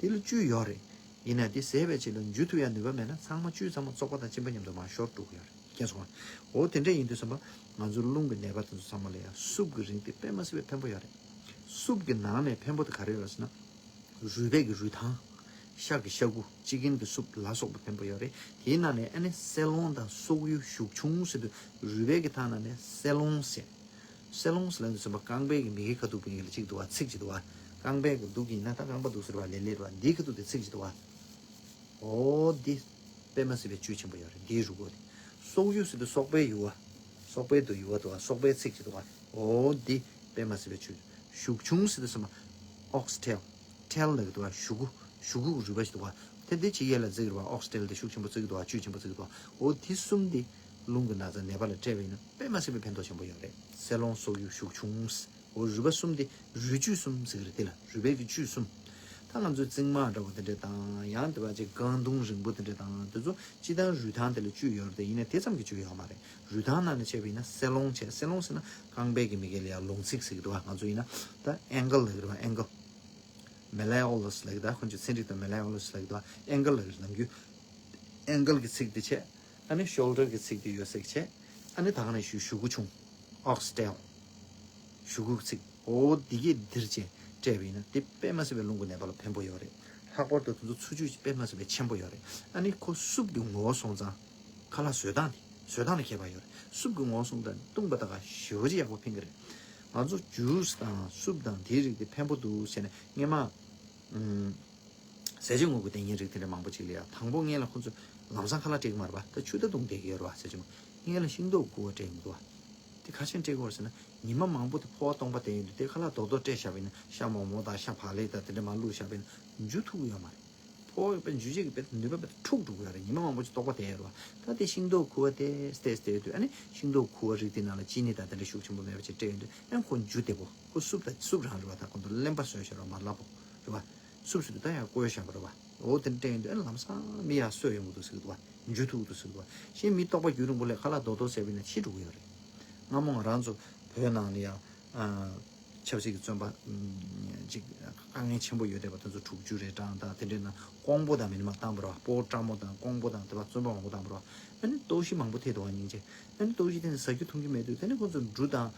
དེ་ལ་བཅུད་ཡོད་རེད། ཡིན་ན་དེ་ཟས་པའི་རྗེས་ལ་འཇུ་ཐུབ་ཡ་ནུས་པ་མེད་ན་ཚང་མ་བཅུད་ཚང་མ་བཙོག་པ་དང་གཅིན་པ་མཉམ་དུ་མར་ཤོར་འགྲོ་གི་ཡོད་རེད། མཁྱེན་སོང་ང་། འོ་དེ་འདྲ་ཡིན་དུས་ཙམ་པ་ང་ཚོ་རླུང་གི་ནད་པ་དེ་ཚོ་ཚང་མ་ལ་ཡང་སུབ་ཀྱི་རིགས་དེ་དཔེ་མ་སྲིད་པའི་ཕན་པོ་ཡོད་རེད། སུབ་ཀྱི་ནང་ནས་ཕན་པོ་དེ་ག་རེ་ཡོད་རེད་ཟེར་ན། རུས་སྦལ་གྱི་རུས་ཐང་། ཤ་གི་ཤ་ཁུ། ཅི་ཀན་གྱི་སུབ་ལ་སོགས་པ་ཕན་པོ་ཡོད་རེད། དེའི་ནང་ནས་ཨ་ནི་སེ་ལོང་དང་སོག་ཡུ་ཞུགས་ཆུང་ཟེར་དུས། རུས་སྦལ་གྱི་ཐང་ནང་ནས་སེ་ལོང་ཟེར། སེ་ལོང་ཟེར་ལབ་དུས་ཙམ་པ་རྐང་པའི་གི་མི་གི་ཁ་ཐུག་པའི་གི་ལ་གཅིག་འདུག་བ། ཚིགས་གཅིག་འདུག་བ། རྐང་པའི་གི་གདུགས་ཡིན་ན་ད་རྐང་པ་འདུག་ཟེར་བ་ལེ་ལེ་རེད་བ། འདིའི་ཁ་ཐུག་དེ་ཚིགས་གཅིག་འདུག་བ། འོ་འདི་དཔེ་མ་སྲིད་པའི་བཅུད་ཆེན་པོ་ཡོད་རེད། འདིའི་རུས་ཁོག་དེ། སོག་ཡུ་ཟེར་དུས་སོག་པོའི་ཡུ་བ། སོག་པོའི་དུ་ཡུ་བ་འདུག་བ། སོག་པོའི་ཚིགས་གཅིག་འདུག་བ། འོ་འདི་དཔེ་མ་སྲིད་པའི་བཅུད། ཞུགས་ཆུང་ཟེར་དུས་ཙམ་པ་ཨོག་སི་ཊེལ། ཊེལ་ལབ་ཀྱི་འདུག་བ། གཞུ་གུ། གཞུ་གུ་གི་རུས་པ་ཞིག་འདུག་བ། དེ་འདི་ཕྱི་རྒྱལ་ལ་བརྩི་གི་རེད་བ། ཨོག་སི་ཊེལ་དེ་ཤུགས་ཆེན་པོ་བརྩི་གི་འདུག་བ། བཅུད་ཆེན་པོ་བརྩི་གི་འདུག་བ། འོ་དེ་གསུམ་དེ་རླུང་གི་ན་ཚ་ནད་པ་ལ་སྤྲད་པ་ཡིན་ན་དཔེ་མ་སྲིད་པའི་ཕན་ཐོགས་ཆེན་པོ་ཡོད་རེད། སེ་ལོང་། སོག་ཡུ། གཞུག་ཆུང་། འོ་རུས་པ་གསུམ་དེ་རུས་བཅུད་གསུམ་ཟེར་གི་རེད། དེ་ལ་རུས་པའི་གི་བཅུད་གསུམ། ད་ང་ཚོའི་རྩིང་མ་འདྲ་བོ་དེ་འདྲ་དང་། ཡང་དེ་བ་ཅིག་རྐང་དུང་རིང་པོ་དེ་འདྲ་དང་། དེ་ཚོ་སྤྱིར་བཏང་རུས་ཐང་དེ་ལ་བཅུད་ཡོད་རེད་དེ། ཡིན་ནའི་དེ་ཙམ་གྱི་བཅུད་ཡོད་མ་རེད། རུས་ཐང་ནང་ནས་བྱས་པ་ཡིན་ན་སེ་ལོང་བྱས། སེ་ལོང་ཟེར་ན་རྐང་པའི་གི་མི་གེ་ལ་ཡང་ལོང་ཚིགས་ཟེར་གི་འདུག་བ། ང་ཚོ་ཡིན་ན་ད་ཨེང་ཀལ་ལབ་ཀྱི་རེད་བ། ཨེང་ཀལ། མེ་ལེ་ཨོ་ལ་སི་ལབ་ཀྱི་འདུག་ཁོང་ཚོས་ཚན་རིག་ཐོག་མེ་ལེ་ཨོ་ལ་སི་ལབ་ཀྱི་འདུག་ཨེང་ཀལ་ལབ་ཀྱི་རེད། ནམ་རྒྱུན་ཨེང་ཀལ་གྱི་ཚིགས་དེ་བྱས། ཨ་ནི་ཤོལ་ཌར་གྱི་ཚིགས་དེ་ཡོད་ཚད་བྱས། ཨ་ནི་ད་ག་ནང་བཞིན་གཞུ་གུ་ཆུང་། ཨོག་སི་ཊེལ། གཞུ་གུ་ཚིགས། འོ་འདི་གས་འདིར་བྱས་སྤྲད་པ་ཡིན་ན་དེ་དཔེ་མ་སྲིད་པའི་རླུང་གི་ནད་པ་ལ་ཕན་པོ་ཡོད་རེད། ལྷག་པར་དུ་དེ་ཚོ་འཚོ་བཅུད་དཔེ་མ་སྲིད་པའི་ཆེན་པོ་ཡོད་རེད། ཨ་ནི་ཁོ་སུབ་ཀྱི་ངོ་བོ་སོང་ཙང་ཁ་ལག་བཟོས་སྟངས་དེ་བཟོས་སྟངས་ལ་ཁྱད་པར་ཡོད་རེད། སུབ་ཀྱི་ངོ་བོ་སོང་ཙང་བཏུང་པ་དང་ཞེ་པོ་ཅིག་ཡག་པོ་ཕན་གྱི་རེད། ང་ཚོ་ཇུས་དང་སུབ་དང་དེའི་རིགས་དེ་ཕན་པོ་འདུག་ཟེར་ནས་སྔས་མ། ཨུམ། ཟས་བཅུད་དངོས་པོ་ལྡན་མཁན་རིགས་དེ་འདྲ་མང་པོ་ཅིག་ལ་ཡང་དང་པོ་སྔོན་ལ་ཁོང་ཚོས་ལམ་སང་ཁ་ལག་སྤྲད་ཀྱི་མ་རེད་པ། ད་ཆུ་ད་བཏུང་བསྡད་ཀྱི་ཡོད་རེད་པ། ཟས་བཅུད་སྔོན་ལ་ཤིང་ཏོག་ཁུ་བ་སྤྲད་ཀྱི་འདུག་པ། དེ་ཁ་ཤས་སྤྲད་ཀྱི་ཡོད་རེད་ཟེར་ན་ཉི་མ་མང་པོ་དེ་ཕོ་བ་སྟོང་པ་བསྡད་ཡོད་དུས་དེ་ཁ་ལག་རྡོག་རྡོག་སྤྲད་བཞག་པ་ཡིན་ན་ཤ་མོག་མོག་དང་ཤ་བག་ལེབ་དང་དེ་འདྲ་མར་བླུགས་བཞག་པ་ཡིན་ན་འཇུ་ཐུབ་ཀྱི་ཡོད་མ་རེད། ཕོ་བ་དཔེ་འཇུ་བྱེད་ཀྱི་དཔེ་ནུས་པ་དཔེ་འཁྲུག་འགྲོ་གི་ཡོད་རེད། ཉི་མ་མང་པོ་ཅིག་ལྟོགས་པ་བསྡད་ཡོད་རེད་པ། ད་དེ་ཤིང་ཏོག་ཁུ་བ་དེ་སྟེར་སྟེར་དུས་ཨ་ནི་ཤིང་ཏོག་ཁུ་བ་རིགས་དེ་ནང་ལ་ཅི་ནི་དང་དེ་འདྲ་ཤུགས་ཆེན་པོ་མེད་པ་ཅིག་སྤྲད་ཡོང་དུས་ཨ་ནི་ཁོ་འཇུ་བདེ་པོ། ཁོ་སུབ་དང་སུབ་རང་རེད་པ། ད་ཁོ་ཚོ་རློན་པ་བཟོས་བཞག་རེད་པ། མར་བརླབས་པོ་རེད་པ། སུབ་སུབ་དུ་ད་ཡང་བསྐོལ་བཞག་པ་རེད་པ། འོ་དེ་འདྲ་སྤྲད་ཡོང་དུས་ཨ་ནི་ལམ་སང་མི་ཡར་གསོས་ཡོང་གི་འདུག་ཟེར་གི་འདུག་པ། འཇུ་ཐུབ་ཀྱི་འདུག་ཟེར་གི་འདུག་པ། གཞན་མི་ལྟོགས་པ་རྒྱུན་རིང་པོ་ལ་ཁ་ལག་རྡོག་རྡོག་ཟས་པ་ཡིན་ན་འཆི་འགྲོ་གི་ཡོད་རེད། སྔ་མོ་ང་རང་ཚོ་བོད་ནང་ལ་ཡང་ཨ་ཆབ་སྲིད་ཀྱི་བཙོན་པ་ཅིག་དཀའ་ངལ་ཆེན་པོ་ཡོད་བསྡད་པ་དེ་ཚོ་དྲུག་ཅུ་རེ་གྲངས་དང་དེ་འདྲའི་ནང་ཀོང་པོ་དང་མི་ཉམས་བཏང་བ་རེད་པ། སྤོ་བོ་བཀྲ་མོ་དང་ཀོང་པོ་དང་དེ་པ་བཙོན་པ་མང་པོ་བཏང་བ་རེད་པ། ཨ་ནི་ལྟོགས་ཤི་མང་པོ་ཐེབས་འདུག་པ་སྙིང་རྗེ། ཨ་ནི་ལྟོགས་ཤི་དེ་ནི་ཟ་རྒྱུ་འཐུང་རྒྱུ་མེད་དུས་དེ་ནི་ཁོ་ཚོ་འབྲུ་དང་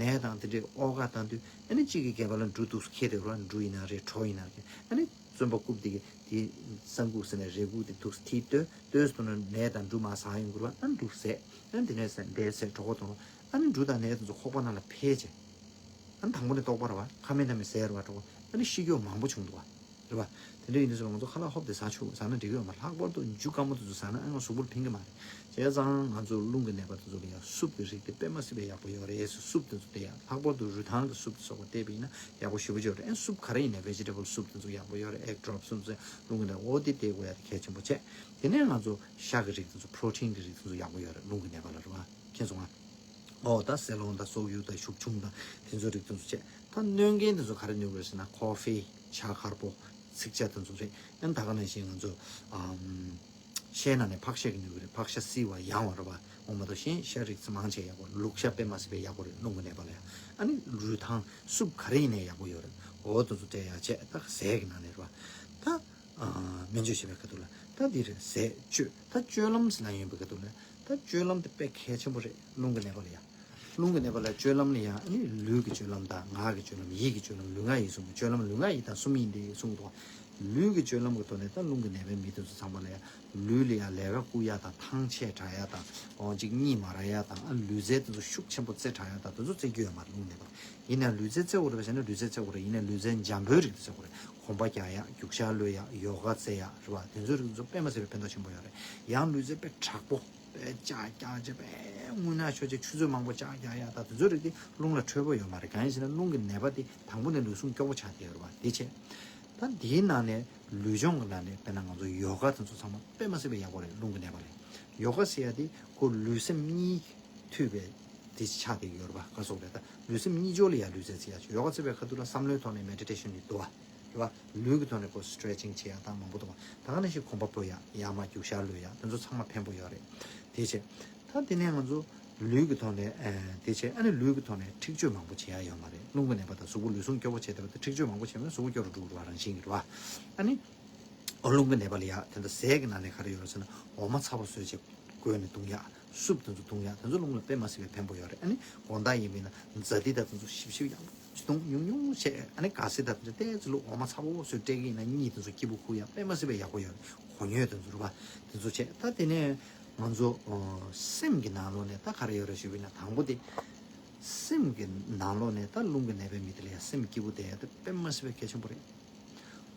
ནས་དང་དེ་འདྲའི་ཨོ་ག་བཏང་དུས་ཨ་ནི་གཅིག་གི་སྒལ་པ་ལ་འབྲུ་འདུག་སེ་འཁྱེར་བསྡད་ཡོད་རེད་པ། འབྲུ་ཡིན་ན་རེད། གྲོ་ཡིན་ན་རེད། ཨ་ནི་བཙོན་པ་རྐུབ་དེ་གི་དེ་གསང་ཁུག་ཟེར་ནས་རས་ཁུག་དེ་འདུག་སེ་མཐིལ་གཏོད། གཏོད་སོང་ན་ནས་དང་འབྲུ་མར་ཟག་ཡོང་གི་རེད་པ། ཨ་ནི་འབྲུ་ཟས། ཨ་ནི་དེ་ནས་ཟས་འདས་ཟས་གྲོད་ཁོག་གཏོང་། ཨ་ནི་འབྲུ་དང་ནས་དེ་ཚོ་ཁོག་པ་ནང་ལ་འཕེལ་བྱས། ཨ་ནི་དང་པོ་ནས་ལྟོགས་པ་རེད་པ། ཁ་མེད་ཐ་མེད་ཟས་རེད་པ། གྲོད་ཁོག་ཨ་ནི་ཤི་རྒྱུ་མང་པོ་བྱུང་འདུག་པ། རེད་པ། དེ་འདྲ་ཡིན་དུས་ང་ཚོ་ཁ་ལག་ཧོབ་དེ་ཟ་ཆོག་ཟ་ན་འགྲིག་གི་ཡོད་མ་རེད། ལྷག་པར་དུ་འབྲུ་དཀར་མོ་དེ་ཚོ་ཟ་ན་ཨ་ང་གཟུགས་པོར་ཕན་གི་མ་རེད། བྱས་ཙང་ང་ཚོ་རླུང་གི་ནད་པ་དེ་ཚོ་ལ་ཡང་སུབ་ཀྱི་རིགས་དེ་དཔེ་མ་སྲིད་པའི་ཡག་པོ་ཡོད་རེད། སུབ་དེ་ཚོ་དེ་ཡང་ལྷག་པར་དུ་རུས་ཐང་གི་སུབ་དེ་སོགས་པ་བལྟས་པ་ཡིན་ན་ཡག་པོ་ཞེ་པོ་ཅིག་ཡོད་རེད། ཨ་སུབ་ག་རེ་ཡིན་ནའི་vegetable soup དེ་ཚོ་ཡག་པོ་ཡོད་རེད། egg drop soup ཚོ་རླུང་གི་ནད་པ་ལ་འོ་དེ་དེ་དགོས་ཡ་དེ་གལ་ཆེན་པོ་བྱས། དེ་ནས་ང་ཚོ་ཤ་གི་རིགས་དེ་ཚོ་protein གི་རིགས་དེ་ཚོ་ཡག་པོ་ཡོད་རེད། རླུང་གི་ནད་པ་ལ་རེད་པ། མཁྱེན་སོང་ང་། ཨོ་ད་སེ་ལོང་དང་སོག་ཡུག་དང་ཤུག་ཆུང་དང་དེ་ཚོ་རིགས་དེ་ཚོ་བྱས། ད་གནོད་མཁན་དེ་ཚོ་ག་རེ་གནོད་གི་རེད་ཟེར་ན་ཀོ་ཧྥེ། ཇ་དཀར་པོ། ཚིག་ཇ་དེ་ཚོ་རེད། ཨ་ནི་ད་ག་ནང་བཞིན་ང་ཚོ་ཨམ། ཤའི་ནང་ནས་ཕག་ཤ་གི་གནོད་གི་རེད། ཕག་ཤ་བསིལ་བ་ཡང་བ་རེད་པ། འོ་མ་དང་གཞན་ཤ་རིགས་ཚོ་མང་ཆེ་ཡག་པོ། ལུག་ཤ་དཔེ་མ་སྲིད་པའི་ཡག་པོ་རེད་རླུང་གི་ནད་པ་ལ་ཡང་། ཨ་ནི་རུས་ཐང་སུབ་ག་རེ་ཡིན་ནའི་ཡག་པོ་ཡོད་རེད། འོ་དེ་ཚོ་སྤྲད་ཡག་བྱས། ད་ཟས་ཀྱི་ནང་ནས་རེད་པ། ད། སྨན་བཅོས་བྱེད་པའི་ཁ་ཐུག་ལ་ད་འདི་རེད། ཟས་སྤྱོད། ད་སྤྱོད་ལམ་ཟེར་ན་ཡིན་པའི་ཁ་ཐུག་ལ་ད་སྤྱོད་ལམ་དེ་དཔེ་གལ་ཆེན་པོ་རེད། རླུང་གི་ནད་པ་ལ་ཡང་། རླུང་གི་ནད་པ་ལ་སྤྱོད་ལམ་ལ་ཡང་ཨ་ནི་ལུས་ཀྱི་སྤྱོད་ལམ་དང་ངག་གི་སྤྱོད་ལམ། ཡིད་ཀྱི་སྤྱོད་ལམ། ལུས་ངག་ཡིད་གསུམ་གྱི་སྤྱོད་ལམ། ལུས་ངག་ཡིད་དང་གསུམ་ཡིན་ཏེ་གསུངས་འདུག་ལུས་ཀྱི་སྤྱོད་ལམ་གྱི་ཐོག་ནས་ད་རླུང་གི་ནད་པའི་མི་དེ་ཚོ་ཚང་མ་ལ་ཡང་ལུས་ལ་ཡང་ལས་ཀ་བསྐུར་ཡ་དང་། ཐང་ཆད་དྲག་ཡ་དང་། འོ་ཅིག་གཉིད་མ་རག་ཡ་དང་། ཨ་ལུས་རྩལ་དེ་ཚོ་ཤུགས་ཆེན་པོ་རྩེ་དྲག་ཡ་དང་། དེ་ཚོ་རྩེ་རྒྱུ་ཡོད་མ་རེད། རླུང་ནད་པ་ཡིན་ན་ལུས་རྩལ་རྩེ་དགོས་རེད་པ་ཟེར་ན་ལུས་རྩལ་རྩེ་དགོས་རེད། ཡིན་ན་ལུས་རྩལ་འཇམ་པོའི་རིགས་དེ་རྩེ་དགོས་རེད། གོམ་པ་རྒྱག་ཡ། རྒྱུག་ཤར་གློད་ཡ། ཡོ་ག་རྩེ་ཡ་རེད་པ། དེ་ཚོའི་རིགས་ཚོ་དཔེ་མ་སྲིད་པའི་ཕན་ཐོགས་ཆེན་པོ་ཡོད་རེད། ཡང་ལུས་རྩལ་དཔེ་དྲག་པོ་དཔེ་ལྕག་རྒྱག་བྱས་དཔེ་རྔུལ་ནག་ཤོར་བྱས་ཆུ་ཚོད་མང་པོ་ལྕག་རྒྱག་ཡ་དང་དེ་ཚོའི་རིགས་དེ་རླུང་ལ་འཕྲོད་པོ་ཡོད་མ་རེད། གང་ཡིན་ཟེར་ན་རླུང་གི་ནད་པ་དེ་དང་པོ་ནས་ལུས་ཟུངས་སྐྱོ་པོ་ཆགས་བསྡད་ཡོད་རེད་པ། དེ་བྱས། ད་འདིའི་ནང་ནས་ལུས་སྦྱོང་གི་ནང་ནས་དཔེར་ན་ང་ཚོ་ཡོ་ག་དེ་ཚོ་ཚང་མ་དཔེ་མ་སྲིད་པའི་ཡག་པོ་རེད། རླུང་གི་ནད་པ་ལ། ཡོ་ག་ཟེར་ཡ་དེ་ཁོ་ལུས་སེམས་གཉིས་མཐུད་པའི་དེ་ཆགས་བསྡད་ཡོད་རེད་པ། ག་སོགས་རེད། ད་ལུས་སེམས་གཉིས་སྦྱོར་ལ་ཡ་ལུས་རྩལ་རྩེ་ཡ། ཡོ་ག་རྩེ་བའི་ཁ་ཐུག་ལ་བསམ་བློའི་ཐོག་ནས་མེ་ཌི་ཊེ་ཤན་ཡོད་འདུག་པ། རེད་པ། ལུས་ཀྱི་ཐོག་ནས་ཁོ་སི་ཊེ་ཆིང་བྱེད་ཡ་དང་མང་པོ་འདུག་པ། ད་ག་ནང་བཞིན་གོམ་པ་སྤོ་ཡ། ཡར་མར་རྒྱུག་ཤར་གློད་ཡ། དེ་ཚོ་ཚང་མ་ཕན་པོ་ཡོད་རེད། དེ་བྱས། ད་དེ་ནས་ང་ཚོ་ལུས་ཀྱི་ཐོག་ནས་ཨེ་དེ་བྱས། ཨ་ནི་ལུས་ཀྱི་ཐོག་ནས་འཁྲིག་སྤྱོད་མང་པོ་བྱེད་ཡ་ཡོད་མ་རེད། རླུང་གི་ནད་པ་དང་གཟུགས་པོ་ལུས་ཟུངས་སྐྱོ་པོ་བྱས་བསྡད་པ་དེ་འཁྲིག་སྤྱོད་མང་པོ་བྱས་པས་གཟུགས་པོ་སྐྱོ་རུ་འགྲོ་གི་རེད་པ། རང་བཞིན་གྱིས་རེད་པ། ཨ་ནི་ཨོ་རླུང་གི་ནད་པ་ལ་ཡ་དེ་འདྲ་ཟས་ཀྱི་ནང་ནས་ག་རེ་ཡོད་རེད་ཟེར་ན་འོ་མ་ཚ་པོ་བཟོས་བྱས་བསྐོལ་ནས་བཏུང་ཡ། སུབ་དེ་ཚོ་བཏུང་ཡ། དེ་ཚོ་རླུང་ལ་དཔེ་མ་སྲིད་པའི་ཕན་པོ་ཡོད་རེད། ཨ་ནི་དགོང་དག་ཡིན་པ་ཡིན་ན་ཛ་ཏི་དང་དེ་ཚོ་ཞིབ་ཞིབ་ཡག་པོ་ཅིག་བཏུང་ཉུང་ཉུང་བྱས། ཨ་ནི་ག་སེ་དང་དེ་འདྲ་ཏོག་ཙམ་བླུགས། འོ་མ་ཚ་པོ་བཟོས་སྤྲད་ཀྱི་ཡིན་ན་གཉིད་དེ་ཚོ་སྐྱིད་པོ་ཁུག་ཡ་དཔེ་མ་སྲིད་པའི་ཡག་པོ་ཡོད་རེད། གོ་སྙོད་དེ་ཚོ་རེད་པ། དེ་ཚོ་བྱས། ད་དེ་ནས་ང་ཚོ་ཨ་སེམས་ཀྱི་ནང་ལོགས་ནས་ད་ག་རེ་ཡོད་རེད་ཞུས་པ་ཡིན་ན། དང་པོ་དེ་སེམས་ཀྱི་ནང་ལོགས་ནས་ད་རླུང་གི་ནད་པའི་མི་དེ་ལ་ཡང་སེམས་སྐྱིད་པོ་བསྡད་ཡ་དེ་དཔེ་མ་སྲིད་པའི་གལ་ཆེན་པོ་རེད།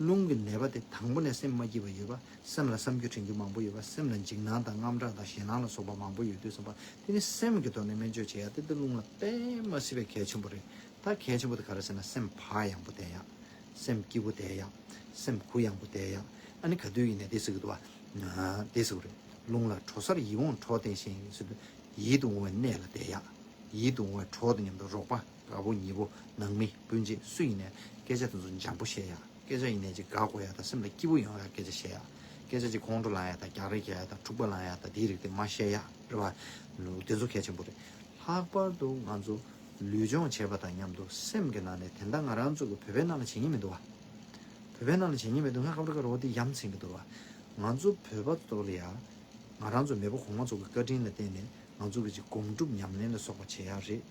རླུང་གི་ནད་པ་དེ་དང་པོ་ནས་སེམས་མ་སྐྱིད་པ་ཡོད་པ། སེམས་ལ་བསམ་རྒྱུ་དྲན་རྒྱུ་མང་པོ་ཡོད་པ། སེམས་ལ་འཇིགས་སྣང་དང་དངངས་སྐྲག་དང་ཞེད་སྣང་ལ་སོགས་པ་མང་པོ་ཡོད་དུས་ཙམ་པ། དེ་ནི་སེམས་ཀྱི་ཐོག་ནས་སྨན་བཅོས་བྱེད་ཡ་དེ་དེ་རླུང་ལ་དཔེ་མ་སྲིད་པའི་གལ་ཆེན་པོ་རེད། ད་གལ་ཆེན་པོ་དེ་ག་རེ་ཟེར་ན་སེམས་བག་ཡངས་པོ་བསྡད་ཡ། སེམས་སྐྱིད་པོ་བསྡད་ཡ། སེམས་གུ་ཡངས་པོ་བསྡད་ཡ། ཨ་ནི་ག་དུས་ཡིན་ནའི་དེ་ཟེར་གི་འདུག་པ། དེ་ཟེར་གི་རེད། རླུང་ལ་དྲོ་སར་ཡིད་འོང་དྲོ་བརྟེན་ཞིང་ཟེར་དུས་ཡིད་དུ་འོང་བའི་གནས་ལ་བསྡད་ཡ། ཡིད་དུ་འོང་བའི་དྲོ་དང་མཉམ་དུ་རོགས་པ། དགའ་པོ་ཉེ་པོ། ནང་མི་སྤུན་མཆེད་སུ་ཡིན་ནའི་སྐད་ཆ་དེ་ཚོ་འཇམ་པོ་བཤད་ཡ། སྐད་ཆ་ཡིན་ནའི་ཅིག་དགའ་དགོས་ཡ་དང་སེམས་ལ་སྐྱིད་པོ་ཡོང་ཡ་སྐད་ཆ་བཤད་ཡ། སྐད་ཆ་ཅིག་ཁོང་ཁྲོ་ལངས་ཡ་དང་རྒྱག་རེས་རྒྱག་ཡ་དང་འཁྲུག་པ་ལངས་ཡ་དང་དེའི་རིགས་དེ་མ་བཤད་ཡ་རེད་པ། ལོ་དེ་ཚོ་གལ་ཆེན་པོ་རེད། ལྷག་པར་དུ་ང་ཚོ་ལུས་སྦྱོང་བྱེད་པ་དང་མཉམ་དུ་སེམས་ཀྱི་ནང་ནས་དེ་འདྲ་ང་རང་ཚོ་གི་བོད་པའི་ནང་ལ་བྱེད་ཉན་མི་འདུག་པ། བོད་པའི་ནང་ལ་བྱེད་ཉན་མི་འདུག་ང་ཁ་པར་ཁ་རོ་དེ་ཡ་མཚན་གྱི་འདུག་པ། ང་ཚོ་བོད་པ་ཚོ་ལ་ཡ། ང་རང་ཚོ་མེས་པོ་གོང་མ་ཚོ་གི་བཀའ་དྲིན་ལ་བརྟེན་ནས་ང་ཚོ་གི་ཅིག་སྒོམ་སྒྲུབ་ཉམས་ལེན་ལ་སོགས་པ་བྱེད་ཡག་རེད།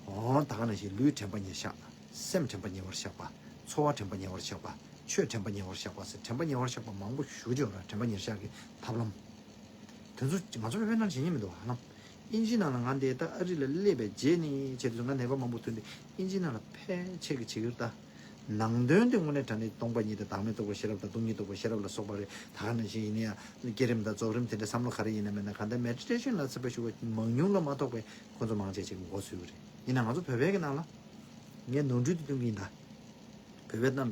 འོ་ད་ག་ནང་བཞིན་ལུས་དྲན་པ་ཉེར་བཞག་སེམས་དྲན་པ་ཉེ་བར་བཞག་པ། ཚོར་བ་དྲན་པ་ཉེ་བར་བཞག་པ། ཆོས་དྲན་པ་ཉེ་བར་བཞག་པ་ཟེར། དྲན་པ་ཉེ་བར་བཞག་པ་མང་པོ་ཞེ་པོ་ཅིག་ཡོད་རེད། དྲན་པ་ཉེར་བཞག་གི་ཐབས་ལམ། དེ་ཚོ་ང་ཚོ་བོད་པའི་ནང་བྱེད་མཁན་མི་འདུག་ཧ་ལམ། དབྱིན་ཇིའི་ནང་ལ་ང་འདི་ལྟ་ཨ་རི་ལ་སླེབས་པའི་རྗེས་ནས་བྱས་དུས་ང་ནད་པ་མང་པོ་ཐོན་ཏེ་དབྱིན་ཇིའི་ནང་ལ་ཕལ་ཆེར་གྱི་བྱེད་ཀྱི་ཡོད་ད། ནང་དོན་དེ་དངོས་གནས་དྲང་གནས་སྟོང་པ་ཉིད་དང་བདག་མེད་རྟོགས་པའི་ཤེས་རབ་དང་སྟོང་ཉིད་རྟོགས་པའི་ཤེས་རབ་ལ་སོགས་པ་རེད། ད་ག་ནང་བཞིན་ཡིན་ན་ཡང་བསྐྱེད་རིམ་དང་རྫོགས་རིམ་དེ་འདྲ་བསམ་བློ་ག་རེ་ཡིན་ན་མིན་ན་གང་ལྟར་མེ་ཌི་ཊེ་ཤན་ལ་ཚད་པ་ཞུ་བ་མང་ཉུང་ལ་མ་གཏོགས་པའི་ཁོ་ཚོ་མང་ཆེ་ཅིག་མགོ་ཚོས་ཀྱི་རེད། ཡིན་ན་ང་ཚོ་བོད་པའི་གི་ནང་ལ་ངས་ནོར་འཁྲུལ་དེ་སྟོན་གྱི་ཡིན་ད། བོད་པའི་གཏམ་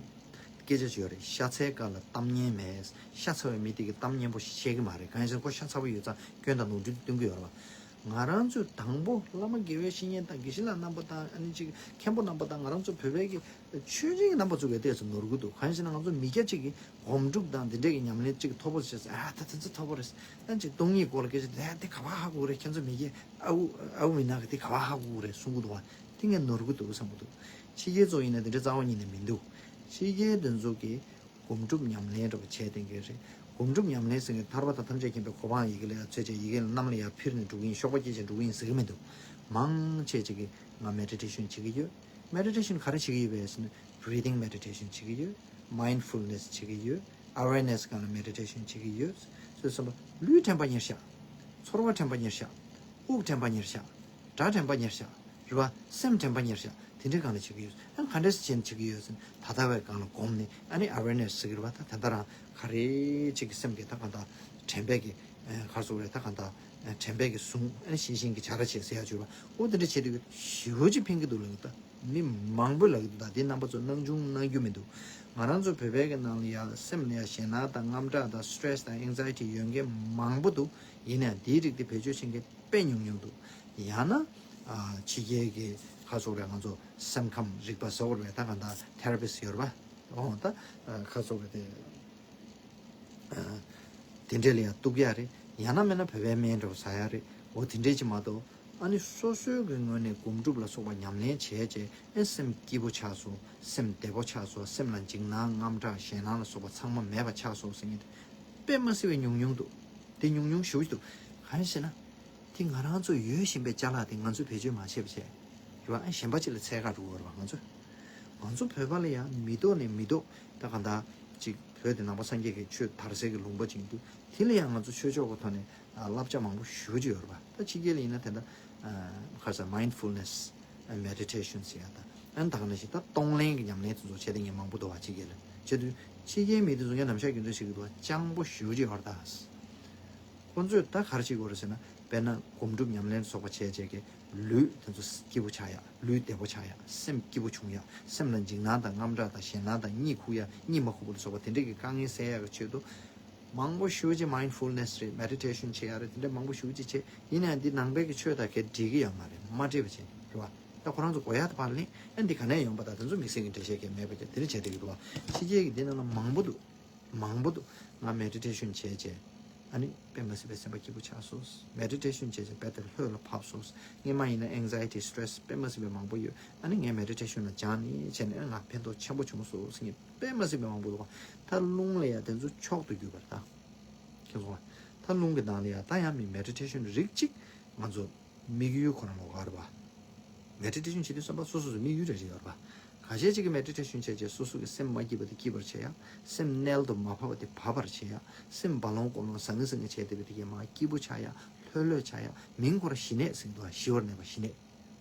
སྐད་ཆ་ཞིག་ཡོད་རེད། ཤ་ཚའི་ཁ་ལ་གཏམ་སྙན་མེད། ཤ་ཚ་བའི་མི་དེ་གི་གཏམ་སྙན་པོ་ཞིག་བཤད་ཀྱི་མ་རེད། གང་ཡིན་ཟེར་ན་ཁོ་ཤ་ཚ་པོ་ཡོད་ཙང་སྐྱོན་དང་ནོར་འཁྲུལ་དེ་སྟོན་གྱི་ཡོད་རེད་བ། ང་རང་ཚོས་དང་པོ་བླ་མ་དགེ་བའི་བཤེས་གཉེན་དང་དགེ་བཤེས་ལགས་རྣམ་པ་དང་ཨ་ནི་ཅིག་མཁན་པོ་རྣམ་པ་དང་ང་རང་ཚོ་བོད་པའི་གི་ཆོས་སྦྱིན་གྱི་རྣམ་པ་ཚོ་གི་ལྟས་སུ་ནོར་གི་འདུག་གང་ཡིན་ཟེར་ན་ང་ཚོ་མི་སྐྱ་གཅིག་གིས་སྒོམ་སྒྲུབ་དང་འདི་འདྲས་ཀྱི་ཉམས་ལེན་གཅིག་མཐོ་པོ་བྱས་ཟེར། ཨ་ད་དེ་ཚོ་མཐོ་པོ་རེད། ཨ་ཅིག་སྟོང་ཉིད་སྐོར་ལ་སྐད་ཆ་དེ་དེ་ག་བ་ཧ་གོ་རེད། ཁྱེད་ཚོ་མི་སྐྱ་ཨ་ཁུ་ཨ་ཁུ་མི་ནག་གི་དེ་ག་བ་ཧ་གོ་རེད་གསུང་གི་འདུག་བ། དེ་ངས་ནོར་གི་འདུག་བསམ་གི་འདུག་ཕྱི་རྒྱལ་ཚོ་ཡིན་ན་དེ་འདྲ་རྩ་བ་ཉིད་ནས་མི་འདུག་ཕྱི་རྒྱལ་དེ་ཚོ་གི་སྒོམ་སྒྲུབ་ཉམས་ལེན་འདྲ་པོ་བྱས་བསྡད་མཁན་རེད། སྒོམ་སྒྲུབ་ཉམས་ལེན་ཟེར་མཁན་ཐར་པ་དང་ཐམས་ཅད་མཁྱེན་པའི་གོ་འཕང་ཡི་གེ་ལ་ཡར་འཚོལ་བྱས་ཡི་གེ་ལ་གནམ་ལ་ཡར་འཕུར་ནས་འགྲོ་གི་ཡིན། གཤོག་པ་སྐྱེས་བྱས་འགྲོ་གི་ཡིན་ཟེར་གི་མི་འདུག་མང་ཆེ་ཅིག་གིས་ང་མེ་ཌི་ཊེ་ཤན་བྱེད་ཀྱི་ཡོད། མེ་ཌི་ཊེ་ཤན་ག་རེ་བྱེད་ཀྱི་ཡོད་པས་ཟེར་ན་བྷི་རི་ཐིང་མེ་ཌི་ཊེ་ཤན་བྱེད་ཀྱི་ཡོད། མའིན་ཌ་ཕུལ་ནེས་བྱེད་ཀྱི་ཡོད། ཨ་ཝེར་ནེས་སྒང་ལ་མེ་ཌི་ཊེ་ཤན་བྱེད་ཀྱི་ཡོད། སོ་སོ་ལུས་དྲན་པ་ཉེར་བཞག་ཚོར་བ་དྲན་པ་ཉེར་བཞག་དབུགས་དྲན་པ་ཉེར་བཞག་སྒྲ་དྲན་པ་ཉེར་བཞག་རེད་བ། སེམས་དྲན་པ་ཉེར་བཞག་དེ་འདྲའི་སྒང་ལ་བྱེད་ཀྱི་ཡོད། ཨ་ག་འདྲས་བྱས་ནས་བྱེད་ཀྱི་ཡོད་ཟེར་ན་ད་ལྟ་བའི་སྒང་ལ་སྒོམ་ནས་ཨ་ནི་ཨ་ཝེར་ནེས་ཟེར་གྱི་རེད་བ། ད་ད་ལྟ་རང་ག་རེ་ཅིག་གི་སེམས་ཀྱི་ད་གང་ལྟར་དྲན་པའི་གི་ག་རེ་ཟེར་དགོས་རེད། ད་གང་ལྟར་དྲན་པའི་གི་ཟུང་ཨ་ནི་ཤེས་བཞིན་གྱི་བྱ་ར་བྱེད་ཟེར་ཡ་བརྗོད་པ་འོ་དེ་འདྲ་བྱེད་དུས་ཞེ་པོ་ཅིག་ཕན་གྱི་འདུག་ལབ་ཀྱི་ད། མི་མང་པོས་ལབ་ཀྱི་འདུག་ད་དེ་རྣམ་པ་ཚོ་སྣང་ཆུང་གནང་རྒྱུ་མི་འདུག་ང་རང་ཚོ་བོད་པའི་གི་ནང་ལ་ཡ་སེམས་ལ་ཡ་ཞེད་སྣང་དང་དངངས་སྐྲག་དང་སི་ཊེ་རེ་སི་དང་ཨེང་ཛའི་ཊི་ཡོད་མཁན་མང་པོ་འདུག་ཡིན་ནའང་དེའི་རིགས་དེ་བེད་སྤྱོད་བྱེད་མཁན་དཔེ་ཉུང་ཉུང་འདུག་ཡང་ན་ཨ་ཕྱི་རྒྱལ་གི་ཁ་ཕྱོགས་རེད། ང་ཚོ་སེམས་ཁམས་རིག་པ་ཟེར་བ་རེད། ད་ག་ད་ཐེ་ར་པི་སི་ཡོད་རེད་པ། འོ་ད་ཁ་ཕྱོགས་རེད་དེ། དེ་འདྲས་ལ་ཡང་གཏུག་ཡ་རེད། ཡང་ན་མིན་ན་བོད་པའི་སྨན་འདྲ་བོ་ཟ་ཡ་རེད། འོ་དེ་འདྲས་ཅིག་མ་གཏོགས་ཨ་ནི་སོ་སོའི་གི་ངོས་ནས་སྒོམ་སྒྲུབ་ལ་སོགས་པ་ཉམས་ལེན་བྱས་རྗེས་ཨེ་སེམས་སྐྱིད་པོ་ཆགས་སོང་། སེམས་བདེ་པོ་ཆགས་སོང་། སེམས་ལ་འཇིགས་སྣང་དངངས་སྐྲག་ཞེད་སྣང་ལ་སོགས་པ་ཚང་མ་མེད་པ་ཆགས་སོང་ཟེར་མཁན་དཔེ་མ་སྲིད་པའི་ཉུང་ཉུང་འདུག་དེ་ཉུང་ཉུང་ཞེ་པོ་ཅིག་འདུག་གང་ཡིན་ཟེར་ན། དེ་ང་རང་ཚོ་ཡོད་བཞིན་པའི་ཅ་ལག་དེ་ང་ཚོས་བེད་སྤྱོད་མ་བྱས་པ་བྱས། རེད་བ། ཨ་གཞན་པ་ཅིག་ལ་འཚོལ་ག་འགྲོ་གི་ཡོད་རེད་བ། ང་ཚོ་ང་ཚོ་བོད་པ་ལ་ཡང་མི་ཐོག་ནས་མི་ཐོག་ད་གང་ལྟར་ཅིག་བོད་དེ་ནང་པ་སངས་རྒྱས་ཀྱི་ཆོས་དར་སའི་གི་ལུང་པ་ཅིག་འདུག་དེ་ལ་ཡང་ང་ཚོ་ཆོས་ཕྱོགས་ཀྱི་ཐོག་ནས་ཨ་བསླབ་བྱ་མང་པོ་ཞེ་པོ་ཅིག་ཡོད་རེད་བ། ད་ཕྱི་རྒྱལ་ལ་ཡིན་ན་དེ་འདྲ་ཨ་ག་རེ་ཟེར་མའིན་ཌ་ཕུལ་ནེས་མེ་ཌི་ཊེ་ཤན་ཟེར་ཡ་ད་ཨ་ནི་ད་ག་ནང་བཞིན་ད་གཏོང་ལེན་གྱི་ཉམས་ལེན་དེ་ཚོ་བྱས་ཏེ་ངས་མང་པོ་འདུག་བ། ཕྱི་རྒྱལ་ལ་བྱས་དུས་ཕྱི་རྒྱལ་མི་དེ་ཚོ་ངས་ནམ་ཞག་རྒྱུན་འཛིན་བྱེད་ཀྱི་འདུག་བ། སྤྱང་པོ་ཞེ་པོ་ཅིག་ཡོད་རེད་ད། ཁོང་ཚོས་ད་ག་རེ་བྱེད་དགོས་རེད་ཟེར་ན། དཔེར་ན་སྒོམ་སྒྲུབ་ཉམས་ལེན་སོགས་པ་བྱས་བྱས་ཀྱི་ལུས་དེ་ཚོ་སྐྱིད་པོ་ཆགས་ཡ། ལུས་བདེ་པོ་ཆགས་ཡ། སེམས་སྐྱིད་པོ་བྱུང་ཡ། སེམས་ལ་འཇིགས་སྣང་དང་དངངས་སྐྲག་དང་ཞེད་སྣང་དང་གཉིད་ཁུག་ཡ། གཉིད་མ་ཁུག་པ་ལ་སོགས་པ་དེ་འདྲས་ཀྱི་དཀའ་ངལ་སེལ་ཡ་གི་ཆེད་དུ། མང་པོ་ཞེ་པོ་ཅིག་མའིན་ཌ་ཕུལ་ནེས་རེད། མེ་ཌི་ཊེ་ཤན་བྱེད་ཡ་རེད། དེ་འདྲས་མང་པོ་ཞེ་པོ་ཅིག་བྱས། ཡིན་ནའང་འདི་ནང་པའི་གི་ཆོས་དང་གས་འགྲིག་གི་ཡོད་མ་རེད། མ་འགྲིག་པ་བྱས་རེད་བ། ད་ཁོ་རང་ཚོ་དགོས་ཡ་དེ་ཕར་ལེན། ཨ་འདི་ག་ནས་ཡོང་པ་དང་དེ་ཚོ་དམིགས་བསལ་གྱི་འགྲེལ་བཤད་གས་མེད་པ་བྱས་དེ་འདྲས་བྱས་བསྡད་ཀྱི་འདུག་བ། ཕྱི་རྒྱལ་གྱི་འདི་ནང་ལ་མང་པོ་འདུག་མང་པོ་འདུག་ང་མེ་ཌི་ཊེ་ཤན་བྱས་རྗེས་ཨ་ནི་དཔེ་མ་སྲིད་པའི་སེམས་པ་སྐྱིད་པོ་ཆགས་སོང་། མེ་ཌི་ཊེ་ཤན་བྱས་རྗེས་དཔེ་དེར་ལྷོད་ལ་བབས་སོང་། སྔོན་མ་ཡིན་ན་ཨེང་ཛའི་ཊི་སི་ཊེ་རེ་སི་དཔེ་མ་སྲིད་པའི་མང་པོ་ཡོད། ཨ་ནི་ངས་མེ་ཌི་ཊེ་ཤན་ལ་སྦྱངས་ནས་བྱས་ནས་ཨ་ནི་ང་ཕན་ཐོགས་ཆེན་པོ་བྱུང་སོང་ཟེར་མཁན་དཔེ་མ་སྲིད་པའི་མང་པོ་འདུག་ད་རླུང་ལ་ཡ་དེ་ཚོ་མཆོག་ཏུ་གྱུར་པ་རེད་ད། མཁྱེན་སོང་ང་། ད་རླུང་གི་ནང་ལ་ཡ་ད་ཡང་མི་མེ་ཌི་ཊེ་ཤན་རིགས་གཅིག་ང་ཚོ་དམིགས་ཡུལ་ཁོ་རང་ལོགས་ཀ་རེད་པ། མེ་ཌི་ཊེ་ཤན་བྱེད་དུས་བསམ་པ་སོ་སོ་སོ་དམིགས་ཡུལ་རེ་རེ་ཡོད་རེད་པ། ཁ་ཤས་ཅིག་གིས་མེ་ཌི་ཊེ་ཤན་བྱས་རྗེས་སོ་སོ་གི་སེམས་མ་སྐྱིད་པ་དེ་སྐྱིད་པར་བྱེད་ཡ། སེམས་རྣལ་དུ་མ་ཕབ་པ་དེ་ཕབ་པར་བྱེད་ཡ། སེམས་བ་ལོང་ཀོ་ལོང་ཟང་ངེ་ཟིང་ངེ་བྱས་བསྡད་པ་དེ་གས་མར་སྐྱིད་པོ་ཆགས་ཡ། ལྷོད་ལྷོད་ཆགས་ཡ། མིང་ཁོ་རང་ཞི་གནས་ཟེར་གྱི་འདུག་ག་ཞི་བར་གནས་པ་ཞི་གནས།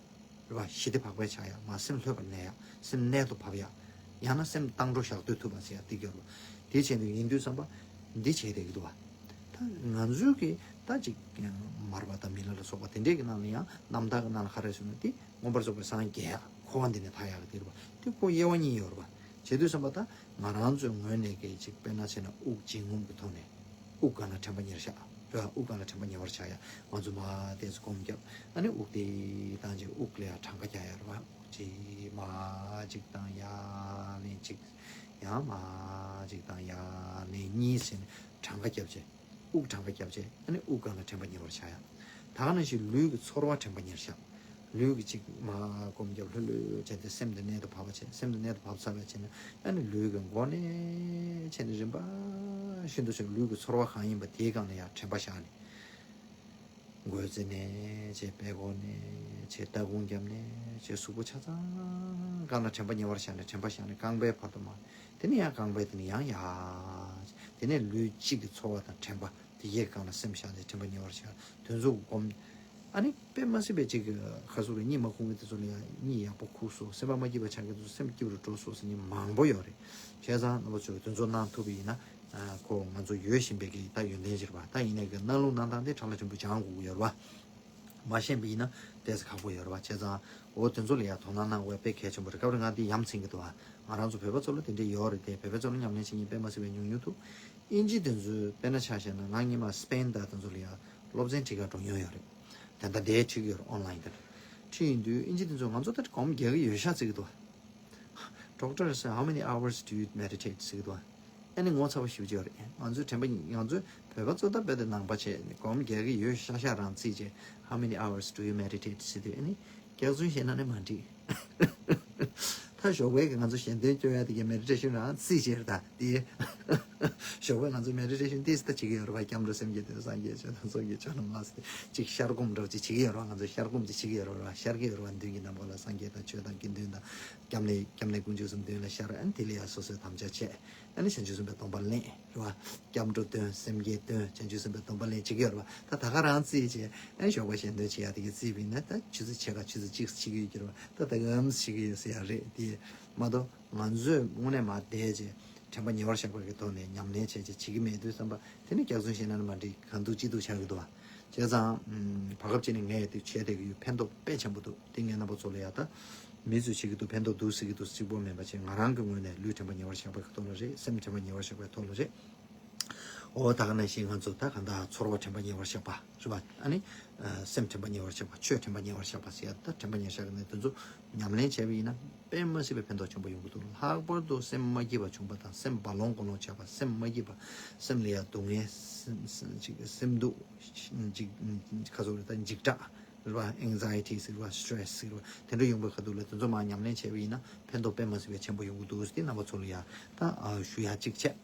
རེད་པ། ཞི་བདེ་བག་ཕེབས་ཆགས་ཡ། མར་སེམས་ལྷོད་པར་གནས་ཡ། སེམས་རྣལ་དུ་ཕབ་ཡ། ཡང་ན་སེམས་བཏང་འགྲོ་བཞག་སྡོད་ཐུབ་པ་ཟེར་ཡ་དེ་གྱུར་པ། དེ་བྱས་འདུག་ཡིན་དུས་བསམ་པ་འདི་བྱས་བསྡད་ཀྱི་འདུག་བ། ད་ང་ཚོའི་གི་ད་ཅིག་མར་པ་དང་མི་ལ་ལ་སོགས་པ་དེ་འདྲས་ཀྱི་ནང་ལ་ཡང་རྣམ་ཐར་གྱི་ནང་ལ་ག་རེ་ཟེར་ན་དེ་མངོན་པར་རྫོགས་པའི་སངས་རྒྱས་ཡ་འཁོར་བ་འདི་ནས་ཐར་ཡག་གི་དེ་རེད་པ། དེ་ཁོ་དབྱེ་བ་གཉིས་ཡོད་རེད་པ། བྱེད་དུས་བསམ་པ་ད་ང་རང་ཚོའི་ངོས་ནས་གི་ཅིག་དཔེར་ན་བྱས་ན་དབུགས་འབྱིན་རྔུབ་ཀྱི་ཐོག་ནས་དབུགས་སྒང་ལ་དྲན་པ་ཉེར་བཞག་རེད་པ། དབུགས་སྒང་ལ་དྲན་པ་ཉེ་བར་བཞག་ཡ། ང་ཚོ་མར་ཏོག་ཙམ་སྒོམ་རྒྱབ། ཨ་ནི་དབུགས་དེ་བཏང་རྗེས་དབུགས་ལ་ཡ་གྲངས་ཀ་རྒྱག་ཡ་རེད་པ། དབུགས་གཅིག་མར་གཅིག་བཏང་ཡར་ལེན་གཅིག་ཡང་མར་གཅིག་བཏང་ཡར་ལེན་གཉིས་ཟེར་ནས་གྲངས་ཀ་རྒྱབ་བྱས། དབུགས་གྲངས་ཀ་རྒྱབ་བྱས་ཨ་ནི་དབུགས་སྒང་ལ་དྲན་པ་ཉེ་བར་བཞག་ཡ། ད་ག་ནང་བཞིན་ལུས་ཀྱི་ཚོར་བ་དྲན་པ་ཉེར་བཞག་ལུས་ཀྱི་གཅིག་མར་སྒོམ་རྒྱབ་ལྷོད་ལྷོད་བྱས་ཏེ་སེམས་དེ་རྣལ་དུ་བབས་པ་བྱས། སེམས་དེ་རྣལ་དུ་བབས་ཚར་བ་བྱས་ན་ཨ་ནི་ལུས་ཀྱི་མགོ་ནས་བྱས་ནས་རིམ་པ་བཞིན་དུ་བྱས་ལུས་ཀྱི་ཚོར་བ་གང་ཡིན་པ་དེའི་སྒང་ལ་ཡང་དྲན་པ་བཞག་ནས། མགོ་རྩེ་ནས་བྱས། པད་ཀོག་ནས་བྱས། ལྟག་ཁུང་རྒྱབ་ནས་བྱས། གཟུགས་པོ་ཆ་ཚང་སྒང་ལ་དྲན་པ་ཉེ་བར་བཞག་ནས། དྲན་པ་བཞག་ནས་རྐང་པའི་བར་དུ་མར། དེ་ནས་ཡང་རྐང་པའི་དེ་ནས་ཡང་ཡར། དེ་ནས་ལུས་གཅིག་གི་ཚོར་བ་དང་དྲན་པ་དེ་གའི་སྒང་ལ་སེམས་བཞག་ནས་དྲན་པ་ཉེ་བར་བཞག། དེ་ཚོ་སྒོམ། ཨ་ནི་དཔེ་མ་སྲིད་པའི་ཅིག་ག་ཟེར་རེད། གཉིད་མ་ཁུག་མཁན་དེ་ཚོ་ལ་ཡང་གཉིད་ཡག་པོ་ཁུག་སོང་། སེམས་པ་མ་སྐྱིད་པ་ཆགས་མཁན་དེ་ཚོ་སེམས་སྐྱིད་པོ་འགྲོ་སོང་ཟེར་མཁན་མང་པོ་ཡོད་རེད། བྱས་ཙང་རྣམ་པ་ཚོས་དེ་ཚོ་གནང་ཐུབ་པ་ཡིན་ན། ཨ། ཁོ་ང་ཚོ་ཡོད་བཞིན་པའི་གི་ད་ཡོན་ཏན་ཅིག་རེད་པ། ད་ཡིན་ནའི་གི་རྣ་ལུང་གནང་སྟངས་དེ་ཁྲ་ལ་ཆེན་པོ་སྦྱང་དགོས་ཀྱི་ཡོད་རེད་པ། མ་ཤེས་པ་ཡིན་ན་ཏོག་ཙམ་ཁག་པོ་ཡོད་རེད་པ། བྱས་ཙང་འོ་དེ་ཚོ་ལ་ཡང་དོ་སྣང་གནང་དགོས་དཔེ་གལ་ཆེན་པོ་རེད། སྐབས་རེ་ང་འདི་ཡ་མཚན་གྱི་འདུག་ཨ། ང་རང་ཚོ་བོད་པ་ཚོ་ལ་དེ་འདྲས་ཡོད་རེད་དེ། བོད་པ་ཚོ་ལ་ཉམས་ལེན་བྱེད་མཁན་དཔེ་མ་སྲིད་པའི་ཉུང་ཉུང་འདུག་ཨིན་ཇི་དེ་ཚོའི་དཔེར་ན་ཆ་བཞག་ན། ང་སྔོན་མ་སི་པེན་དང་དེ་ཚོ་ལ་ཡང་སློབ་ཚན་ཁྲིད་གར་འགྲོ་མྱོང་ཡོད་རེད། ད་ལྟ་འདིར་ཁྲིད་ཀྱི་ཡོད་རེད། ཨོན་ལ་ཡིན་དེ་འདྲ་ཁྲིད་ཡོང་དུས། ཨིན་ཇི་དེ་ཚོས་ང་ཚོ་ད་སྒོམ་རྒྱག་གི་ཡོད་ཤག་ཟེར་གྱི་འདུག Doctor, so how many hours do you meditate? ཟེར་གྱི་འདུག་ཨ་ནི་ངོ་ཚ་པོ་ཞེ་པོ་ཅིག་ཡོད་རེད། ང་ཚོའི་དྲན་པ། ང་ཚོའི་བོད་པ་ཚོ་ད་རྦད་དེ་ནང་པ་བྱས་ནས་སྒོམ་རྒྱག་གི་ཡོད་ཤག་ཤག་རང་རྩིས་བྱས། How many hours do you meditate? ཟེར་དུས། ཨ་ནི་སྐྱག་རྫུན་བཤད་ན་ནི་མ་འགྲིག་ད་ཞོགས་པའི་གི་ང་ཚོ་ཞལ་འདོན་སྐྱོན་ཡ་དེ་གའི་མེ་ཌི་ཊེ་ཤན་རང་རྩིས་བྱས་རེད་ད་དེ། ཞོགས་པ་ང་ཚོ་མེ་ཌི་ཊེ་ཤན་ཏོག་ཙམ་ད་བྱེད་ཀྱི་ཡོད་རེད་པ། སྐྱབས་འགྲོ་སེམས་བསྐྱེད་དོན་སངས་རྒྱས་ཆོས་དང་ཚོགས་ཀྱི་མཆོག་རྣམས་ལ་ཟེར་ཏེ། ཅིག་ཤར་སྒོམ་འདྲ་པོ་ཅིག་བྱེད་ཀྱི་ཡོད་རེད་པ། ང་ཚོ་ཤར་སྒོམ་ཅིག་བྱེད་ཀྱི་ཡོད་རེད་པ། ཤར་གྱི་ཡོད་རེད་པ། མདུན་གྱི་ནམ་མཁའ་ལ་སངས་རྒྱས་དང་ཆོས་དང་དགེ་འདུན་དང་། སྐྱབས་གནས། སྐྱབས་གནས་དཀོན་མཆོག་གསུམ་མདུན་ལ་ཤར། ཨ་ནི་དེ་ལ་ཡང་སོ་སོའི་དམ་བཅའ་བྱས། ཨ་ནི་བྱང་ཆུབ་སེམས་དཔའི་སྡོམ་པ་ལེན་རེད་པ། སྐྱབས་འགྲོ་འདོན། སེམས་བསྐྱེད་འདོན། བྱང་ཆུབ་སེམས་དཔའི་སྡོམ་པ་ལེན་བྱེད་ཀྱི་ཡོད་རེད་པ། ད་ད་ག་རང་རྩིས་བྱས། ཨ་ནི་ཞོགས་པ་ཞལ་འདོན་བྱེད་ཡ་དེ་གའི་རྩིས་པ་ཡིན་ན། ད་ཆུ་ཚོད་ཕྱེད་ཀ་ཆུ་ཚོད་གཅིག་བྱེད་ཀྱི་ཡོད་ཀྱི་རེད་པ། ད་ད་ག་ཨམ་བྱེད་ཀྱི་ཡོད་ཟེར་ཡ་རེད་དེ། མ་གཏོགས་ང་ཚོས་དངོས་གནས་མར་བསྡད་བྱས་དྲན་པ་ཉེ་བར་བཞག་པའི་གི་ཐོག་ནས་ཉམས་ལེན་བྱས་བྱས་བྱེད་ཀྱི་མེད་དུས་ཙམ་པ། དེ་ནི་སྐྱག་རྫུན་བཤད་ན་ནི་མ་འགྲིག་གང་འདུག་ཅི་འདུག་ཆགས་ཀྱི་འདུག་པ། བྱས་ཙང་། ཨམ། བར་སྐབས་ཅིག་ནས་ངས་དེ་བྱས་བསྡད་ཀྱི་ཡོད། ཕན་ཐོགས་དཔེ་ཆེན་པོ་འདུག་དེ་ངས་རྣམ་པ་ཚོ་ལ་ཡ། ད་མི་ཚོས་བྱེད་ཀྱི་འདུག་ཕན་ཐོགས་འདུག་ཟེར་གྱི་འདུག་གཅིག་པོ་མིན་པ་བྱས། ང་རང་གི་ངོས་ནས་ལུས་དྲན་པ་ཉེ་བར་བཞག་པའི་ཐོག་ལ་རེད། སེམས་དྲན་པ་ཉེ་བར་བཞག་པའི་ཐོག་ལ་རེད། འོ་ད་ག་ནང་བཞིན་ང་ཚོ་ད་གང་ལྟར་ཚོར་བ་དྲན་པ་ཉེ་བར་བཞག་པ་རེད་པ། ཨ་ནི། ཨ། སེམས་དྲན་པ་ཉེ་བར་བཞག་པ། ཆོས་དྲན་པ་ཉེ་བར་བཞག་པ་ཟེར་ཡ། ད་དྲན་པ་ཉེ་བཞག་གི་ནས་དེ་ཚོ་ཉམས་ལེན་བྱས་པ་ཡིན་ན་དཔེ་མ་སྲིད་པའི་ཕན་ཐོགས་ཆེན་པོ་ཡོང་གི་འདུག་ལྷག་པར་དུ་སེམས་མ་སྐྱིད་པ་བྱུང་པ་དང་། སེམས་བ་ལོང་ཀོ་ལོང་ཆགས་པ། སེམས་མ་སྐྱིད་པ། སེམས་ལ་ཡ་སྡུག་བསྔལ། སེམས། སེམས་ཅིག་སེམས་སྡུག་ཅིག་ཁ་སོ་རེ་ད་འཇིགས་སྐྲག་རེད་པ། ཨེང་ཛའི་ཊི་ཟེར་བ། སི་ཊེ་རེ་སི་ཟེར་བ། དེ་འདྲ་ཡོང་པའི་ཁ་ཐུག་ལ་དེ་ཚོ་མར་ཉམས་ལེན་བྱས་པ་ཡིན་ན་ཕན་ཐོགས་དཔེ་མ་སྲིད་པའི་ཆེན་པོ་ཡོང་གི་འདུག་དེ་རྣམ་པ་ཚོ་ལ་ཡ་ད། ཨ། ཞུ་ཡ་གཅིག་བྱས།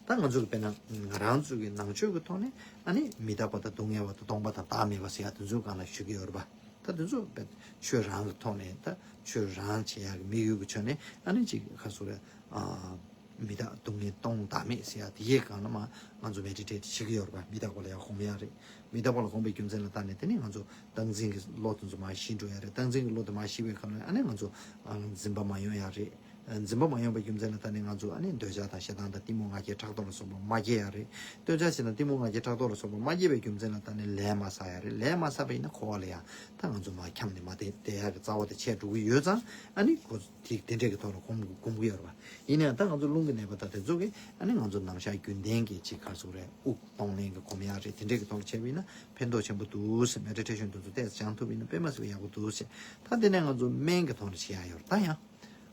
ད་ང་ཚོ་གི་དཔེར་ན་ང་རང་ཚོ་གི་ནང་ཆོས་ཀྱི་ཐོག་ནས། ཨ་ནི་མི་རྟག་པ་དང་སྡུག་བསྔལ་བ་དང་སྟོང་པ་དང་བདག་མེད་པ་ཟེར་ཡ་དེ་ཚོའི་སྒང་ལ་ཞུ་གི་ཡོད་རེད་པ། ད་དེ་ཚོ་དཔེ་ཆོས་རང་གི་ཐོག་ནས། ད་ཆོས་རང་བྱེད་ཡ་གི་དམིགས་ཡུལ་གྱི་ཆ་ནས། ཨ་ནི་ཅིག་ཁ་སོ་རེ། ཨ། མི་རྟག་སྡུག་བསྔལ་སྟོང་བདག་མེད་ཟེར་ཡ་དེ་གའི་སྒང་ལ་མར་ང་ཚོ་མེ་ཌི་ཊེ་ཊི་བྱེད་ཀྱི་ཡོད་རེད་པ། མི་རྟག་པ་ལ་ཡ་སྒོམ་ཡ་རེད། མི་རྟག་པ་ལ་སྒོམ་པའི་རྒྱུ་མཚན་ལ་བརྟེན་ནས་དེ་ནས་ང་ཚོ་སྟངས་འཛིན་གྱི་བློ་དེ་ཚོ་མར་ཞི་འགྲོ་ཡ་རེད། སྟངས་འཛིན་གྱི་བློ་དེ་མར་ཞི་བའི་ཁ་ལ། ཨ་ནི་ང་ཚོ། ཨ། འཛིན་པ་མ་ཡོང་ཡ་རེད། ཨ། འཛིན་པ་མ་ཡོང་པའི་རྒྱུ་མཚན་ལ་བརྟེན་ནས་ང་ཚོ། ཨ་ནི་འདོད་ཆགས་དང་ཞེ་སྡང་དང་གཏི་མུག་ང་རྒྱལ་ཕྲག་དོག་ལ་སོགས་པ་མ་སྐྱེ་ཡ་རེད། འདོད་ཆགས་ཞེ་སྡང་གཏི་མུག་ང་རྒྱལ་ཕྲག་དོག་ལ་སོགས་པ་མ་སྐྱེ་བའི་རྒྱུ་མཚན་ལ་བརྟེན་ནས་ལས་མ་བསགས་ཡ་རེད། ལས་མ་བསགས་པ་ཡིན་ན་འཁོར་བ་ལ་ཡ་ད་ང་ཚོ་མར་འཁྱམས་ནས་མར་བསྡད་ཡ་གི་རྩ་བ་དེ་ཆད་འགྲོ་གི་ཡོད་ཙང་། ཨ་ནི་ཁོ་དེ་དེ་འདྲས་ཀྱི་ཐོག་ལ་སྒོམ་སྒོམ་གི་ཡོད་རེད་པ། ཡིན་ནའང་ད་ང་ཚོ་རླུང་གི་ནད་པ་དང་དེ་ཚོ་གིས། ཨ་ནི་ང་ཚོ་ནམ་ཞག་རྒྱུན་ལྡན་གྱི་ཅིག་ཁ་སོ་རེ་དབུགས་གཏོང་ལེན་གྱི་སྒོམ་ཡ་རེད། དེ་འདྲས་ཀྱི་ཐོག་ལ་བྱས་པ་ཡིན་ན་ཕན་ཐོགས་ཆེན་པོ་འདུག་ཟེར། མེ་ཌི་ཊེ་ཤན་དེ་ཚོ་ཏོག་ཙམ་སྦྱང་ཐུབ་པ་ཡིན་ན་དཔེ་མ་སྲིད་པ་ཡག་པོ་འདུག་ཟེར། ད་དེ་ནས་ང་ཚོ་སྨན་གྱི་ཐོག་ལ་བྱེད་ཡ་ཡོད་རེད། ད་ཡང་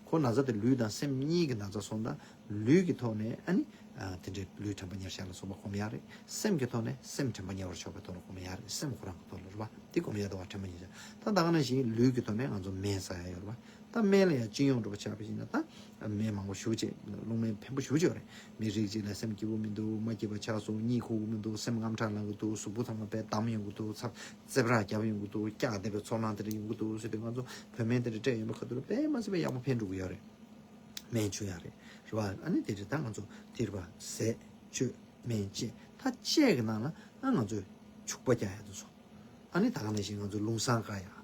ཁོ་ན་ཚ་དེ་ལུས་དང་སེམས་གཉིས་ཀྱི་ན་ཚ་སོང་ཙང་། ལུས་ཀྱི་ཐོག་ནས། ཨ་ནི། ཨ། དེ་འདྲའི་ལུས་དྲན་པ་ཉེར་བཞག་ལ་སོགས་པ་སྒོམ་ཡ་རེད། སེམས་ཀྱི་ཐོག་ནས་སེམས་དྲན་པ་ཉེ་བར་བཞག་པའི་ཐོག་ལ་སྒོམ་ཡ་རེད། སེམས་ཁོ་རང་གི་ཐོག་ལ་རེད་པ། དེ་སྒོམ་ཡ་དེ་བ་དྲན་པ་ཉེར་བཞག། ད་ད་ག་ནང་བཞིན་ལུས་ཀྱི་ཐོག་ནས་ང་ཚོ་སྨན་ཟ་ཡ་ཡོད་རེད་པ། ད་སྨན་ལ་ཡང་སྤྱི་ཡོངས་འགྲོ་བ་ཆགས་པ་ཡིན་ན། ད་སྨན་མང་པོ་ཞེ་པོ་ཅིག་རླུང་སྨན་ཕན་པོ་ཞེ་པོ་ཅིག་ཡོད་རེད། མི་རིགས་གཅིག་ལ་སེམས་སྐྱིད་པོ་མི་འདུག་མ་སྐྱིད་པ་ཆགས་སོང་། གཉིད་ཁུག་གི་མི་འདུག་སེམས་དངངས་སྐྲག་ལངས་ཀྱི་འདུག་གཟུགས་པོ་ཚང་མ་དཔེ་འདམ་ཡོང་གི་འདུག་ཚ། རྩེད་བྲག་རྒྱབ་ཡོང་གི་འདུག་སྐྱག་བསྡད་པའི་ཚོར་སྣང་དེ་འདྲ་ཡོང་གི་འདུག་ཟེར་དུས། ང་ཚོ་བོད་སྨན་དེ་འདྲ་སྤྲད་ཡོང་པའི་ཁ་ཐུག་ལ་དཔེ་མ་སྲིད་པའི་ཡག་པོ་ཕན་འགྲོ་གི་ཡོད་རེད། སྨན་མཆོད་ཡ་རེད། རེད་པ། ཨ་ནི་དེ་རེད། ད་ང་ཚོ་དེ་རེད་པ། ཟས་སྤྱོད་སྨན་དཔྱད། ད་དཔྱད་ཀྱི་ནང་ལ། ཨ། ང་ཚོས་བྱུག་པ་རྒྱག་ཡ་དེ་ཚོ། ཨ་ནི་ད་ག་ནང་བཞིན་ང་ཚོ་རླུང་སྲང་བཀག་ཡ།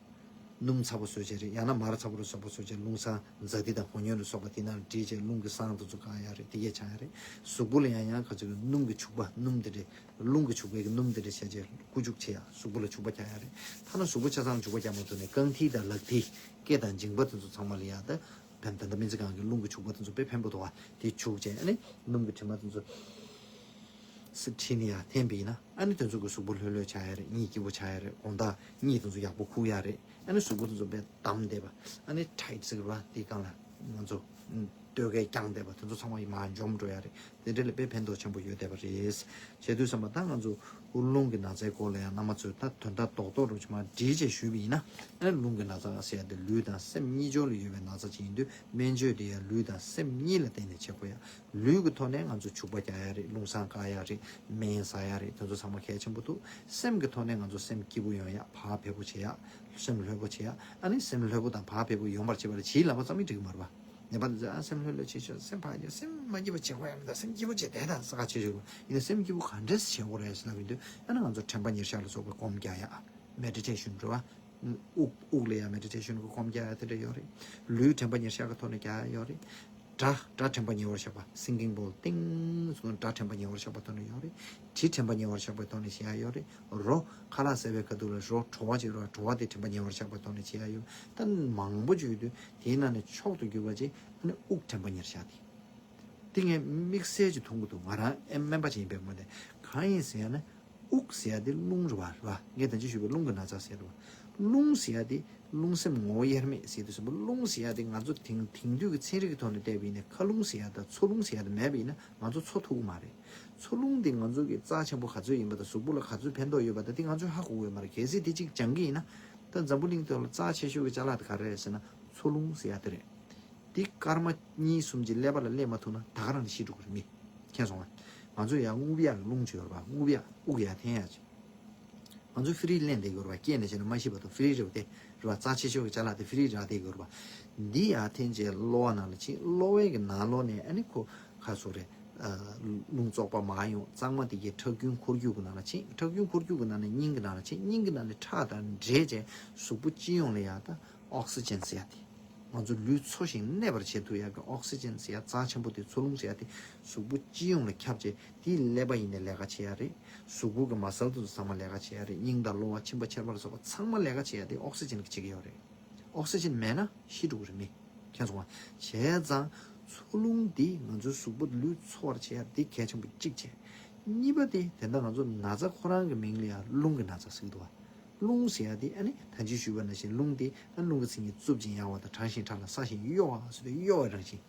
སྣུམ་ཚ་པོ་བཟོས་བྱས་རེད། ཡང་ན་མར་ཚ་པོ་ལ་སོགས་པ་བཟོས་བྱས། རླུང་སྲང་ཛཱ་ཏི་དང་གོ་སྙོད་ལ་སོགས་པ་དེ་ནང་ལ་བསྲེས་བྱས། རླུང་གི་སྲང་དེ་ཚོ་བཀག་ཡ་རེད། དེ་གས་བྱ་ཡ་རེད། གཟུགས་པོ་ལ་ཡང་ཡང་ག་ཚོད་ཀྱི་སྣུམ་གྱི་བྱུག་པ། སྣུམ་དེ་འདྲས། རླུང་གི་བྱུག་པའི་གི་སྣུམ་དེ་འདྲས་བྱས་བྱས་བརྐུ་བྱུག་བྱེད་ཡ། གཟུགས་པོ་ལ་བྱུག་པ་རྒྱག་ཡ་རེད། ཐ་ན་གཟུགས་པོ་ཆ་ཚང་ལ་བྱུག་པ་རྒྱག་མ་ཐུབ་ནའི་རྐང་མཐིལ་དང་ལག་མཐིལ། སྐེ་དང་མཇིང་པ་དེ་ཚོ་ཚང་མ་ལ་ཡ། ད་ཕན། ད་ལྟ་སྨན་རྩིས་ཁང་གི་རླུང་གི་བྱུག་པ་དེ་ཚོ་དཔེ་ཕན་པོ་འདུག་པ། དེ་བྱུག་བྱས། ཨ་ནི་སྣུམ་གྱི་དྲི་མ་དེ་ཚོ་སི་ཁྲིད་ནས་ཡར་འཐེན་པ་ཡིན་ན། ཨ་ནི་དེ་ཚོ་གི་གཟུགས་པོ་ལྷོད་ལྷོད་ཆགས་ཡ་རེད། གཉིད་སྐྱིད་པོ་ཆགས་ཡ་རེད། དགོང་དག་གཉིད་དེ་ཚོ་ཡག་པོ་ཁུག་ཡ་རེད། ཨ་ནི་གཟུགས་པོ་དེ་ཚོ་དཔེ་བསྡམས་བསྡད་པ། ཨ་ནི་ཊའིཊ་ཟེར་བ་དེའི་སྒང་ལ་ང་ཚོ། ཨུམ། སྟོད་སྐད་རྐྱང་བསྡད་པ་དེ་ཚོ་ཚང་མ་མར་འཇོམས་འགྲོ་ཡ་རེད། དེ་འདྲ་ལ་དཔེ་ཕན་ཐོགས་ཆེན་པོ་ཡོད་བསྡད་པ་རེད། བྱས་དུས་ཙམ་པ་ད་ང་ཚོ་རླུང་གི་ན་ཚའི་སྐོར་ལ་ཡང་རྣམ་པ་ཚོས་ད་དོན་དག་རྡོག་རྡོག་རུ་ཅིག་མར་བསྒྲིལ་བྱས་ཞུས་པ་ཡིན་ན། ཨ་རླུང་གི་ན་ཚ་ཟེར་ཡ་དེ་ལུས་དང་སེམས་གཉིས་སྦྱོར་ལ་ཡོད་པའི་ན་ཚ་ཅིག་ཡིན་དུས་སྨན་བཅོས་དེ་ཡང་ལུས་དང་སེམས་གཉིས་ལ་བརྟེན་ནས་བྱེད་དགོས་ཡ། ལུས་ཀྱི་ཐོག་ནས་ང་ཚོ་བྱུག་པ་རྒྱག་ཡ་རེད། རླུང་སྲང་བཀག་ཡ་རེད། སྨན་ཟ་ཡ་རེད། དེ་ཚོ་ཚང་མ་གལ་ཆེན་པོ་འདུག་སེམས་ཀྱི་ཐོག་ནས་ང་ཚོ་སེམས་སྐྱིད་པོ་ཡོང་ཡ། བག་ཕེབས་པོ་བྱེད་ཡ། སེམས་ལྷོད་པོ་བྱེད་ཡ། ཨ་ནི་སེམས་ལྷོད་པོ་དང་བག་ཕེབས་པོ་ཡོང་བར་བྱེད་པ་ལ་བྱིའུ་ལབ་པ་ཙམ་ཡིན་འགྲིག་གི་མ་རེད་པ། ངེས་པར་དུ་ཨ་སེམས་ལྷོད་ལྷོད་བྱེད་ཤོག་སེམས་བག་ཡོད། སེམས་མ་སྐྱིད་པ་བྱེད་དགོས་ཡ་མི་འདུག་སེམས་སྐྱིད་པོ་བྱེད་བསྡད་དང་ས་ཁ་བྱེད་ཤོག་ཡིན་ན་སེམས་སྐྱིད་པོ་ག་འདྲས་བྱེད་དགོས་རེད་ཟེར་ལབ་ཡོང་དུས། ཨ་ནི་ང་ཚོ་དྲན་པ་ཉེར་བཞག་ལ་སོགས་པའི་སྒོམ་རྒྱག་ཡ། མེ་ཌི་ཊེ་ཤན་རེད་པ། དབུགས་དབུགས་ལ་ཡ་མེ་ཌི་ཊེ་ཤན་གྱི་སྒོམ་རྒྱག་ཡ་དེ་འདྲ་ཡོད་རེད། ལུས་དྲན་པ་ཉེར་བཞག་གི་ཐོག་ནས་རྒྱག་ཡ་ཡོད་རེད། སྒྲ་སྒྲ་དྲན་པ་ཉེ་བར་བཞག་པ། སིང་གིང་བོལ་ཏིང་སོགས་སྒྲ་དྲན་པ་ཉེ་བར་བཞག་པ་ཐོག་ནས་ཡོད་རེད། དྲི་དྲན་པ་ཉེ་བར་བཞག་པའི་ཐོག་ནས་བྱེད་ཡ་ཡོད་རེད། རོ། ཁ་ལག་བཟས་པའི་ཁ་ཐུག་ལ་རོ་བྲོ་བ་ཅིག་རོ་བྲོ་བ་དེ་དྲན་པ་ཉེ་བར་བཞག་པའི་ཐོག་ནས་བྱེད་ཡ་ཡོད། ད་མང་པོ་ཅིག་ཡོད་དུས་དེའི་ནང་ནས་མཆོག་ཏུ་གྱུར་པ་ཅིག་ཨ་ནི་དབུགས་དྲན་པ་ཉེར་བཞག་དེ། དེ་ངས་དམིགས་བསལ་ཅིག་མཐོང་གི་འདུག་ང་རང་ཨེ་སྨན་པ་ཅིག་ཡིན་པའི་ངོས་ནས། གང་ཡིན་ཟེར་ན། དབུགས་ཟེར་ཡ་དེ་རླུང་རེད་པ། རེད་པ། ངས་ད་ཅི་ཞུས་པའི་རླུང་གི་ན་ཚ་ཟེར་རེད་པ། རླུང་ཟེར་ཡ་དེ་རླུང་སེམས་ངོ་བོ་དབྱེར་མེད་ཟེར་དུས་ཙམ་པ། རླུང་ཟེར་ཡ་དེ་ང་ཚོ་དེང་དེང་དུས་ཀྱི་ཚན་རིག་གི་ཐོག་ནས་བལྟས་པ་ཡིན་ན། མཁའ་རླུང་ཟེར་ཡ་དང་མཚོ་རླུང་ཟེར་ཡ་དེ་མེད་པ་ཡིན་ན་ང་ཚོ་འཚོ་ཐུབ་ཀྱི་མ་རེད། མཚོ་རླུང་དེ་ང་ཚོ་གི་རྩ་ཆེན་པོ་ག་ཚོད་ཡིན་པ་དང་གཟུགས་པོ་ལ་ག་ཚོད་ཕན་ཐོགས་ཡོད་པ་དང་དེ་ང་ཚོས་ཧ་གོ་གི་ཡོད་མ་རེད། གལ་སྲིད་དེ་གཅིག་སྦྱང་གི་ཡིན་ན། ད་འཛམ་བུ་གླིང་ཐོག་ལ་རྩ་ཆེ་ཤོས་ཀྱི་ཅ་ལག་དེ་ག་རེ་རེད་ཟེར་ན་མཚོ་རླུང་ཟེར་ཡ་དེ་རེད། འདི་སྐར་མ་གཉིས་གསུམ་གྱི་ཀླད་པ་ལ་སླེབས་མ་ཐུབ་ན་ད་ག་རང་ནས་ཤི་འགྲོ་གི་རེད་མི། མཁྱེན་སོང་ང་། ང་ཚོ་ཡ་རྔུབ་ཡག་གི་རླུང་ཅིག་ཡོད་རེད་པ། རྔུབ་ཡག་དབུགས་ཡར་འཐེན་ཡག་ཅིག་ང་ཚོ་ཧྥི་རིས་ལེན་བསྡད་ཀྱི་ཡོད་རེད་པ། སྐྱེས་ནས་བྱས་ན་མ་ཤི་བར་དུ་ཧྥི་རིས་རེད་པ། དེ་རེད་པ། རྩ་ཆེ་ཤོས་ཀྱི་ཅ་ལག་དེ་ཧྥི་རིས་རག་བསྡད་ཀྱི་ཡོད་རེད་པ། འདི་ཡར་འཐེན་བྱས་གློ་བ་ནང་ལ་ཕྱིན། གློ་བའི་གི་ནང་ལོགས་ནས་ཨ་ནི་ཁོ་ག་ཚོད་རེད། ཨ། རླུང་བཙོག་པ་མར་ཡོང་། གཙང་མ་དེ་གའི་ཁྲག་རྒྱུན་འཁོར་རྒྱུག་གི་ནང་ལ་ཕྱིན། ཁྲག་རྒྱུན་འཁོར་རྒྱུག་གི་ནང་ནས་སྙིང་གི་ནང་ལ་ཕྱིན། སྙིང་གི་ནང་ནས་ཁྲག་དང་འདྲེས་བྱས་གཟུགས་པོ་སྤྱི་ཡོངས་ལ་ཡར་ད་ཨོག་སི་ཇན་ཟེར་ཡ་དེ། ང་ཚོ་ལུས་འཚོ་ཞིང་གནས་པར་བྱེད་ཐུབ་ཡག་གི་ཨོག་སི་ཇན་ཟེར་ཡ་རྩ་ཆེན་པོ་དེ། མཚོ་རླུང་ཟེར་ཡ་དེ་གཟུགས་པོ་སྤྱི་ཡོངས་ལ་ཁྱབ་བྱས། དེའི་ཀླད་པ་ཡིན་ནའི་ལས་ཀ་བྱེད་ཡ་རེད། གཟུགས་པོ་གི་མ་སལ་དེ་ཚོ་ཚང་མ་ལས་ཀ་བྱེད་ཡ་རེད། སྙིང་དང་གློ་བ་མཆིན་པ་མཆེར་པ་ལ་སོགས་པ་ཚང་མ་ལས་ཀ་བྱེད་ཡ་དེ་ཨོག་སི་ཇན་གྱིས་བྱེད་ཀྱི་ཡོད་རེད། ཨོག་སི་ཇན་མེད་ན་ཤི་འགྲོ་གི་རེད་མི། མཁྱེན་སོང་ང་། བྱས་ཙང་མཚོ་རླུང་འདི་ང་ཚོའི་གཟུགས་པོ་ལུས་འཚོ་བར་བྱེད་ཡ་འདི་གལ་ཆེན་པོ་གཅིག་བྱས། གཉིས་པ་དེ་དེ་འདྲ་ང་ཚོ་ན་ཚ་ཁོ་རང་གི་མིང་ལ་ཡང་རླུང་གི་ན་ཚ་ཟེར་གྱི་འདུག་བ། རླུང་ཟེར་ཡ་དེ་ཨ་ནི་ད་ཅི་ཞུས་པ་ནང་བཞིན་རླུང་དེ་ཨ་རླུང་གི་མཚན་ཉིད་རྩུབ་ཅིང་ཡང་བ་དང་། གྲང་ཞིང་ཁྲག་ལ་སྲ་ཞིང་གཡོ་བ་ཟེར་དུས་གཡོ་བའི་རང་བཞིན།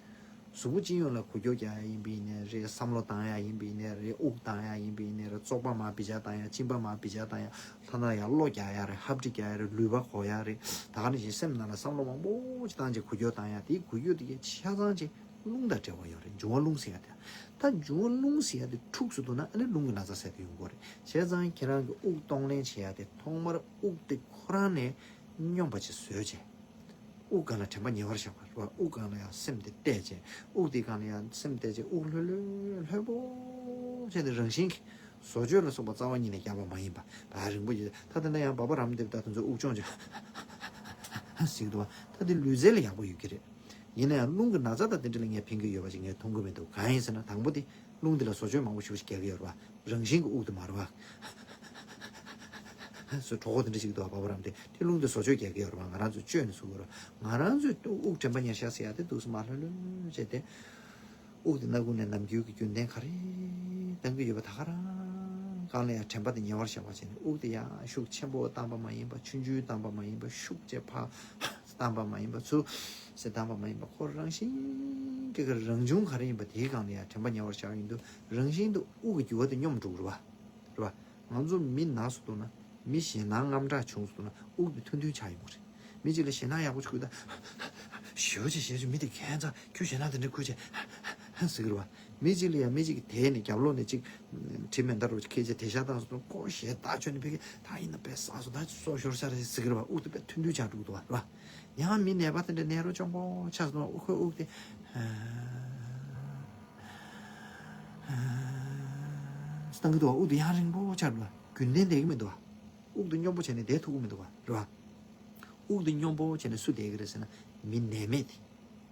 གཟུགས་པོ་སྤྱི་ཡོངས་ལ་འགུལ་སྐྱོད་རྒྱག་ཡ་ཡིན་པ་ཡིན་ནའི་རེད། བསམ་བློ་བཏང་ཡ་ཡིན་པ་ཡིན་ནའི་རེད། དབུགས་བཏང་ཡ་ཡིན་པ་ཡིན་ནའི་རེད། བཙོག་པ་མར་བི་ཅག་བཏང་ཡ། མཆིན་པ་མར་བི་ཅག་བཏང་ཡ། ལྷ་ན་ཡར་གློ་རྒྱག་ཡ་རེད། ཧབ་དྲི་རྒྱག་ཡ་རེད། ལུད་པ་གོག་ཡ་རེད། ད་ག་ནང་བཞིན་སེམས་ནང་ལ་བསམ་བློ་མང་པོ་ཅིག་བཏང་རྗེས་འགུལ་སྐྱོད་བཏང་ཡ་དེ། འགུལ་སྐྱོད་དེ་གའི་ཆ་ཚང་ཅིག་རླུང་དང་འབྲེལ་བ་ཡོད་རེད། འབྱུང་བ་རླུང་ཟེར་ཡ་དེ། ད་འབྱུང་བ་རླུང་ཟེར་ཡ་དེ་འཁྲུགས་སུ་འདུག་ན་ཨ་ནི་རླུང་གི་ན་ཚ་ཟེར་དེ་ཡོང་གི་རེད། བྱས་ཙང་ཁྱེད་རང་གི་དབུགས་གཏོང་ལེན་བྱེད་ཡ་དེ་ཐོག་མར་དབུགས་དེ་ཁོ་རང་ནས་སྙོམས་པ་ཅིག་བཟོས་བྱས། དབུགས་སྒང་ལ་དྲན་པ་ཉེ་བར་བཞག་པ་རེད་བ། དབུགས་སྒང་ལ་ཡང་སེམས་དེ་གཏད་བྱས། དབུགས་དེ་སྒང་ལ་ཡང་སེམས་དེ་གཏད་བྱས། དབུགས་ལྷོད་ལྷོད་ལྷོད་པོ་བྱས་ཏེ་རང་བཞིན་གྱིས་བཟོ་བཅོས་ལ་སོགས་པ་རྩ་བ་ཉིད་ནས་རྒྱག་པ་མ་ཡིན་པ། ད་རིང་པོ་ཡོད། ད་དེ་འདྲ་ཡང་སྦག་སྦག་རམ་འདེབས་ད་དེ་ཚོ་དབུགས་སྦྱོང་བྱས་ཟེར་གྱི་འདུག་བ། ད་དེ་ལུས་རྩལ་ལ་ཡག་པོ་ཡོད་ཀྱི་རེད། ཡིན་ན་ཡང་རླུང་གི་ན་ཚ་དང་དེ་འདྲ་ལ་ངས་ཕན་གྱི་ཡོད་པ་ཞིག་ངས་མཐོང་གི་མི་འདུག་གང་ཡིན་ཟེར་ན་དང་པོ་དེ་རླུང་འདི་ལ་བཟོ་བཅོས་མང་པོ་ཞེ་པོ་ཞིག་རྒྱག་གི་ཡོད་རེད་བ། རང་བཞིན་གྱི་དབུགས་དེ་མ་རེད་བ། སུ་གྲོགས་པོ་དེ་འདྲ་ཞིག་འདུག་བ། སྦག་སྦག་རམ་དེ་དེ་རླུང་དེ་བཟོ་བཅོས་རྒྱག་གི་ཡོད་རེད་བ། ང་རང་ཚོས་བཅོས་ནས་བཟོ་གི་ཡོད་རེད་བ། ང་རང་ཚོས་དབུགས་དྲན་པ་ཉེར་བཞག་ཟེར་ཡ་དེ་འདུག་སེ་མར་ལྷོད་ལྷོད་བྱས་ཏེ། དབུགས་དེ་སྣ་ཁུང་ནས་ནམ་རྒྱུན་གྱི་རྒྱུན་ལྡན་ག་རེ་བཏང་གི་ཡོད་པ་ད་ག་རང་སྒང་ལ་ཡང་དྲན་པ་དེ་ཉེ་བར་བཞག་པ་བྱས་ནས། དབུགས་དེ་ཡང་ཤུགས་ཆེན་པོ་བཏང་པ་མ་ཡིན་པ། ཆུང་ཆུང་བཏང་པ་མ་ཡིན་པ། ཤུགས་ཆེ་ཕར་བཏང་པ་མ་ཡིན་པ། ཚུར་ཟེར་བཏང་པ་མ་ཡིན་པ། ཁོ་རང་བཞིན་གྱི་རང་བྱུང་ག་རེ་ཡིན་པ་དེའི་སྒང་ལ་ཡང་དྲན་པ་ཉེ་བར་བཞག་ཡོང་དུས་རང་བཞིན་དུ་དབུགས་ཀྱི་རྒྱུ་བ་དེ་སྙོམས་འགྲོ་གི་རེད་བ། རེད་བ། ང་ཚོ་མི་ན་སོ་འདུག་ན། མི་ཞེད་སྣང་དངངས་སྐྲག་བྱུང་སོ་འདུག་ན་དབུགས་དེ་ཐུང་ཐུང་ཆགས་ཡོང་གི་རེད། མི་གཅིག་ལ་ཞེད་སྣང་ཡག་པོ་བྱུང་ད། ཞེ་པོ་ཅིག་ཞེ་པོ་ཅིག་མི་དེ་ཁྱད་མཚར། ཁྱོད་ཞེད་སྣང་དེ་འདྲ་ཁུར་བྱས་ཟེར་གི་རེད་བ། མི་གཅིག་ལ་ཡང་མི་གཅིག་གིས་དེད་ནས་རྒྱབ་ལོགས་ནས་གཅིག་དྲི་མེད་མདའ་རུ་ཁྱེར་བྱས་དེད་ཤག་བཏང་སོ་འདུག་ཁོ་ཞེད་སྣང་ཆོད་ནས་ཕ་གི་ད་ཡིན་ན་དཔེ་བསགས་སོ། ད་སོ་ཤོར་ཤག་རེད་ཟེར་གི་རེད་བ། དབུགས་དེ་དཔེ་ཐུང་ཐུང་ཆགས་འགྲོ་གི་འདུག་བ། རེད་བ། ཡང་མི་ནད་པ་དེ་འདྲ་ནད་རོ་གཅོང་པོ་ཆགས་སོང་། ཨོ་ཁོའི་དབུགས་དེ་བཏང་གི་འདུག་བ། དབུགས་དེ་ཡང་རིང་པོ་ཆགས་འདུག་བ། རྒྱུན་ལྡན་བསྡད་ཀྱི་མི་འདུག་བ། དབུགས་དེ་སྙོམས་པོ་བྱས་ནས་བསྡད་ཐུབ་ཀྱི་མི་འདུག་བ། རེད་བ། དབུགས་དེ་སྙོམས་པོ་བྱས་ནས་སུ་བསྡད་ཀྱི་རེད་ཟེར་ན། མི་ནད་མེད་དེ།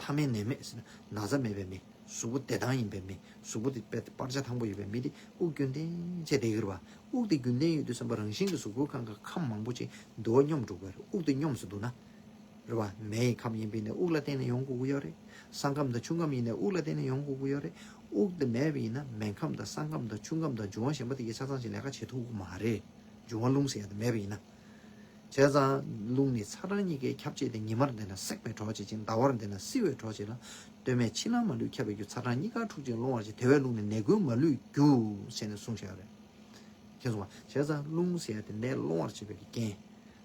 ཐ་མལ་ནད་མེད་ཟེར་ན། ན་ཚ་མེད་པའི་མི། གཟུགས་པོ་བདེ་ཐང་ཡིན་པའི་མི། གཟུགས་པོ་དེ་དཔེ་སྤར་ཆ་ཐང་པོ་ཡོད་པའི་མི་དེ་དབུགས་རྒྱུན་ལྡན་བྱས་བསྡད་ཀྱི་རེད་བ། དབུགས་དེ་རྒྱུན་ལྡན་ཡོད་དུས་ཙམ་པ་རང་བཞིན་གྱིས་གཟུགས་པོའི་སྒང་གི་ཁམས་མང་པོ་ཅིག་འདུ་བ་སྙོམས་འགྲོ་གི་རེད། དབུགས་དེ་སྙོམས་སུ་འདུག་ན། རེད་བ། མེ་ཡི་ཁམས་ཡིན་པ་ཡིན་ནའི་དབུགས་ལ་བརྟེན་ནས་ཡོང་དགོས་ཀྱི་ཡོད་རེད། ས་ཁམས་དང་ཆུ་ཁམས་ཡིན་ནའི་དབུགས་ལ་བརྟེན་ནས་ཡོང་དགོས་ཀྱི་ཡོད་རེད། དབུགས་དེ་མེད་པ་ཡིན་ན་མེ་ཁམས་དང་ས་ཁམས་དང་ཆུ་ཁམས་དང་འབྱུང་བ་གཞན་པ་དེ་གའི་ཆ་ཚང་ཞིག་ལས་ཀ་བྱེད་ཐུབ་ཀྱི་མ་རེད། འབྱུང་བ་རླུང་ཟེར་ཡ་དེ་མེད་པ་ཡིན་ན། བྱས་ཙང་རླུང་ནི་ཚ་གྲང་གཉིས་ཀས་ཁྱབ་བྱས་ཏེ། ཉི་མར་བལྟས་ན་སྲེག་པའི་གྲོགས་བྱེད་ཅིང་། ཟླ་བར་བལྟས་ན་བསིལ་བའི་གྲོགས་བྱེད་ལ། སྟོད་སྨད་ཕྱི་ནང་མ་ལུས་ཁྱབ་པའི་རྒྱུ། ཚ་གྲང་གཉིས་ཀ་འཁྲུག་ཅིང་སློང་བར་བྱེད། དེ་བས་རླུང་ནི་ནད་ཀུན་མ་ལུས་རྒྱུ། ཟེར་ནས་གསུངས་བཞག་རེད། མཁྱེན་སོང་བ། བྱས་ཙང་རླུང་ཟེར་ཡ་དེ་ནད་སློང་བར་བྱེད་པའི་རྐྱེན།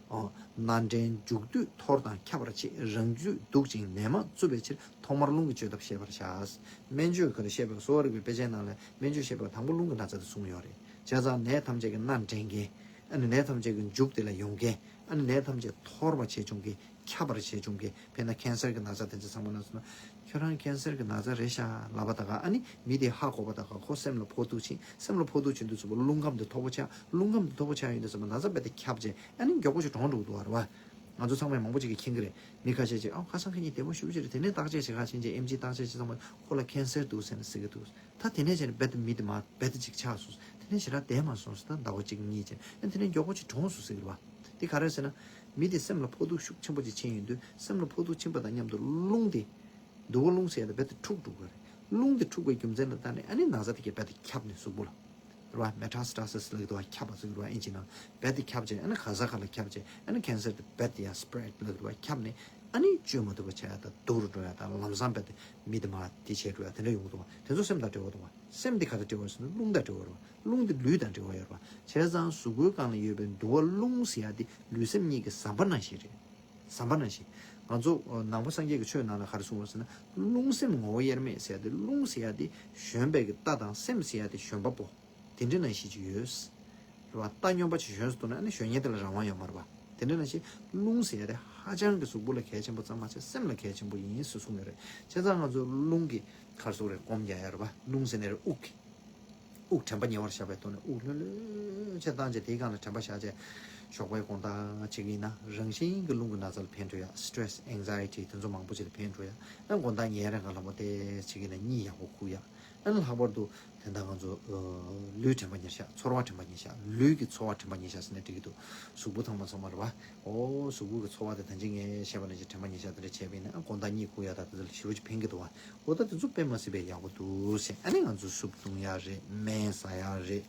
ཨོ། སྣ་འདྲེན་མཇུག་སྡུད་འཐོར་དང་ཁྱབ་པར་བྱེད། རང་རྒྱུད་སྡུག་ཅིང་ནད་མ་རྩུབ་པའི་ཕྱིར། ཐོག་མར་རླུང་གི་བཅོས་ཐབས་བཤད་པར་བྱ། སྨན་བཅོས་ཁོ་ནས་བཤད་པའི་གསོ་བ་རིག་པའི་དཔེ་ཆའི་ནང་ལ་སྨན་བཅོས་བཤད་པའི་དང་པོ་རླུང་གི་ན་ཚ་དེ་གསུངས་ཡོད་རེད། བྱས་ཙང་ནད་ཐམས་ཅད་ཀྱི་སྣ་འདྲེན་མཁན། ཨ་ནི་ནད་ཐམས་ཅད་ཀྱི་མཇུག་དེ་ལ་ཡོང་མཁན། ཨ་ནི་ནད་ཐམས་ཅད་འཐོར་བ་བྱེད་བཅུག་མཁན། ཁྱབ་པར་བྱེད་བཅུག་མཁན། དཔེར་ན་ཀན་སར་གྱི་ན་ཚ་དེ་ཚོ་ཚང་མ་ན་སོང་ན། ཁྱོད་རང་ཀན་སར་གྱི་ན་ཚ་རེད་ཤག་ལབ་པ་ད་ག་ཨ་ནི་མི་དེ་ཧ་གོ་བ་ད་ག་ཁོ་སེམས་ལ་ཕོག་ཐུག་ཕྱིན། སེམས་ལ་ཕོག་ཐུག་ཕྱིན་དུས་ཙམ་པ་རླུང་ཁམས་དེ་མཐོ་པོ་ཆགས། རླུང་ཁམས་དེ་མཐོ་པོ་ཆགས་ཡོང་དུས་ཙམ་པ་ན་ཚ་རྦད་དེ་ཁྱབ་བྱས། ཨ་ནི་མགྱོགས་པོ་ཞིག་གྲོངས་འགྲོ་གི་འདུག་བ། རེད་བ། ང་ཚོ་ཚང་མས་མང་པོ་ཅིག་གིས་མཁྱེན་གྱི་རེད། མི་ཁ་ཤས་ཀྱིས་ཨ་ཁ་སང་ཁ་ཉིན་བདེ་མོ་ཞེ་པོ་ཅིག་རེད། དེ་ནས་བརྟག་དཔྱད་བྱེད་ག་ཕྱིན་བྱས། ཨེམ་ཆི་བརྟག་དཔྱད་བྱེད་ཙམ་པ་ཁོ་ལ་ཀན་སར་འདུག་ཟེར་ནས་ཟེར་གྱི་འདུག་ད་དེ་ནས་བྱས་ནས་རྦད་དེ་མི་དེ་མར་རྦད་དེ་ཅིག་ཆག་སོང་། དེ་ནས་ཞེ་དྲག་བསྡད་མ་སོང་ཟེར། ད་ཟླ་བ་གཅིག་གཉིས་བྱས། ཨ་དེ་ནས་མགྱོགས་པོ་ཅིག་གྲོངས་སོང་ཟེར་གྱི་རེད་བ། དེ་ག་རེ་ཟེར་ན། མི་དེ་སེམས་ལ་ཕོག་ཐུག་ཤུགས་ཆེན་པོ་ཅིག་ཕྱིན་ཡོང་དུས། སེམས་ལ་ཕོག་ཐུག་ཕྱིན་པ་དང་མཉམ་དུ་རླུང་དེ། དུ་བ་རླུང་ཟེར་ཡ་དེ་རྦད་དེ་འཁྲུག་འགྲོ་གི་རེད། རླུང་དེ་འཁྲུག་པའི་རྒྱུ་མཚན་ལ་བརྟེན་ནས་ཨ་ནི་ན་ཚ་དེ་གས་རྦད་དེ་ཁྱབ་ནས་གཟུགས་པོ་ལ། རེད་བ། མེ་ཊ་སི་ཊ་སི་སི་ལབ་ཀྱི་འདུག་བ། ཁྱབ་པ་ཟེར་གྱི་འདུག་བ། ཨིན་ཇི་ནང་རྦད་དེ་ཁྱབ་བྱས། ཨ་ནི་ག་ས་ག་ལ་ཁྱབ་བྱས། ཨ་ནི་ཀན་སར་དེ་རྦད་དེ་ཡར་སི་པི་རེ་ཌི་ལབ་ཀྱི་འདུག་བ། ཁྱབ་ནས་ཨ་ནི་བཅོས་མ་ཐུབ་པ་ཆགས་ཡ་དང་། སྡུག་རུ་འགྲོ་ཡ་དང་། ལམ་སང་རྦད་དེ་མི་དེ་མར་དེ་བྱས་འགྲོ་ཡ་དེ་འདྲ་ཡོང་གི་འདུག་བ། དེ་ཚོ་སེམས་དང་འབྲེལ་བ་འདུག་བ། སེམས་དེ་ག་དང་འབྲེལ་བ་ཟེར་ན་རླུང་དང་འབྲེལ་བ་རེད་བ། རླུང་དེ་ལུས་དང་འབྲེལ་བ་ཡོད་རེད་བ། བྱས་ཙང་གཟུགས་པོའི་སྒང་ལ་ཡོད་པའི་དུ་བ་རླུང་ཟེར་ཡ་དེ་ལུས་སེམས་གཉིས་ཀྱི་ཟམ་པ་ནང་བཞིན་རེད། ཟམ་པ་ནང་བཞིན། ང་ཚོ་ནང་པ་སངས་རྒྱས་ཀྱི་ཆོས་ནང་ལ་ག་རེ་གསུངས་པ་ཟེར་ན། རླུང་སེམས་ངོ་བོ་དབྱེར་མེད་ཟེར་ཡ་དེ། རླུང་ཟེར་ཡ་དེ་གཞོན་པའི་གི་རྟ་དང་། སེམས་ཟེར་ཡ་དེ་གཞོན་པ་པོ། དེ་འདྲ་ནང་བཞིན་ཅིག་ཡོད། རེད་བ། རྟ་སྨྱོན་པ་ཅིག་གཞོན་སུ་འདུག་ན་ཨ་ནི་གཞོན་ཉེན་དེ་ལ་རང་དབང་ཡོད་མ་རེད་བ། དེ་འདྲ་ནང་བཞིན་རླུང་ཟེར་ཡ་དེ་ཧ་ཅང་གི་གཟུགས་པོ་ལ་གལ་ཆེན་པོ་ཙམ་མ་ཟད་སེམས་ལ་གལ་ཆེན་པོ་ཡིན་ཟེར་གསུངས་ཡོད་རེད། བྱས་ཙང་ང་ཚོ་རླུང་གི་ག་རེ་ཟེར་རེད། སྒོམ་རྒྱག་ཡ་རེད་བ། རླུང་ཟེར་ནས་རེད། དབུགས་ཀྱི། དབུགས་དྲན་པ་ཉེ་བར་བཞག་པའི་ཐོག་ནས་དབུགས་ལྷོད་ལྷོད་བྱས་བཏང་བྱས། དེའི་སྒང་ལ་དྲན་པ་བཞག་བྱས། ཞོགས་པའི་དགོང་དག་བྱེད་ཀྱི་ཡིན་ན་རང་བཞིན་གྱི་རླུང་གི་ན་ཚ་ལ་ཕན་འགྲོ་ཡ། སི་ཊེ་རེ་སི། ཨེང་ཛའི་ཊི། དེ་ཚོ་མང་པོ་ཅིག་ལ་ཕན་འགྲོ་ཡ། ཨ་དགོང་དག་ཉལ་རན་ག་ལ་མོ་དེ་བྱེད་ཀྱི་ན་གཉིད་ཡག་པོ་ཁུག་ཡ། ཨ་ལྷག་པར་དུ་དེ་འདྲ་ང་ཚོ་ལུས་དྲན་པ་ཉེར་བཞག་ཚོར་བ་དྲན་པ་ཉེར་བཞག་ལུས་ཀྱི་ཚོར་བ་དྲན་པ་ཉེར་བཞག་ཟེར་ན་འགྲིག་གི་འདུག་གཟུགས་པོ་ཚང་མ་ཚང་མ་རེད་བ། ཨོ་གཟུགས་པོ་གི་ཚོར་བ་དེ་ད་ཅི་ངས་བཤད་པ་ནང་བཞིན་དྲན་པ་ཉེར་བཞག་དེ་འདྲ་བྱས་པ་ཡིན་ན། ཨ་དགོང་དག་གཉིད་ཁུག་ཡ་ད་དེ་ཚོ་ལ་ཞེ་པོ་ཅིག་ཕན་གྱི་འདུག་བ། འོ་ད་དེ་ཚོ་དཔེ་མ་སྲིད་པའི་ཡག་པོ་འདུག་ཟེར། ཨ་ནི་ང་ཚོ་སུབ་བཏུང་ཡ་རེད། སྨན་ཟ་ཡ་རེད།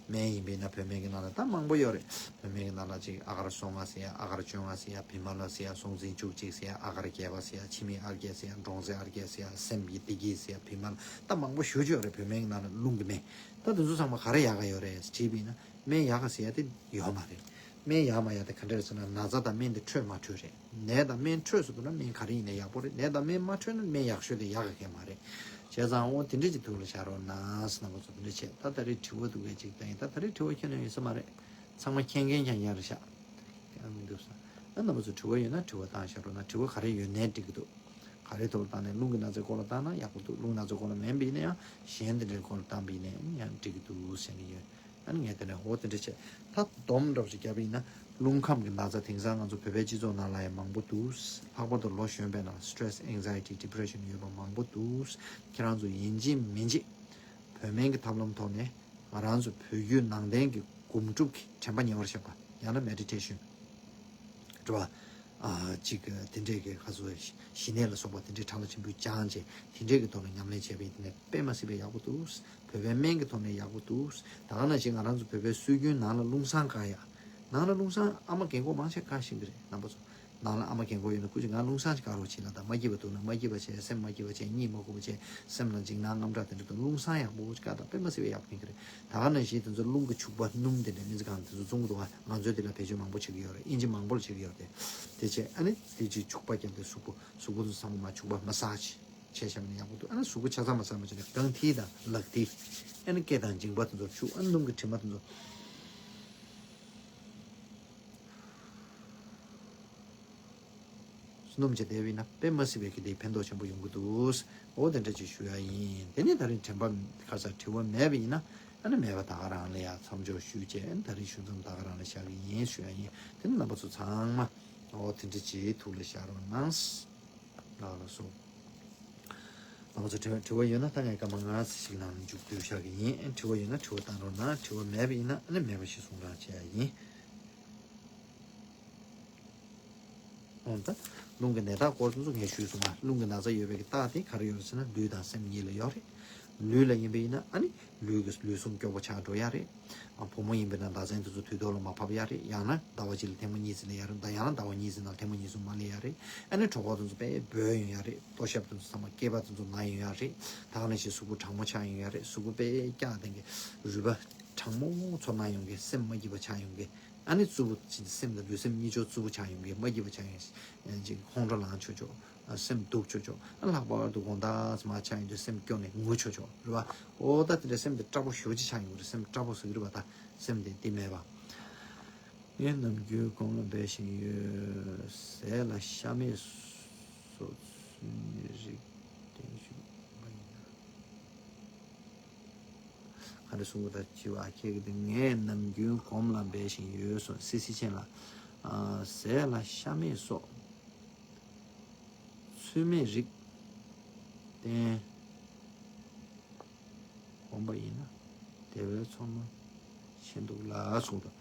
སྨན་ཡིན་པས་ན་བོད་སྨན་གྱི་ནང་ལ་ད་མང་པོ་ཡོད་རེད། བོད་སྨན་གྱི་ནང་ལ་ཅིག་ཨ་གར་སོ་ལྔ་ཟེར་ཡ། ཨ་གར་བཅོ་ལྔ་ཟེར་ཡ། བི་མ་ལ་ཟེར་ཡ། སྲོག་འཛིན་བཅུ་གཅིག་ཟེར་ཡ། ཨ་གར་བརྒྱད་པ་ཟེར་ཡ། ཕྱི་མའི་ཨརྒྱ་ཟེར་ཡ། འབྲོང་རྩེ་ཨརྒྱ་ཟེར་ཡ། སེམས་ཀྱི་བདེ་སྐྱིད་ཟེར་ཡ། བི་མ་ལ། ད་མང་པོ་ཞེ་པོ་ཅིག་ཡོད་རེད། བོད་སྨན་གྱི་ནང་ལ་རླུང་གི་སྨན། ད་དེ་ཚོ་ཚང་མ་ག་རེ་ཡག་ག་ཡོད་རེད་དྲིས་པ་ཡིན་ན། སྨན་ཡག་ག་ཟེར་ཡ་དེ་ཡོད་མ་རེད། སྨན་ཡག་མ་ཡག་དེ་ག་འདྲ་རེད་ཟེར་ན། ན་ཚ་དང་སྨན་དེ་འཕྲོད་མ་འཕྲོད་རེད། ནད་དང་སྨན་འཕྲོད་སོང་འདུག་ན་སྨན་ག་རེ་ཡིན་ནའི་ཡག་པོ་རེད། ནད་དང་སྨན་མ་འཕྲོད་ན་སྨན་ཡག་ཤོས་དེ་ཡག་ག་གང་མ་རེད། བྱས་ཙང་འོ་དེ་འདྲ་ཅིག་ཐུགས་ལ་བཞག་རོགས་གནང་ཟེར། རྣམ་པ་ཚོ་དེ་འདྲ་བྱས། ད་ད་རེས་དྲི་བ་འདུག་གས་ཅིག་ད་ཡིན། ད་ད་རེས་དྲི་བ་ཁྱོན་ནས་ཡོད་ས་མ་རེད། ཚང་མ་མཁྱེན་མཁན་རྐྱང་རྐྱང་རེད་ཤག་ཡང་མི་འདུག་ས། ཨ་རྣམ་པ་ཚོ་དྲི་བ་ཡོད་ན་དྲི་བ་བཏང་བཞག་རོགས་གནང་། དྲི་བ་ག་རེ་ཡོད་ནའི་འགྲིག་གི་འདུག་ག་རེའི་ཐོག་ལ་བཏང་ནའི། རླུང་གི་ན་ཚའི་སྐོར་ལ་བཏང་ན་ཡག་པོ་འདུག་རླུང་ན་ཚའི་སྐོར་ལ་མིན་པ་ཡིན་ན་ཡང་གཞན་དེ་འདྲའི་སྐོར་ལ་བཏང་པ་ཡིན་ན་ཡང་འགྲིག་གི་འདུག་ཟེར་ནས་ཡོད། ཨ་ནི་ངས་དེ་ནས་འོ་དེ་འདྲ་བྱས། ད་སྡོམ་འདྲ་པོ་ཞིག་བརྒྱབ་པ་ཡིན་ན། རླུང་ཁམས་ཀྱི་ན་ཚ་དེང་སང་ང་ཚོ་བོད་པའི་སྤྱི་ཚོགས་ནང་ལ་ཡང་མང་པོ་འདུག་ལྷག་པར་དུ་ལོ་གཞོན་པའི་ནང་སི་ཊེ་རེ་སི། ཨེང་ཛའི་ཊི། ཌི་པི་རེ་ཤན་ཡོད་པ་མང་པོ་འདུག་ཁྱེད་རང་ཚོ་ཡིན་གཅིག་མིན་གཅིག་བོད་སྨན་གྱི་ཐབས་ལམ་ཐོག་ནས་ང་རང་ཚོ་བོད་བརྒྱུད་ནང་བསྟན་གྱི་སྒོམ་སྒྲུབ་ཀྱི་དྲན་པ་ཉེ་བར་བཞག་པ། ཡང་ན་མེ་ཌི་ཊེ་ཤན། རེད་བ། ཨ་ཅིག་དེ་འདྲས་ཀྱི་ཁ་སོ་ཞི་གནས་ལ་སོགས་པ་དེ་འདྲས་ཕྲ་ལ་ཆེན་པོའི་སྦྱངས་བྱས། དེ་འདྲས་ཀྱི་ཐོག་ནས་ཉམས་ལེན་བྱས་པ་ཡིན་ན་དཔེ་མ་སྲིད་པའི་ཡག་པོ་འདུག་བོད་པའི་སྨན་གྱི་ཐོག་ནས་ཡག་པོ་འདུག་ད་ག་ནང་བཞིན་ང་རང་ཚོ་བོད་པའི་སྲོལ་རྒྱུན་ནང་ལ་རླུང་སྲང་བཀག་ཡ། ནང་ལ་རླུང་སྲང་ཨ་མ་རྒན་གོག་མང་ཆེ་བཀག་ཤེས་ཀྱི་རེད། རྣམ་པ་ཚོ། ནང་ལ་ཨ་མ་རྒན་གོག་ཡོད་ན་སྐུ་མཁྱེན་ང་རླུང་སྲང་ཞིག་བཀག་རོགས་བྱེད་ལབ་དང་། མ་སྐྱིད་པ་འདུག་ན། མ་སྐྱིད་པ་བྱས། སེམས་མ་སྐྱིད་པ་བྱས། གཉིད་མ་ཁུག་པ་བྱས། སེམས་ལ་འཇིགས་སྣང་དངངས་སྐྲག་དེ་འདྲ་འདུག་རླུང་སྲང་ཡག་པོ་ཞིག་བཀག་དང་། དཔེ་མ་སྲིད་པའི་ཡག་པོ་ཡིན་གྱི་རེད། ད་ག་ནང་བཞིན་དེ་ཚོ་རླུང་གི་བྱུག་པ་སྣུམ་དེ་འདྲ་སྨན་རྩིས་ཁང་དེ་ཚོ་བཙོང་གི་འདུག་ག་ང་ཚོའི་དེ་ལ་བེད་སྤྱོད་མང་པོ་བྱེད་ཀྱི་ཡོད་རེད། དབྱིན་ཇི་མང་པོ་ལ་བྱེད་ཀྱི་ཡོད་རེད། དེ་བྱས་ཨ་ནི་དེ་ཅིག་བྱུག་པ་བརྒྱབ་སྟེ་གཟུགས་པོ་གཟུགས་པོ་དེ་ཚོ་ཚང་མ་བྱུག་པ་མ་སཱཇ་བྱས་བྱས་པ་ན་ཡག་པོ་འདུག་ཨ་ནི་གཟུགས་པོ་ཆ་ཚང་མ་སཱཇ་མ་བྱས་ན་རྐང་མཐིལ་དང་ལག་མཐིལ། ཨ་ནི་སྐེ་དང་མཇིང་པ་དེ་ཚོར་བྱུག་ཨ་ནི་སྣུམ་གྱི་དྲི་མ་དེ་ཚོ། སྣུམ་བྱས་བསྡད་པ་ཡིན་ན་དཔེ་མ་སྲིད་པའི་གི་དེ་ཕན་ཐོགས་ཆེན་པོ་ཡོང་གི་འདུག་འོ་དེ་འདྲ་ཅིག་ཞུ་ཡ་ཡིན། དེ་ནས་ད་རིང་དྲན་པ་ཁ་སང་དྲི་བ་མེད་པ་ཡིན་ན། ཨ་ནི་མེད་པ་ད་ག་རང་ལ་ཡ་མཚམས་འཇོག་ཞུས་བྱས། ཨ་ནི་ད་རིང་ཞུ་མཚམས་ད་ག་རང་ལ་བཞག་གི་ཡིན་ཞུ་ཡ་ཡིན། དེ་ནི་རྣམ་པ་ཚོ་ཚང་མ་འོ་དེ་འདྲ་ཅིག་ཐུགས་ལ་བཞག་རོགས་གནང་། ལགས་ལགས་སོ། རྣམ་པ་ཚོ་དྲི་དྲི་བ་ཡོད་ན་ད་ངས་སྐར་མ་ལྔ་ཙམ་ཞིག་ནང་མཇུག་བསྡུ་བཞག་གི་ཡིན། ཨ་ནི་དྲི་བ་ཡོད་ན་དྲི་བ་བཏང་རོགས་གནང་། དྲི་བ་མེད་པ་ཡིན་ན་ཨ་ནི་མེད་པ་ཞིག་གསུང་རོགས་བྱེད་ཡ་ཡིན། འོན་ཏེ། རླུང་གི་ནད་རྟགས་སྐོར་དེ་ཚོ་ངས་ཞུས་སོང་ང་། རླུང་གི་ན་ཚ་ཡོད་པའི་གི་རྟགས་དེ་ག་རེ་ཡོད་རེད་ཟེར་ན། ལུས་དང་སེམས་གཉིས་ལ་ཡོད་རེད། ལུས་ལ་ཡིན་པ་ཡིན་ན་ཨ་ནི་ལུས་ཀྱི་ལུས་ཟུངས་སྐྱོ་པོ་ཆགས་འགྲོ་ཡ་རེད། ཨ་བུ་མོ་ཡིན་པ་ན་ཟླ་མཚན་དེ་ཚོ་དུས་ཐོག་ལ་མ་ཕབ་ཡ་རེད། ཡང་ན་ཟླ་བ་གཅིག་ལ་ཐེངས་མ་གཉིས་ཙམ་ལ་ཡ་རེད། ད་ཡང་ན་ཟླ་བ་གཉིས་ཙམ་ནང་ཐེངས་མ་གཉིས་ཙམ་མ་ལ་ཡ་རེད། ཨ་ནི་གྲོད་ཁོག་དེ་ཚོ་དཔེ་སྦོས་ཡོང་ཡ་རེད། ལྟོ་ཞབས་དེ་ཚོ་ཚང་མ་སྐེད་པ་དེ་ཚོ་ན་ཡོང་ཡ་རེད། ད་ག་ནང་བཞིན་གཟུགས་པོ་གྲང་མོ་ཆགས་ཡོང་ཡ་རེད། གཟུགས་པོ་དཔེ་སྐྱག་ལྡན་གྱི་རུས་པ་གྲང་མོ་ཚོ་ན་ཡོང་གི་སེམས་མ་སྐྱིད་པ་ཆགས་ཡོང་གི་ཨ་ནི་རྩུབ་པོ་ཅིག་སེམས་དང་ལུས་སེམས་གཉིས་ཆོ་རྩུབ་པོ་ཆགས་ཡོང་གི་མ་སྐྱིད་པ་ཆགས་ཡོང་ཅིག་ཁོང་ཁྲོ་ལངས་ཆོག་ཆོག་སེམས་སྡུག་ཆོག་ཆོག་ལྷག་པར་དུ་དགོང་དག་མཚམས་ཆགས་ཡོང་དུས་སེམས་སྐྱོ་ནས་ངུ་ཆོག་ཆོག་རེད་བ། ཨོ་ད་དེ་འདྲ་སེམས་དེ་སྐྲག་པོ་ཞེ་པོ་ཅིག་ཆགས་ཡོང་གི་རེད། སེམས་སྐྲག་པོ་ཟེར་གི་རེད་བ། ད་སེམས་དེ་དེ་མེད་པ། ངས་ནམ་རྒྱུན་གོམ་ལ་འབད་བཞིན་ཡོད། ཟས་ལ་ཤ་མེད་སོགས་ཚུལ་མིན་རིགས་བསྟེན་ཞུས་པ་ཡིན་ན། ག་རེ་གསུང་གི་ད་ཅི་བ་ཁྱེད་ཀྱི་དེ། ངས་ནམ་རྒྱུན་གོམ་ལ་འབད་བཞིན་ཡོད་སོགས་སི་སི་ཆེན་ལ། ཨ་ཟས་ལ་ཤ་མེད་སོགས་ཚུལ་མིན་རིགས་བསྟེན། འོང་པ་ཡིན་ན་དེ་བས་ཚོར་སྣང་ཆེ་འདུག་ལ་གསུངས་འདུག་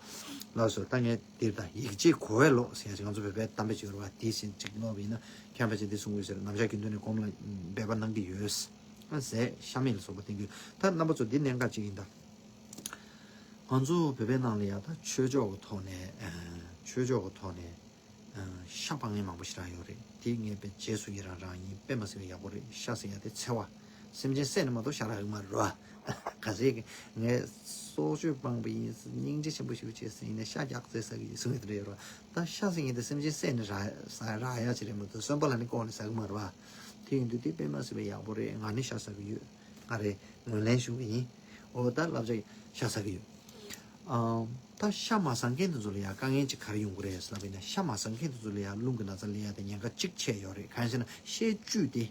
ལགས་སོ། ད་ངས་འདིར་ད་ཡིད་ཆེས་གོ་བས་ལོག་ཟེར་ཡ་ཅིག་ང་ཚོ་བོད་པའི་གཏམ་དཔེ་ཅིག་ཡོད་རེད་བ། དེ་བཞིན་ཅིག་ཀློག་པ་ཡིན་ན་མཁན་པ་ཅིག་འདི་གསུང་གི་ཡོད་ཟེར། ནམ་ཞག་རྒྱུན་དུ་ནས་གོམ་ལ་འབད་པ་གནང་གི་ཡོད། ཟས་ཤ་མེད་ལ་སོགས་པ་བསྟེན་གྱི་ཡོད། ད་རྣམ་པ་ཚོ་འདི་གནད་འགག་ཅིག་ཡིན་ད། ང་ཚོ་བོད་པའི་ནང་ལ་ཡ་ད་ཆོས་ཕྱོགས་ཀྱི་ཐོག་ནས་ཆོས་ཕྱོགས་ཀྱི་ཐོག་ནས། ཤ་སྤང་མཁན་མང་པོ་ཞེ་དྲག་ཡོད་རེད། དེ་ངས་དཔེ་རྗེས་སུ་ཡི་རང་རང་ཡིན། དཔེ་མ་སྲིད་པའི་ཡག་པོ་རེད། ཤ་ཟེར་ཡ་དེ་འཚེ་བ། སེམས་ཅན་བསད་ནས་མ་གཏོགས་ཤ་རག་གི་མ་རེད་བ། ག་ཚད་ཀྱི་ངས་སྲོག་གཅོད་སྤངས་པ་ཡིན། སྙིང་རྗེ་ཆེན་པོ་ཞེ་པོ་བྱས་ཟེར་ཡིན་ནས་ཤ་རྒྱགས་ཚད་ཟ་གི་ཡིན་གསུང་གི་དེ་འདྲ་ཡོད་རེད་བ། ད་ཤ་ཟེར་མཁན་དེ་སེམས་ཅན་བསད་ནས་རག་ཟ་རག་ཡ་ཅིག་རེད་མ་གཏོགས་བཙོན་པ་ལ་ནི་བཀོག་ནས་ཟ་གི་མ་རེད་བ། དེ་ཡིན་དུས་དེ་དཔེ་མ་སྲིད་པའི་ཡག་པོ་རེད། ང་ནི་ཤ་ཟ་གི་ཡོད། ང་རེ་ངོས་ལེན་ཞུ་གི་ཡིན། འོ་ད་བསླབ་བྱ་ཤ་ཟ་གི་ཡོད། ཨམ། ད་ཤ་མ་ཟ་མཁན་དེ་ཚོ་ལ་ཡང་དཀའ་ངལ་ཅིག་ག་རེ་ཡོང་གི་རེད་ཟེར་ལབ་པ་ཡིན་ན། ཤ་མ་ཟ་མཁན་དེ་ཚོ་ལ་ཡང་རླུང་གི་ན་ཚ་སླེབས་ཡ་དེ་ཉེན་ཁ་གཅིག་ཆེ་ཡོད་རེད། གང་ཡིན་ཟེར་ན་ཤའི་བཅུད་དེ་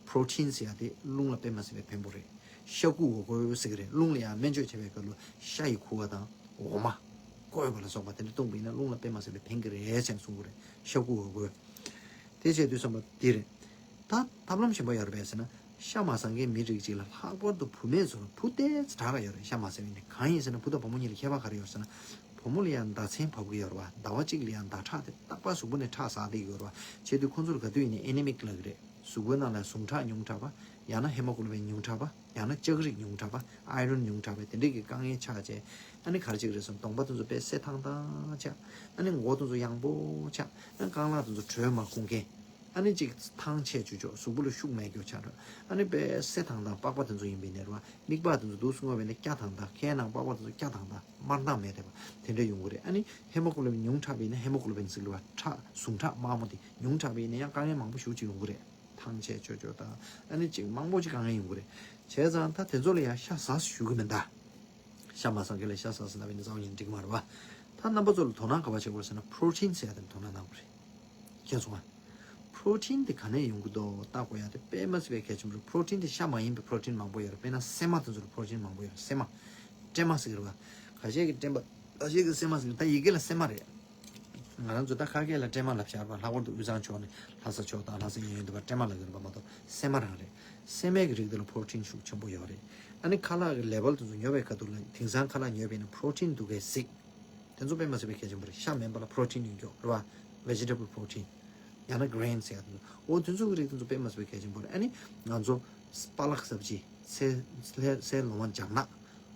པྲོ་ཊིན་ཟེར་ཡ་དེ་རླུང་ལ་དཔེ་མ་སྲིད་པའི་ཕན་པོ་རེད། ཤ་ཁུ་འོ་སྐོལ་ཟེར་གི་རེད། རླུང་ལ་ཡང་སྨན་བཅོས་བྱེད་པའི་སྐབས་ལ་ཤ་ཡི་ཁུ་བ་དང་འོ་མ་བསྐོལ་བ་ལ་སོགས་པ་དེ་འདྲ་བཏུངས་པ་ཡིན་ན་རླུང་ལ་དཔེ་མ་སྲིད་པའི་ཕན་གི་རེད་ཅེས་གསུང་གི་རེད། ཤ་ཁུ་འོ་སྐོལ། དེ་བྱས་དུས་ཙམ་པ་འདི་རེད། ད་ཐབས་ལམ་གཞན་པ་ཡོད་རེད་པས་ཟེར་ན། ཤ་མ་ཟ་མཁན་མི་རིགས་གཅིག་ལ་ལྷག་པར་དུ་བུད་མེད་ཚོ་ལ་བུ་ཏོག་ཙམ་དྲག་ག་ཡོད་རེད། ཤ་མ་ཟ་བའི་ནི་གང་ཡིན་ཟེར་ན། བུ་དང་བུ་མོ་གཉིས་ལ་ཁྱད་པར་ག་རེ་ཡོད་ཟེར་ན། བུ་མོ་ལ་ཡང་ཟླ་མཚན་བབས་ཀྱི་ཡོད་རེད་བ། ཟླ་བ་གཅིག་ལ་ཡང་ཟླ་ཁྲག་དེ་རྟག་པར་གཟུགས་པོ་ནས་ཁྲག་ཟག་བསྡད་ཀྱི་ཡོད་རེད་བ། བྱས་དུས་ཁོང་ཚོ་ལ་ག་དུས་ཡིན་ནའི་ཨེ་ནི་མིག་ལབ་ཀྱི་རེད། གཟུགས་པོའི་ནང་ལ་ཟུངས་ཁྲག་ཉུང་དྲགས་པ། ཡང་ན་ཧེ་མོ་གོ་ལོ་བིན་ཉུང་དྲགས་པ། ཡང་ན་ལྕགས་རིགས་ཉུང་དྲགས་པ། ཨའི་རོན་ཉུང་དྲགས་པ། དེ་འདྲས་ཀྱི་དཀའ་ངལ་ཆགས་བྱས། ཨ་ནི་ག་རེ་བྱེད་ཀྱི་རེད་ཟེར་ན། གདོང་པ་དེ་ཚོ་དཔེ་སེར་ཐང་ཐང་ཆགས། ཨ་ནི་མགོ་དེ་ཚོ་ཡང་པོ་ཆགས། ཨ་ནི་རྐང་ལག་དེ་ཚོ་དྲོད་མ་ཁུག་མཁན། ཨ་ནི་ཅིག་ཐང་ཆད་ཆུ་ཆོག་གཟུགས་པོ་ལ་ཤུགས་མེད་རྒྱུ་ཆགས་འགྲོ། ཨ་ནི་དཔེ་སེར་ཐང་ཐང་པགས་པ་དེ་ཚོ་ཡིན་པའི་ནས་རེད་བ། མིག་པ་དེ་ཚོ་འདུག་སེ་སྔོ་བའི་ནས་སྐྱ་ཐང་ཐང་། ཁའི་ནང་པགས་པ་དེ་ཚོ་སྐྱ་ཐང་ཐང་། དམར་མདངས་མེད་བསྡད་པ་དེ་འདྲ་ཡོང་གི་རེད། ཨ་ནི་ཧེ་མོ་གོ་ལོ་བིན་ཉུང་དྲགས་པ་ཡིན་ན། ཧེ་མོ་གོ་ལོ་བིན་ཟེར་གི་རེད་བ། ཁྲག་ཟུངས་ཁྲག་དམར་མོ་དེ་ཉུང་དྲགས་པ་ཡིན་ན་ཡང་དཀའ་ངལ་མང་པོ་ཞེ་པོ་ཅིག་ཡོང་གི་རེད། ཐང་ཆད་ཆོག་ཆོག་དང་། ཨ་ནི་ཅིག་མང་པོ་ཅིག་དཀའ་ངལ་ཡོང་གི་རེད། བྱས་ཙང་ད་དེ་ཚོ་ལ་ཡང་ཤ་ཟ་ཞུ་གི་མིན་ད། ཤ་མ་ཟ་མཁན་ལ་ཤ་ཟ་ཟེར་ལབ་པ་ཡིན་ན་རྩ་བ་ཉིད་ནས་འགྲིག་གི་མ་རེད་བ། ད་རྣམ་པ་ཚོ་ལ་དོ་སྣང་ག་པར་བྱེད་དགོས་ཟེར་ན། པྲོ་ཊིན་ཟེར་ཡ་དེ་ལ་དོ་སྣང་གནང་དགོས་རེད། མཁྱེན་སོང་ང་། པྲོ་ཊིན་དེ་ག་ནས་ཡོང་གི་འདུག་ལྟ་དགོས་ཡ་དེ་དཔེ་མ་སྲིད་པའི་གལ་ཆེན་པོ་རེད། པྲོ་ཊིན་དེ་ཤ་མ་ཡིན་པའི་པྲོ་ཊིན་མང་པོ་ཡོད་རེད། དཔེར་ན་སྲན་མ་དེ་ཚོ་ལ་པྲོ་ཊིན་མང་པོ་ཡོད་རེད། སྲན་མ། སྲན་མ་ཟེར་གི་རེད་བ། ཁ་ཤས་ཀྱིས་སྲན་མ། ཁ་ཤས་ཀྱིས་སྲན་མ་ཟེར་གི་རེད། ད་ཡི་གེ་ལ་སྲན་མ་རེད། ང་རང་ཚོ་ད་ཁ་སྐད་ལ་སྲན་མ་ལབ་བཞག་པ། ལྷག་པར་དུ་དབུས་གཙང་ཕྱོགས་ནས་ལྷ་ས་ཕྱོགས་དང་ལྷ་ས་གཡས་གཡོན་དེ་བར་སྲན་མ་ལབ་ཀྱི་རེད་པ་མ་གཏོགས་སྲན་མ་རང་རེད། སྲན་མའི་གི་རིགས་དེ་ལ་པྲོ་ཊིན་ཤུགས་ཆེན་པོ་ཡོད་རེད། ཨ་ནི་ཁ་ལག་གི་ལེ་བལ་དེ་ཚོ་ཉོ་བའི་ཁ་ཐུག་ལ་དེང་སང་ཁ་ལག་ཉོས་པ་ཡིན་ན་པྲོ་ཊིན་འདུག་གས་གཟིགས། དེ་ཚོ་དཔེ་མ་སྲིད་པའི་གལ་ཆེན་པོ་རེད། ཤ་མིན་པ་ལ་པྲོ་ཊིན་ཡོད་མཁན་རེད་བ། ཝེ་ཇི་ཊེ་བལ་པྲོ་ཊིན། ཡང་ན་གྷི་རེན་ཟེར་ཡ་དེ་ཚོ། འོ་དེ་ཚོ་གི་རིགས་དེ་ཚོ་དཔེ་མ་སྲིད་པའི་གལ་ཆེན་པོ་རེད། ཨ་ནི་ང་ཚོ་པ་ལག་སབ་ཇི། ཚལ་ཚལ་ཚལ་ལོ་མ་ལྗང་ནག་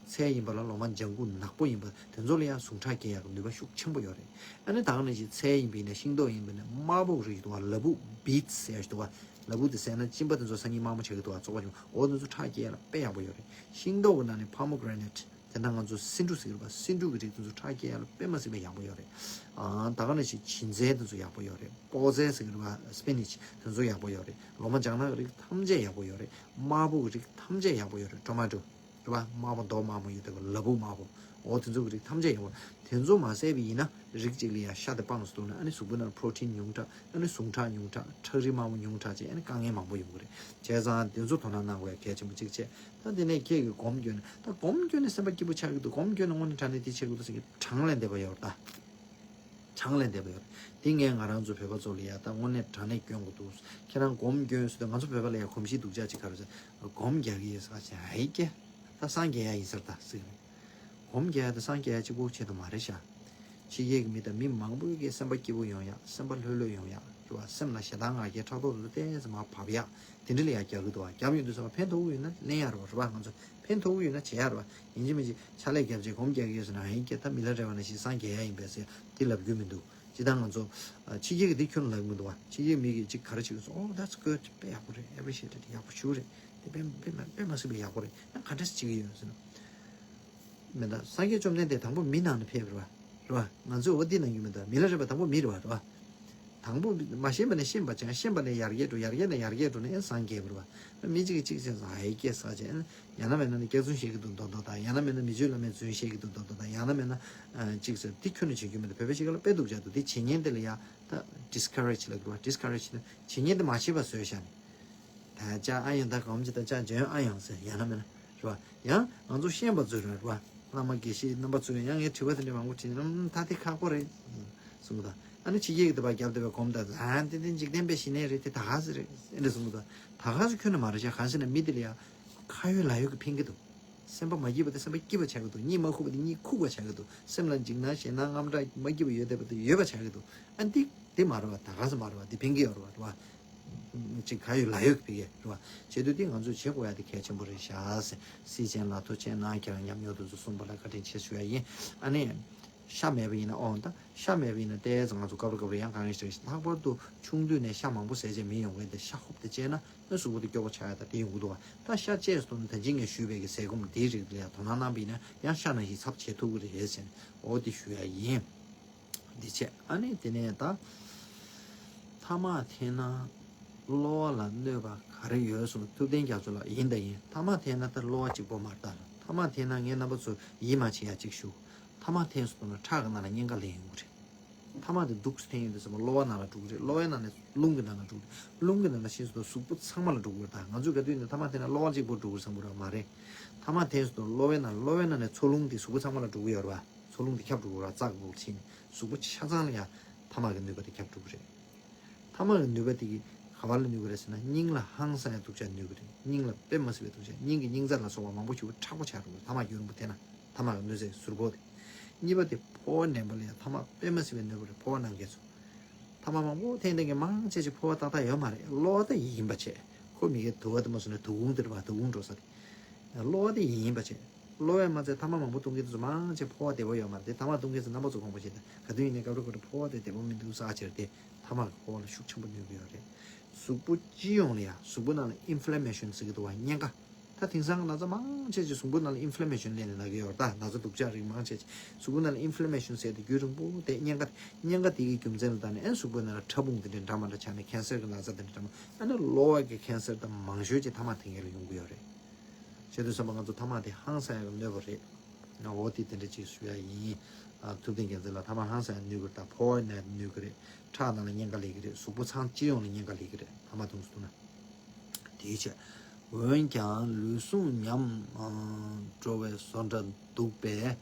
ཚལ་ཡིན་པ་ལ་ལོ་མ་ལྗང་གུ་ནག་པོ་ཡིན་པ་དེ་ཚོ་ལ་ཡང་ཟུངས་ཁྲག་སྐྱེ་ཡག་གི་ནུས་པ་ཤུགས་ཆེན་པོ་ཡོད་རེད། ཨ་ནི་ད་ག་ནང་བཞིན་ཚལ་ཡིན་པ་ཡིན་ན། ཤིང་ཏོག་ཡིན་པ་ཡིན་ན། དམར་པོ་གི་རིགས་འདུག་བ། ལ་ཕུག་བིཊ་ཟེར་ཡ་ཞིག་འདུག་བ། ལ་ཕུག་དེ་ཟས་ན་གཅིན་པ་དེ་ཚོ་སང་ཉིན་དམར་མོ་ཆགས་ཀྱི་འདུག་བ། བཙོག་པ་བྱུང་། འོ་དེ་ཚོ་ཁྲག་སྐྱེ་ཡག་ལ་དཔེ་ཡག་པོ་ཡོད་རེད། ཤིང་ཏོག་གི་ནང་ནས་པོ་མེ་གྷི་རེ་ནེཊ། དེ་ན་ང་ཚོ་སེ་འབྲུ་ཟེར་གྱི་རེད་པ། སེ་འབྲུ་གི་རིགས་དེ་ཚོ་ཁྲག་སྐྱེ་ཡག་ལ་དཔེ་མ་སྲིད་པའི་ཡག་པོ་ཡོད་རེད། ཨ་ད་ག་ནང་བཞིན་བྱིན་རྫས་དེ་ཚོ་ཡག་པོ་ཡོད་རེད། སྤོག་རྫས་ཟེར་གྱི་རེད་པ། སི་པི་ནེཆ་དེ་ཚོ་ཡག་པོ་ཡོད་རེད། ལོ་མ་ལྗང་ནག་གི་རིགས་ཐམས་ཅད་ཡག་པོ་ཡོད་རེད། དམར་པོ་གི་རིགས་ཐམས་ཅད་ཡག་པོ་ཡོད་རེད། ཊོ་མེ་ཊོ་རེད་པ། དམར་པོ་རྡོ་དམར་པོ་ཡོད་དེ་ག་ལ་ཕུག་དམར་པོ། འོ་དེ་ཚོ་གི་རིགས་ཐམས་ཅད་ཡག་པོ། དེ་ཚོ་མ་ཟས་པ་ཡིན་ན་རིགས་གཅིག་ལ་ཡང་ཤ་དེ་སྤངས་སུ་གཏོང་ན། ཨ་ནི་གཟུགས་པོའི་ནང་པྲོ་ཊིན་ཉུང་དྲགས། ཨ་ནི་ཟུངས་ཁྲག་ཉུང་དྲགས། ཁྲག་རིལ་དམར་པོ་ཉུང་དྲགས་བྱས། ཨ་ནི་དཀའ་ངལ་མང་པོ་ཡོང་གི་རེད། བྱས་ཙང་དེ་ཚོ་དོ་སྣང་གནང་དགོས་ཡ་གལ་ཆེན་པོ་གཅིག་བྱས། ད་དེ་ནས་ཁྱེད་ཀྱིས་སྒོམ་བསྐྱོན་ནས། ད་སྒོམ་བསྐྱོན་ནས་སེམས་པ་སྐྱིད་པོ་ཆགས་ཀྱི་འདུག་སྒོམ་བསྐྱོན་ནས་དངོས་གནས་དྲང་གནས་དེ་བྱེད་དགོས་འདུག་ཟེར་གྱི་གྲངས་ལས་འདས་པ་ཡོད་རེད་ད། གྲངས་ལས་འདས་པ་ཡོད་རེད། དེ་ངས་ང་རང་ཚོ་བོད་པ་ཚོ་ལ་ཡ་ད་དངོས་གནས་དྲང་གནས་བསྐྱོན་དགོས་འདུག་ཁྱེད་རང་སྒོམ་བསྐྱོན་ཟེར་དུས། ང་ཚོ་བོད་པ་ལ་ཡ་གོམས་གཤིས་སྡུག་ཅག་ཅིག་ག་རེ་ཟེར། སྒོམ་རྒྱག་གི་ཡོད་ཟེར་བ་ཅིག་ཨེ་ཀྱེ། ད་སངས་རྒྱས་ཡ་ཡིན་ས་རེད་ད་ཟེར་གྱི་རེད། སྒོམ་རྒྱག་ཡ་དེ་སངས་རྒྱས་ཡ་གཅིག་པོ་ཆེད་དུ་མ་རེད་ཤག་ཕྱི་རྒྱལ་གྱི་མི་དང་མི་མང་པོ་གི་སེམས་པ་སྐྱིད་པོ་ཡོང་ཡ། སེམས་པ་ལྷོད་ལྷོད་ཡོང་ཡ། རེད་བ། སེམས་ལ་ཞེ་སྡང་ང་རྒྱལ་ཕྲག་དོག་དེ་ཚོ་ཏོག་ཙམ་མར་བབས་ཡག་དེ་འདྲ་ལ་ཡང་རྒྱག་གི་འདུག་བ། རྒྱབ་ཡོང་དུས་ཙམ་པ་ཕན་ཐོགས་ཀྱི་ཡོད་ན་ལེན་ཡག་རེད་བ། རེད་བ། ང་ཚོ་ཕན་ཐོགས་ཀྱི་ཡོད་ན་བྱེད་ཡག་རེད་བ། ཡིན་གཅིག་མིན་གཅིག་ཕྱག་ལས་རྒྱབ་བྱས་སྒོམ་རྒྱག་གི་ཡོད་ཟེར་ན། ཧེ་ཀྱེ་ད་མི་ལ་རས་པ་ནང་བཞིན་སངས་རྒྱས་ཡག་ཡིན་པས་ཟེར་དེ་ལབ་རྒྱུ་མི་འདུག་སྤྱིར་བཏང་ང་ཚོ་ཕྱི་རྒྱལ་གྱི་དེ་ཁྱོན་ལབ་མི་འདུག་བ། ཕྱི་རྒྱལ་མི་གིས་གཅིག་ག་རེ་བྱེད་ཀྱི་སོང་། Oh, that's good. དཔེ་ཡག་པོ་རེད། Appreciate it. ཡག་པོ་ཞེ་པོ་རེད། དེ་དཔེ་དཔེ་མ་དཔེ་མ་སྲིད་པའི་ཡག་པོ་རེད། ཡང་ག་འདྲ་ཞིག་བྱེད་ཀྱི་ཡོད་ཟེར་ན། མི་འདུག་སངས་རྒྱས་བཅོམ་ལྡན་འདས་དང་པོ་མི་ནང་ནས་ཕེབས་པ་རེད་བ། རེད་བ། ང་ཚོས་འོ་འདི་ནང་གི་མི་འདུག་མི་ལ་རས་པ་དང་པོ་མི་རེད་བ། རེད་བ། དང་པོ་མ་ཤེས་པ་ནས་ཤེས་པ་བྱུང་། ཤེས་པ་ནས་ཡར་རྒྱས་འགྲོ། ཡར་རྒྱས་ནས་ཡར་རྒྱས་འགྲོ་ནས་ཨེ་སངས་རྒྱས་པ་རེད་བ། མི་གཅིག་གིས་གཅིག་བྱས་ཙང་ཧེ་ཀྱེ་ཟེར་བྱས། ཡང་ན་མེད་ན་ནི་སྐྱག་རྫུན་བཤད་ཀྱི་འདུག་མདོག་མདོག་དང་། ཡང་ན་མེད་ན་མི་ཆོས་བླ་མའི་རྫུན་བཤད་ཀྱི་འདུག་མདོག་མདོག་དང་། ཡང་ན་མེད་ན་ཨ་གཅིག་ཟེར་དེ་ཁྱོན་ནས་བྱེད་རྒྱུ་མི་འདུག་བོད་པའི་གཤིས་ཀ་ལ་དཔེ་སྡུག་ཅིག་འདུག་དེ་བྱེད་མཁན་དེ་ལ་ཡ་ད་discourage ལབ་དགོས་པ། discourage ནི་བྱེད་མཁན་དེ་མ་བྱེད་པ་བཟོས་བཞག་ནས། ད་ཅག་ཨ་ཡོང་ད་གོམས་ཀྱི་ད་ཅག་འཇོན་ཨ་ཡོང་ཟེར། ཡང་ན་མེད་ན་རེད་བ། ཡང་ང་ཚོ་ཤེས་པ་ཚོས་རེད་བ། བླ་མ་དགེ་བཤེས་རྣམ་པ་ཚོས་ཡང་ངས་དྲི་བ་དེ་འདྲ་མང་པོ་དྲིས་ནས། ཨམ་ད་དེ་ཁག་པོ་རེད་གསུངས་གི་ད། ཨ་ནི་ཕྱི་རྒྱལ་གྱི་དེ་པར་རྒྱབ་བསྡད་པའི་གོམས་ད་ཨ་ཏན་ཏན་འཇིག་རྟེན་པའི་གཞི་གནས་རེད། དེ་ད་ག་ཟེ་རེད་ཨེ་འདྲ་གསུངས་གི་ད། ད་ག་ཟེ་ཁྱོན་ནས་མ་རེད་ཤག་གང་ཟེར་ན་མི་དེ་ལ་ཡང་ཁ་ཡོད་ལག་ཡོད་ཀྱིས་ཕན་གྱི་འདུག་སེམས་པ་མ་སྐྱིད་པ་དེ་སེམས་པ་སྐྱིད་པ་ཆགས་ཀྱི་འདུག་གཉིད་མ་ཁུག་པ་དེ་གཉིད་ཁུག་པ་ཆགས་ཀྱི་འདུག་སེམས་ལ་འཇིགས་སྣང་ཞེད་སྣང་དངངས་སྐྲག་མ་སྐྱིད་པ་ཡོད་བསྡད་པ་དེ་ཡོད་པ་ཆགས་ཀྱི་འདུག་ཨ་འདི་དེ་མ་རེད་བ། ད་ག་ཟེ་མ་རེད་བ། འདི་ཕན་གྱི་ཡོད་རེད་བ། རེད་བ། ཅིག་ག་ཡོད་ལ་ཡོད་ཀྱི་ཕི་གེ་རེད་བ། བྱེད་དུས་དེ་ང་ཚོས་བྱེད་དགོས་ཡ་དེ་གལ་ཆེན་པོ་རེད་ཤག་ཟེར། སྲིད་ཆེན་ལགས་ཐུགས་རྗེ་གནང་། ཁྱེད་རང་ཉམས་མྱོང་དེ་ཚོ་གསུངས་པ་ལ་བཀའ་དྲིན་ཆེ་ཞུ་ཡ་ཡིན། ཨ་ནི། ཤ་མེད་པ་ཡིན་ན། ཨོ་ད་ཤ་མེད་པ་ཡིན་ན་ཏོག་ཙམ་ང་ཚོ་སྐབས་རེ་སྐབས་རེ་ཡང་གང་ཡིན་ཞེས། ལྷག་པར་དུ་ཆུང་དུས་ནས་ཤ་མང་པོ་ཟས་བྱས་མི་ཡོང་མཁན་དེ་ཤ་ཧོབ་དེ་བཅད་ན་ཨ་གཟུགས་པོ་དེ་སྐྱོ་པོ་ཆགས་ཡ་ད་དེ་ཡོང་གི་འདུག་བ། ད་ཤ་བཅད་སོང་ན་ད་གིན་ངས་ཞུས་པའི་གི་ཟས་སྐོམ་དེའི་རིགས་ལ་ཡང་དོ་སྣང་གནང་བ་ཡིན་ན་ཡང་ཤ་ནང་བཞིན་ཚབ་བྱེད་ཐུབ་ཀྱི་རེད་ཟེར་ནས་ཨོ་དེ་ཞུ་ཡ་ཡིན། འདི་བྱས། ཨ་ནི་དེ་ནས་ད་ཐ་མག་འཐེན་ན་གློ་བ་ལ་གནོད་པ་ག་རེ་ཡོད་གསུངས། ཐུབ་བསྟན་རྒྱ་མཚོ་ལགས། ཡིན་ད་ཡིན། ཐ་མག་འཐེན་ན་ད་གློ་བ་གཅིག་པོ་མ་རེད་ད། ཐ་མག་འཐེན་ན་ངས་རྣམ་པ་ཚོ་ཡིད་མ་ཆེས་ཡ་གཅིག་ཞུ། ཐ་མག་འཐེན་སོང་ན་ཁྲག་གི་ནང་ལ་གཉན་ཁ་ལེན་ཡོང་གི་རེད། ཐ་མག་དེ་འདུག་སེ་འཐེན་ཡོང་དུས་ཙམ་པ་གློ་བ་ནང་ལ་འགྲོ་གི་རེད། གློ་བའི་ནང་ནས་རླུང་གི་ནང་ལ་འགྲོ་གི་རེད། རླུང་གི་ནང་ལ་ཕྱིན་སོང་ན་གཟུགས་པོ་ཚང་མ་ལ་འགྲོ་གི་རེད། ད་ང་ཚོས་ག་དུས་ཡིན་ན་ཐ་མག་འཐེན་ན་གློ་བ་གཅིག་པོ་འགྲོ་གི་རེད་བསམ་གི་རེད་བ། མ་རེད། ཐ་མག་འཐེན་སོང་ན་གློ་བའི་ནང་། གློ་བའི་ནང་ནས་འཚོ་རླུང་དེ་གཟུགས་པོ་ཚང་མ་ལ་འགྲོ་གི་ཡོད་རེད་བ། འཚོ་རླུང་དེ་ཁྱབ་འགྲོ་གི་རེད་བ། རྩ་གི་སྦུག་ཕྱིན། གཟུགས་པོ་ཆ་ཚང་ལ་ཡང་ཐ་མག་གི་ནུས་པ་དེ་ཁྱབ་འགྲོ་གི་རེད། ཐ་མག་གི་ནུས་པ་དེ་གིས་ག་པར་ལ་ནུས་ཀྱི་རེད་ཟེར་ན། སྙིང་ལ་ཧང་སང་ཡ་སྡུག་ཅག་ནུས་ཀྱི་རེད། སྙིང་ལ་དཔེ་མ་སྲིད་པའི་སྡུག་ཅག། སྙིང་གི་སྙིང་རྩ་ལ་སོགས་པ་མང་པོ་ཞིག་མཁྲེགས་པོ་ཆགས་འགྲོ་གི་རེད། ཐ་མག་རྒྱུན་རིང་པོ་འཐེན་ན། ཐ་མག་གི་གནོད་འཚེ་ཟུར་པོ་དེ། གཉིས་པ་དེ་ཕོ་བ་ངན་པ་ལ་ཡང་ཐ་མག་དཔེ་མ་སྲིད་པའི་གནོད་པ་རེད། ཕོ་བ་ནང་འགལ་ཚོ། ཐ་མག་མང་པོ་འཐེན་བསྡད་མཁན་མང་ཆེ་ཆེ་ཕོ་བ་ཏག་ཏག་ཡོད་མ་རེད། གློ་བ་དེ་ཡིན་པ་བྱས། ཁོ་མི་གི་དུ་བ་དེ་མ་སོང་ན་དུ་ཁུང་དེ་རེད་བ། དུ་ཁུང་འགྲོ་ས་དེ། གློ་བ་དེ་ཡིན་པ་བྱས། གློ་བས་མ་ཚད་ཐ་མག་མང་པོ་འཐུང་མཁན་དེ་ཚོ་མང་ཆེ་ཕོ་བ་བདེ་པོ་ཡོད་མ་རེད། དེ་ཐ་མག་འཐུང་མཁན་ཚོ་རྣམ་པ་ཚོ་དགོངས་པ་བཞེས་དང་། ག་དུས་ཡིན་ནའི་སྐབས་རེ་སྐབས་རེ་ཕོ་བ་དེ་བདེ་པོ་མི་འདུག་ཟེར་བྱས་དེ་ཐ་མག་གིས་ཕོ་བ་ལ་ཤུགས་ཆེན་པོ་གནོད་ཀྱི་ཡོད་རེད། གཟུགས་པོ་སྤྱི་ཡོངས་ལ་ཡང་གཟུགས་པོ་ནང་ལ་ཨིན་ཕི་ལ་མེ་ཤན་ཟེར་གྱི་འདུག་བ། གཉན་ཁ། ད་དེང་སང་གི་ན་ཚ་མང་ཆེ་ཆེ་གཟུགས་པོ་ནང་ལ་ཨིན་ཕི་ལ་མེ་ཤན་སླེབས་ནས་ན་གི་ཡོད་རེད། ད་ན་ཚ་སྡུག་ཅག་རིགས་མང་ཆེ་ཆེ་གཟུགས་པོ་ནང་ལ་ཨིན་ཕི་ལ་མེ་ཤན་ཟེར་དེ་རྒྱུན་རིང་པོ་དེ་གཉན་ཁ། གཉན་ཁ་དེ་གི་རྒྱུ་མཚན་ལ་བརྟེན་ནས་ཨ་གཟུགས་པོ་ནང་ལ་ཕྲ་ཕུང་དེ་འདྲ་འདྲ་མི་འདྲ་ཆགས་ནས་ཀེན་སར་གྱི་ན་ཚ་དེ་འདྲ་འདྲ་མི་འདྲ། ཨ་ནི་གློ་བ་གི་ཀེན་སར་དང་མང་ཤོས་ཅིག་ཐ་མག་འཐེན་མཁན་ལ་ཡོང་གི་ཡོད་རེད། བྱས་དུས་ཙམ་པ་ང་ཚོ་ཐ་མག་དེ་ཧང་སང་ཡག་གི་གནོད་པ་རེད། ང་འོ་དེ་དེ་འདྲ་ཅིག་ཞུ་ཡ་ཡིན། ཨ་ཐུབ་བསྟན་རྒྱལ་མཚན་ལགས། ཐ་མག་ཧང་སང་ཡག་གནོད་ཀྱི་རེད། ད་ཕོ་བ་ནང་གནོད་ཀྱི་རེད། ཁྲག་ནང་ལ་གཉན་ཁ་སླེབས་ཀྱི་རེད། གཟུགས་པོ་ཚང་སྤྱི་ཡོངས་ལ་གཉན་ཁ་སླེབས་ཀྱི་རེད། ཐ་མག་འཐུང་སོང་ན། དེའི་ཕྱིར། འོན་ཀྱང་ལུས་ཟུངས་ཉམས་འགྲོ་བའི་བཟོ་འདྲ་འདུག་པས།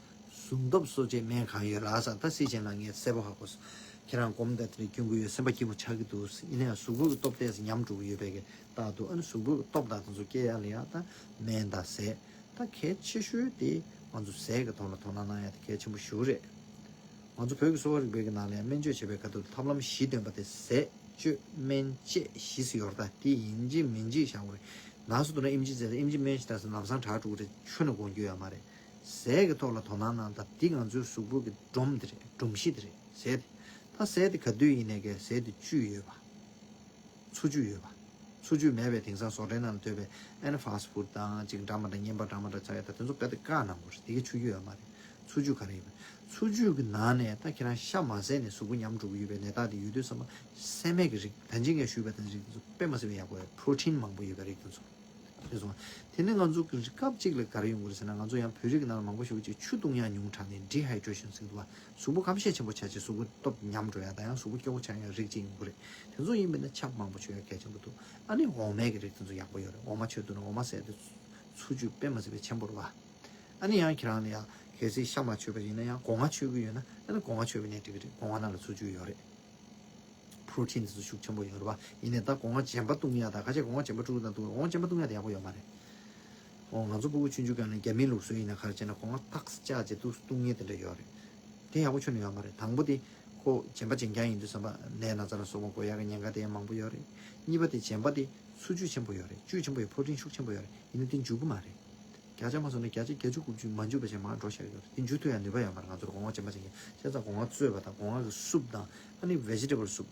ཟུངས་སྟོབས་གསོ་བྱེད་སྨན་གང་ཡོད་ལགས་ཟེར། ད་སྲིད་ཅན་ལགས་ངས་གསལ་པོ་ཧ་གོ་སོང་། ཁྱེད་རང་སྒོམ་དང་དེ་འདྲ་སྐྱོན་གྱི་ཡོད། སེམས་པ་སྐྱིད་པོ་ཆགས་ཀྱི་འདུག་ཡིན་ན་ཡང་གཟུགས་པོ་གི་སྟོབས་ཏོག་ཙམ་ཉམས་འགྲོ་གི་ཡོད་པའི་གི་རྟགས་འདུག་ཨ་ནི་གཟུགས་པོ་གི་སྟོབས་དང་དེ་ཚོ་སྐྱེ་ཡག་ལ་ཡང་ད་སྨན་དང་ཟས། ད་གལ་ཆེ་ཤོས་དེ་ང་ཚོ་ཟས་ཀྱི་ཐོག་ལ་དོ་སྣང་གནང་ཡག་དེ་གལ་ཆེན་པོ་ཞེ་པོ་རེད། ང་ཚོ་བོད་ཀྱི་གསོ་བ་རིག་པའི་གི་ནང་ལ་ཡང་སྨན་བཅོས་བྱེད་པའི་ཁ་ཐུག་ཐབས་ལམ་བཞི་སྟོན་པ་དེ་ཟས་སྤྱོད་སྨན་དཔྱད་བཞི་ཟེར་ཡོད་རེད། ད་དེ་ཡིན་གཅིག་མིན་གཅིག་བཞག་དགོས་རེད། ན་ཚ་འདུག་ན་ཨེམ་ཆི་ཟས། ཨེམ་ཆི་སྨན་ཞིག་ད་ཟེར་ལམ་སང་དྲག་འགྲོ་གི་རེད། ཆུ་ནས་འགོང་རྒྱུ་ཡོད་མ་རེད། ཟས་ཀྱི་ཐོག་ལ་དོ་སྣང་གནང་། ད་འདི་ང་ཚོའི་གཟུགས་པོ་གི་སྒྲོམ་དེ་རེད། སྒྲོམ་གཞི་དེ་རེད། ཟས་དེ། ད་ཟས་དེ་ག་དུས་ཡིན་ནའི་གི་ཟས་དེ་བཅུད་ཡོད་པ། འཚོ་བཅུད་ཡོད་པ། འཚོ་བཅུད་མེད་པའི་དེང་སང་བཟོ་གྲྭའི་ནང་ལ་སྡོད་པའི་ཨ་ནི་ཕཱ་སི་ཕུཌ་དང་ཅིག་འདྲ་མི་འདྲ་རྔན་པ་འདྲ་མི་འདྲ་ཚ་ཡ་ད་དེ་ཚོ་རྦད་དེ་བཀག་གནང་དགོས་རེད། དེ་གི་འཚོ་བཅུད་ཡོད་མ་རེད། འཚོ་བཅུད་ག་རེ་ཡོད་པ། འཚོ་བཅུད་ཀྱི་ནང་ནས་ད་ཁྱེད་རང་ཤ་མ་ཟས་ནས་གཟུགས་པོ་ཉམས་འགྲོ་གི་ཡོད་པའི་ནད་རྟགས་དེ་ཡོད་དུས་ཙམ་པ་སྲན་མའི་གི་རིགས། ད་གིན་ངས་ཞུས་པའི་ད་རིགས་དེ་ཚོ་དཔེ་མ་སྲིད་པའི་ཡག་པོ་ཡོད། པྲོ་ཊིན་མང་པོ་ཡོད་པའི་རིགས་དེ་ཚོ། དེ་སོང་། དེ་ནས་ང་ཚོ་གི་སྐབས་གཅིག་ལ་ག་རེ་ཡོང་གི་རེད་ཟེར་ན། ང་ཚོ་ཡང་བོད་རིགས་ནང་ལ་མང་པོ་ཞིག་ཅིག་ཆུ་བཏུང་ཡག་ཉུང་དྲགས་ནས་ཌི་ཧའི་ཌྲེ་ཤན་ཟེར་གྱི་འདུག་བ། གཟུགས་པོ་སྐམ་ཤས་ཆེན་པོ་ཆགས་བྱས་གཟུགས་པོ་སྟོབས་ཉམས་འགྲོ་ཡག་དང་ཡང་གཟུགས་པོ་སྐྱོ་བོ་ཆགས་ཡག་རིགས་གཅིག་ཡོང་གི་རེད། དེ་ཚོ་ཡིན་པས་ན་ཆབ་མང་པོ་མཆོད་ཡག་གལ་ཆེན་པོ་འདུག་ཨ་ནི་འོ་མའི་གི་རིགས་དེ་ཚོ་ཡག་པོ་ཡོད་རེད། འོ་མ་མཆོད་འདུག་ན་འོ་མ་ཟས་དེ་འཚོ་བཅུད་དཔེ་མ་སྲིད་པའི་ཆེན་པོ་རེད་བ། ཨ་ནི་ཡང་ཁྱེད་རང་ལ་ཡང་གལ་སྲིད་ཤ་མ་མཆོད་པ་ཡིན་ན་ཡང་སྒོ་ང་མཆོད་ཀྱི་ཡོད་ན། ཨ་ནི་སྒོ་ང་མཆོད་པ་ཡིན་ན་འགྲིག་གི་རེད། སྒོ་ང་ནང་ལ་འཚོ་བཅུད་ཡོད་རེད། པྲོ་ཊིན་དེ་ཚོ་ཤུགས་ཆེན་པོ་ཡོད་རེད་བ། ཡིན་ནའི་ད་སྒོ་ང་རྗེན་པ་བཏུང་ཡག་དང་ཁ་ཤས་སྒོ་ང་རྗེན་པ་ཕྲུ་གུ་དང་བཏུང་། སྒོ་ང་རྗེན་པ་བཏུང་ཡག་དེ་ཡག་པོ་ཡོད་མ་རེད། འོ་ང་ཚོ་ཕྲུ་གུ་ཆུང་ཆུང་སྒང་ནས་རྒྱ་མིའི་ལུགས་སྲོལ་ཡིན་ན་ག་རེ་བྱས་ན་སྒོ་ང་ཏག་ཙམ་བཅག་བྱས་འདུག་སེ་བཏུང་མཁན་དེ་འདྲ་ཡོད་རེད། དེ་ཡག་པོ་ཁྱོན་ནས་ཡོད་མ་རེད། དང་པོ་དེ་སྒོ་ ཁོ་རྗེན་པ་རྗེན་རྐྱང་ཡིན་དུས་ཙམ་པ་ནད་ན་ཚ་ལ་སོགས་པ་འགོ་ཡག་གི་ཉེན་ཁ་དེ་ཡང་མང་པོ་ཡོད་རེད། གཉིས་པ་དེ་རྗེན་པ་དེ་འཚོ་བཅུད་ཆེན་པོ་ཡོད་རེད། བཅུད་ཆེན་པོ་ཡོད། པྲོ་ཊིན་ཤུགས་ཆེན་པོ་ཡོད་རེད། ཡིན་ན་དེ་འཇུ་གི་མ་རེད། བརྒྱ་ཆ་མ་སོང་ན་བརྒྱ་ཆ་བརྒྱད་ཅུ་དགུ་བཅུ་མ་འཇུ་བ་བྱས་མར་འགྲོ་བཞག་གི་ཡོད་རེད། དེ་འཇུ་ཐུབ་ཡག་ནུས་པ་ཡོད་མ་རེད། ང་ཚོར་སྒོ་ང་རྗེན་པ་རྗེན་རྐྱང་བྱས་ཙང་སྒོ་ང་བཙོས་པ་དང་སྒོ་ང་གི་སུབ་དང་ཨ་ནི་vegetable soup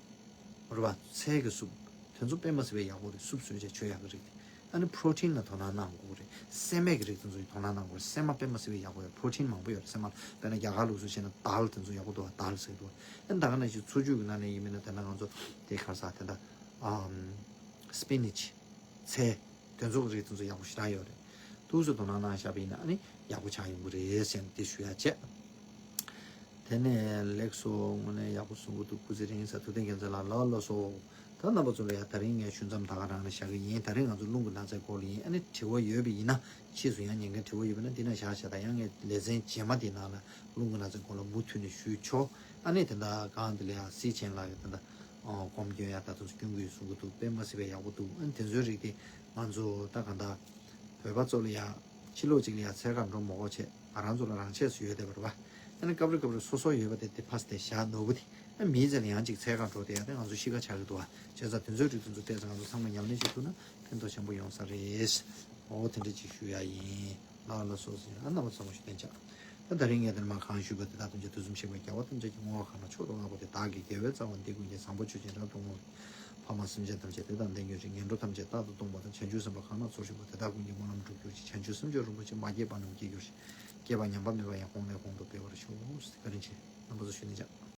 རེད་པ། ཚལ་གྱི་སུབ། དེ་ཚོ་དཔེ་མ་སྲིད་པའི་ཡག་པོ་རེད། སུབ་བཟོས་བྱས་མཆོད་ཡག་གི་རིགས་དེ། ཨ་ནི་པྲོ་ཊིན་ལ་དོ་སྣང་གནང་དགོས་རེད། སྲན་མའི་གི་རིགས་དེ་ཚོ་ཡི་དོ་སྣང་གནང་དགོས་རེད། སྲན་མ་དཔེ་མ་སྲིད་པའི་ཡག་པོ་ཡོད། པྲོ་ཊིན་མང་པོ་ཡོད་རེད། སྲན་མ་དཔེར་ན་རྒྱ་གར་ལུགས་སྲོལ་བྱས་ན་དཱལ་དེ་ཚོ་ཡག་པོ་འདུག་བ། དཱལ་ཟེར་འདུག་བ། ཨ་ནི་ད་ག་ནང་བཞིན་འཚོ་བཅུད་ཀྱི་ནང་ནས་ཡིན་མིན་ན་དེ་ན་ང་ཚོ་དེ་ག་རེ་ཟ་དེ་འདྲ་ཨམ་སི་པི་ནི་ཆི། ཚལ། དེ་ཚོ་གི་རིགས་དེ་ཚོ་ཡག་པོ་ཞེ་དྲག་ཡོད་རེད། ཏོག་ཙམ་དོ་སྣང་གནང་བཞག་པ་ཡིན་ན་ཨ་ནི་ཡག་པོ་ཆགས་ཡོང་གི་རེད་ཟེར་ནས་དེ་ཞུ་ཡག་བྱས། དེ་ནས་ལེགས་སོ། དངོས་གནས་ཡག་པོ་གསུང་གི་འདུག་སྐུ་ཚེ་རིང་ཟེར། ཐུབ་བསྟན་རྒྱལ་མཚན་ལགས་ལགས་ལགས་སོ། ད་རྣམ་པ་ཚོ་ལ་ཡ་ད་རིང་ངས་ཞུ་མཚམས་ད་ག་རང་ལ་བཞག་གི་ཡིན། ད་རིང་ང་ཚོ་རླུང་གི་ན་ཚའི་སྐོར་ལ་ཡིན། ཨ་ནི་དྲི་བ་ཡོད་པ་ཡིན་ན་ཕྱིས་སུ་ཡང་ཉན་མཁན་དྲི་བ་ཡོད་པ་ན་འདི་ན་བཞག་བྱས། ད་ཡང་ངས་ལེ་ཚན་རྗེས་མ་དེའི་ནང་ལ་རླུང་གི་ན་ཚའི་སྐོར་ལ་མུ་མཐུད་ནས་ཞུས་ཆོག་ཨ་ནི་དེ་འདྲ་གང་དེ་ལ་ཡ་སྲིད་ཆེན་ལགས་ཀྱི་དེ་འདྲ་སྒོམ་སྐྱོན་ཡ་ད་དུང་སྐྱོན་གྱི་ཡོད་གསུང་གི་འདུག་དཔེ་མ་སྲིད་པའི་ཡག་པོ་འདུག་ཨ་ནི་དེ་ཚོའི་རིགས་དེ་ང་ཚོ་ད་ག་འདྲ་བོད་པ་ཚོ་ལ་ཡ་ཕྱི་ལོགས་གཅིག་ལ་ཡ་འཚོལ་ག་འགྲོ་མ་དགོས་བྱས། ང་རང་ཚོ་ལ་རང་ཆས་སུ་ཡོད་བསྡད་པ་རེད་པ། ཨ་ནི་སྐབས་རེ་སྐབས་རེ་སོ་སོ་ཡོད་པ་དེ་དེ་ཕར་དེ་བཞག་ནོར་བུ་དེ། ཨ་མིའི་རྩ་ལ་ཡང་ཅིག་འཚོལ་ག་འགྲོ་བསྡད་ཡ་དེ་ང་ཚོ་གཤིས་ཀ་ཆགས་ཀྱི་འདུག་བ། བྱས་ཙང་དེ་ཚོའི་རིགས་དེ་ཚོ་བལྟས་ཙང་ང་ཚོ་ཚང་མ་ཉམས་ལེན་བྱེད་ཐུབ་ན་ཕན་ཐོགས་ཆེན་པོ་ཡོང་ས་རེད། འོ་དེ་འདྲ་ཅིག་ཞུ་ཡ་ཡིན། ལགས་ལགས་སོ་སོ་ཡིན། ཨ་རྣམ་པ་ཚང་མ་ཞུ་གཏན་འཇགས། ད་ད་རིང་ངས་དེ་མ་གང་ཞུས་པ་དེ་དག་ཐམས་ཅད་དུས་གསུམ་གཤེགས་པ་རྒྱལ་བ་ཐམས་ཅད་ཀྱི་བསྔོ་བ་གང་ལ་མཆོག་ཏུ་བསྔགས་པ་དེ་དག་གི་དགེ་བའི་རྩ་བ་འདི་ཀུན་གྱི་བཟང་པོ་ཆོས་ཅན་རབ་ཏུ་བསྔོ་བའི། ཕ་མ་སེམས་ཅན་ཐམས་ཅད་དེ་དག་བདེ་འགྱུར་ཅིང་། ངན་འགྲོ་ཐམས་ཅད་རྟག་ཏུ་སྟོངས་པ་དང་། བྱང་ཆུབ་སེམས་དཔའ་གང་ལ་ཚོགས་ཞུགས་པ་དེ་དག་ཀུན་གྱི་སྨོན་ལམ་འགྲུབ་གྱུར་ཅིག་བྱང་ཆུབ་སེམས་མཆོག་རིན་པོ་ཆེ་མ་སྐྱེས་པ་རྣམས་སྐྱེ་གྱུར་ཅིག་སྐྱེས་པ་ཉམས་པ་མེད་པ་ཡང་གོང་ནས་གོང་དུ་འཕེལ་བར་ཤོག་བཀའ་དྲིན་ཆེ། རྣམ་པ་ཚོ་ཞུ་ནས་ཀྱང་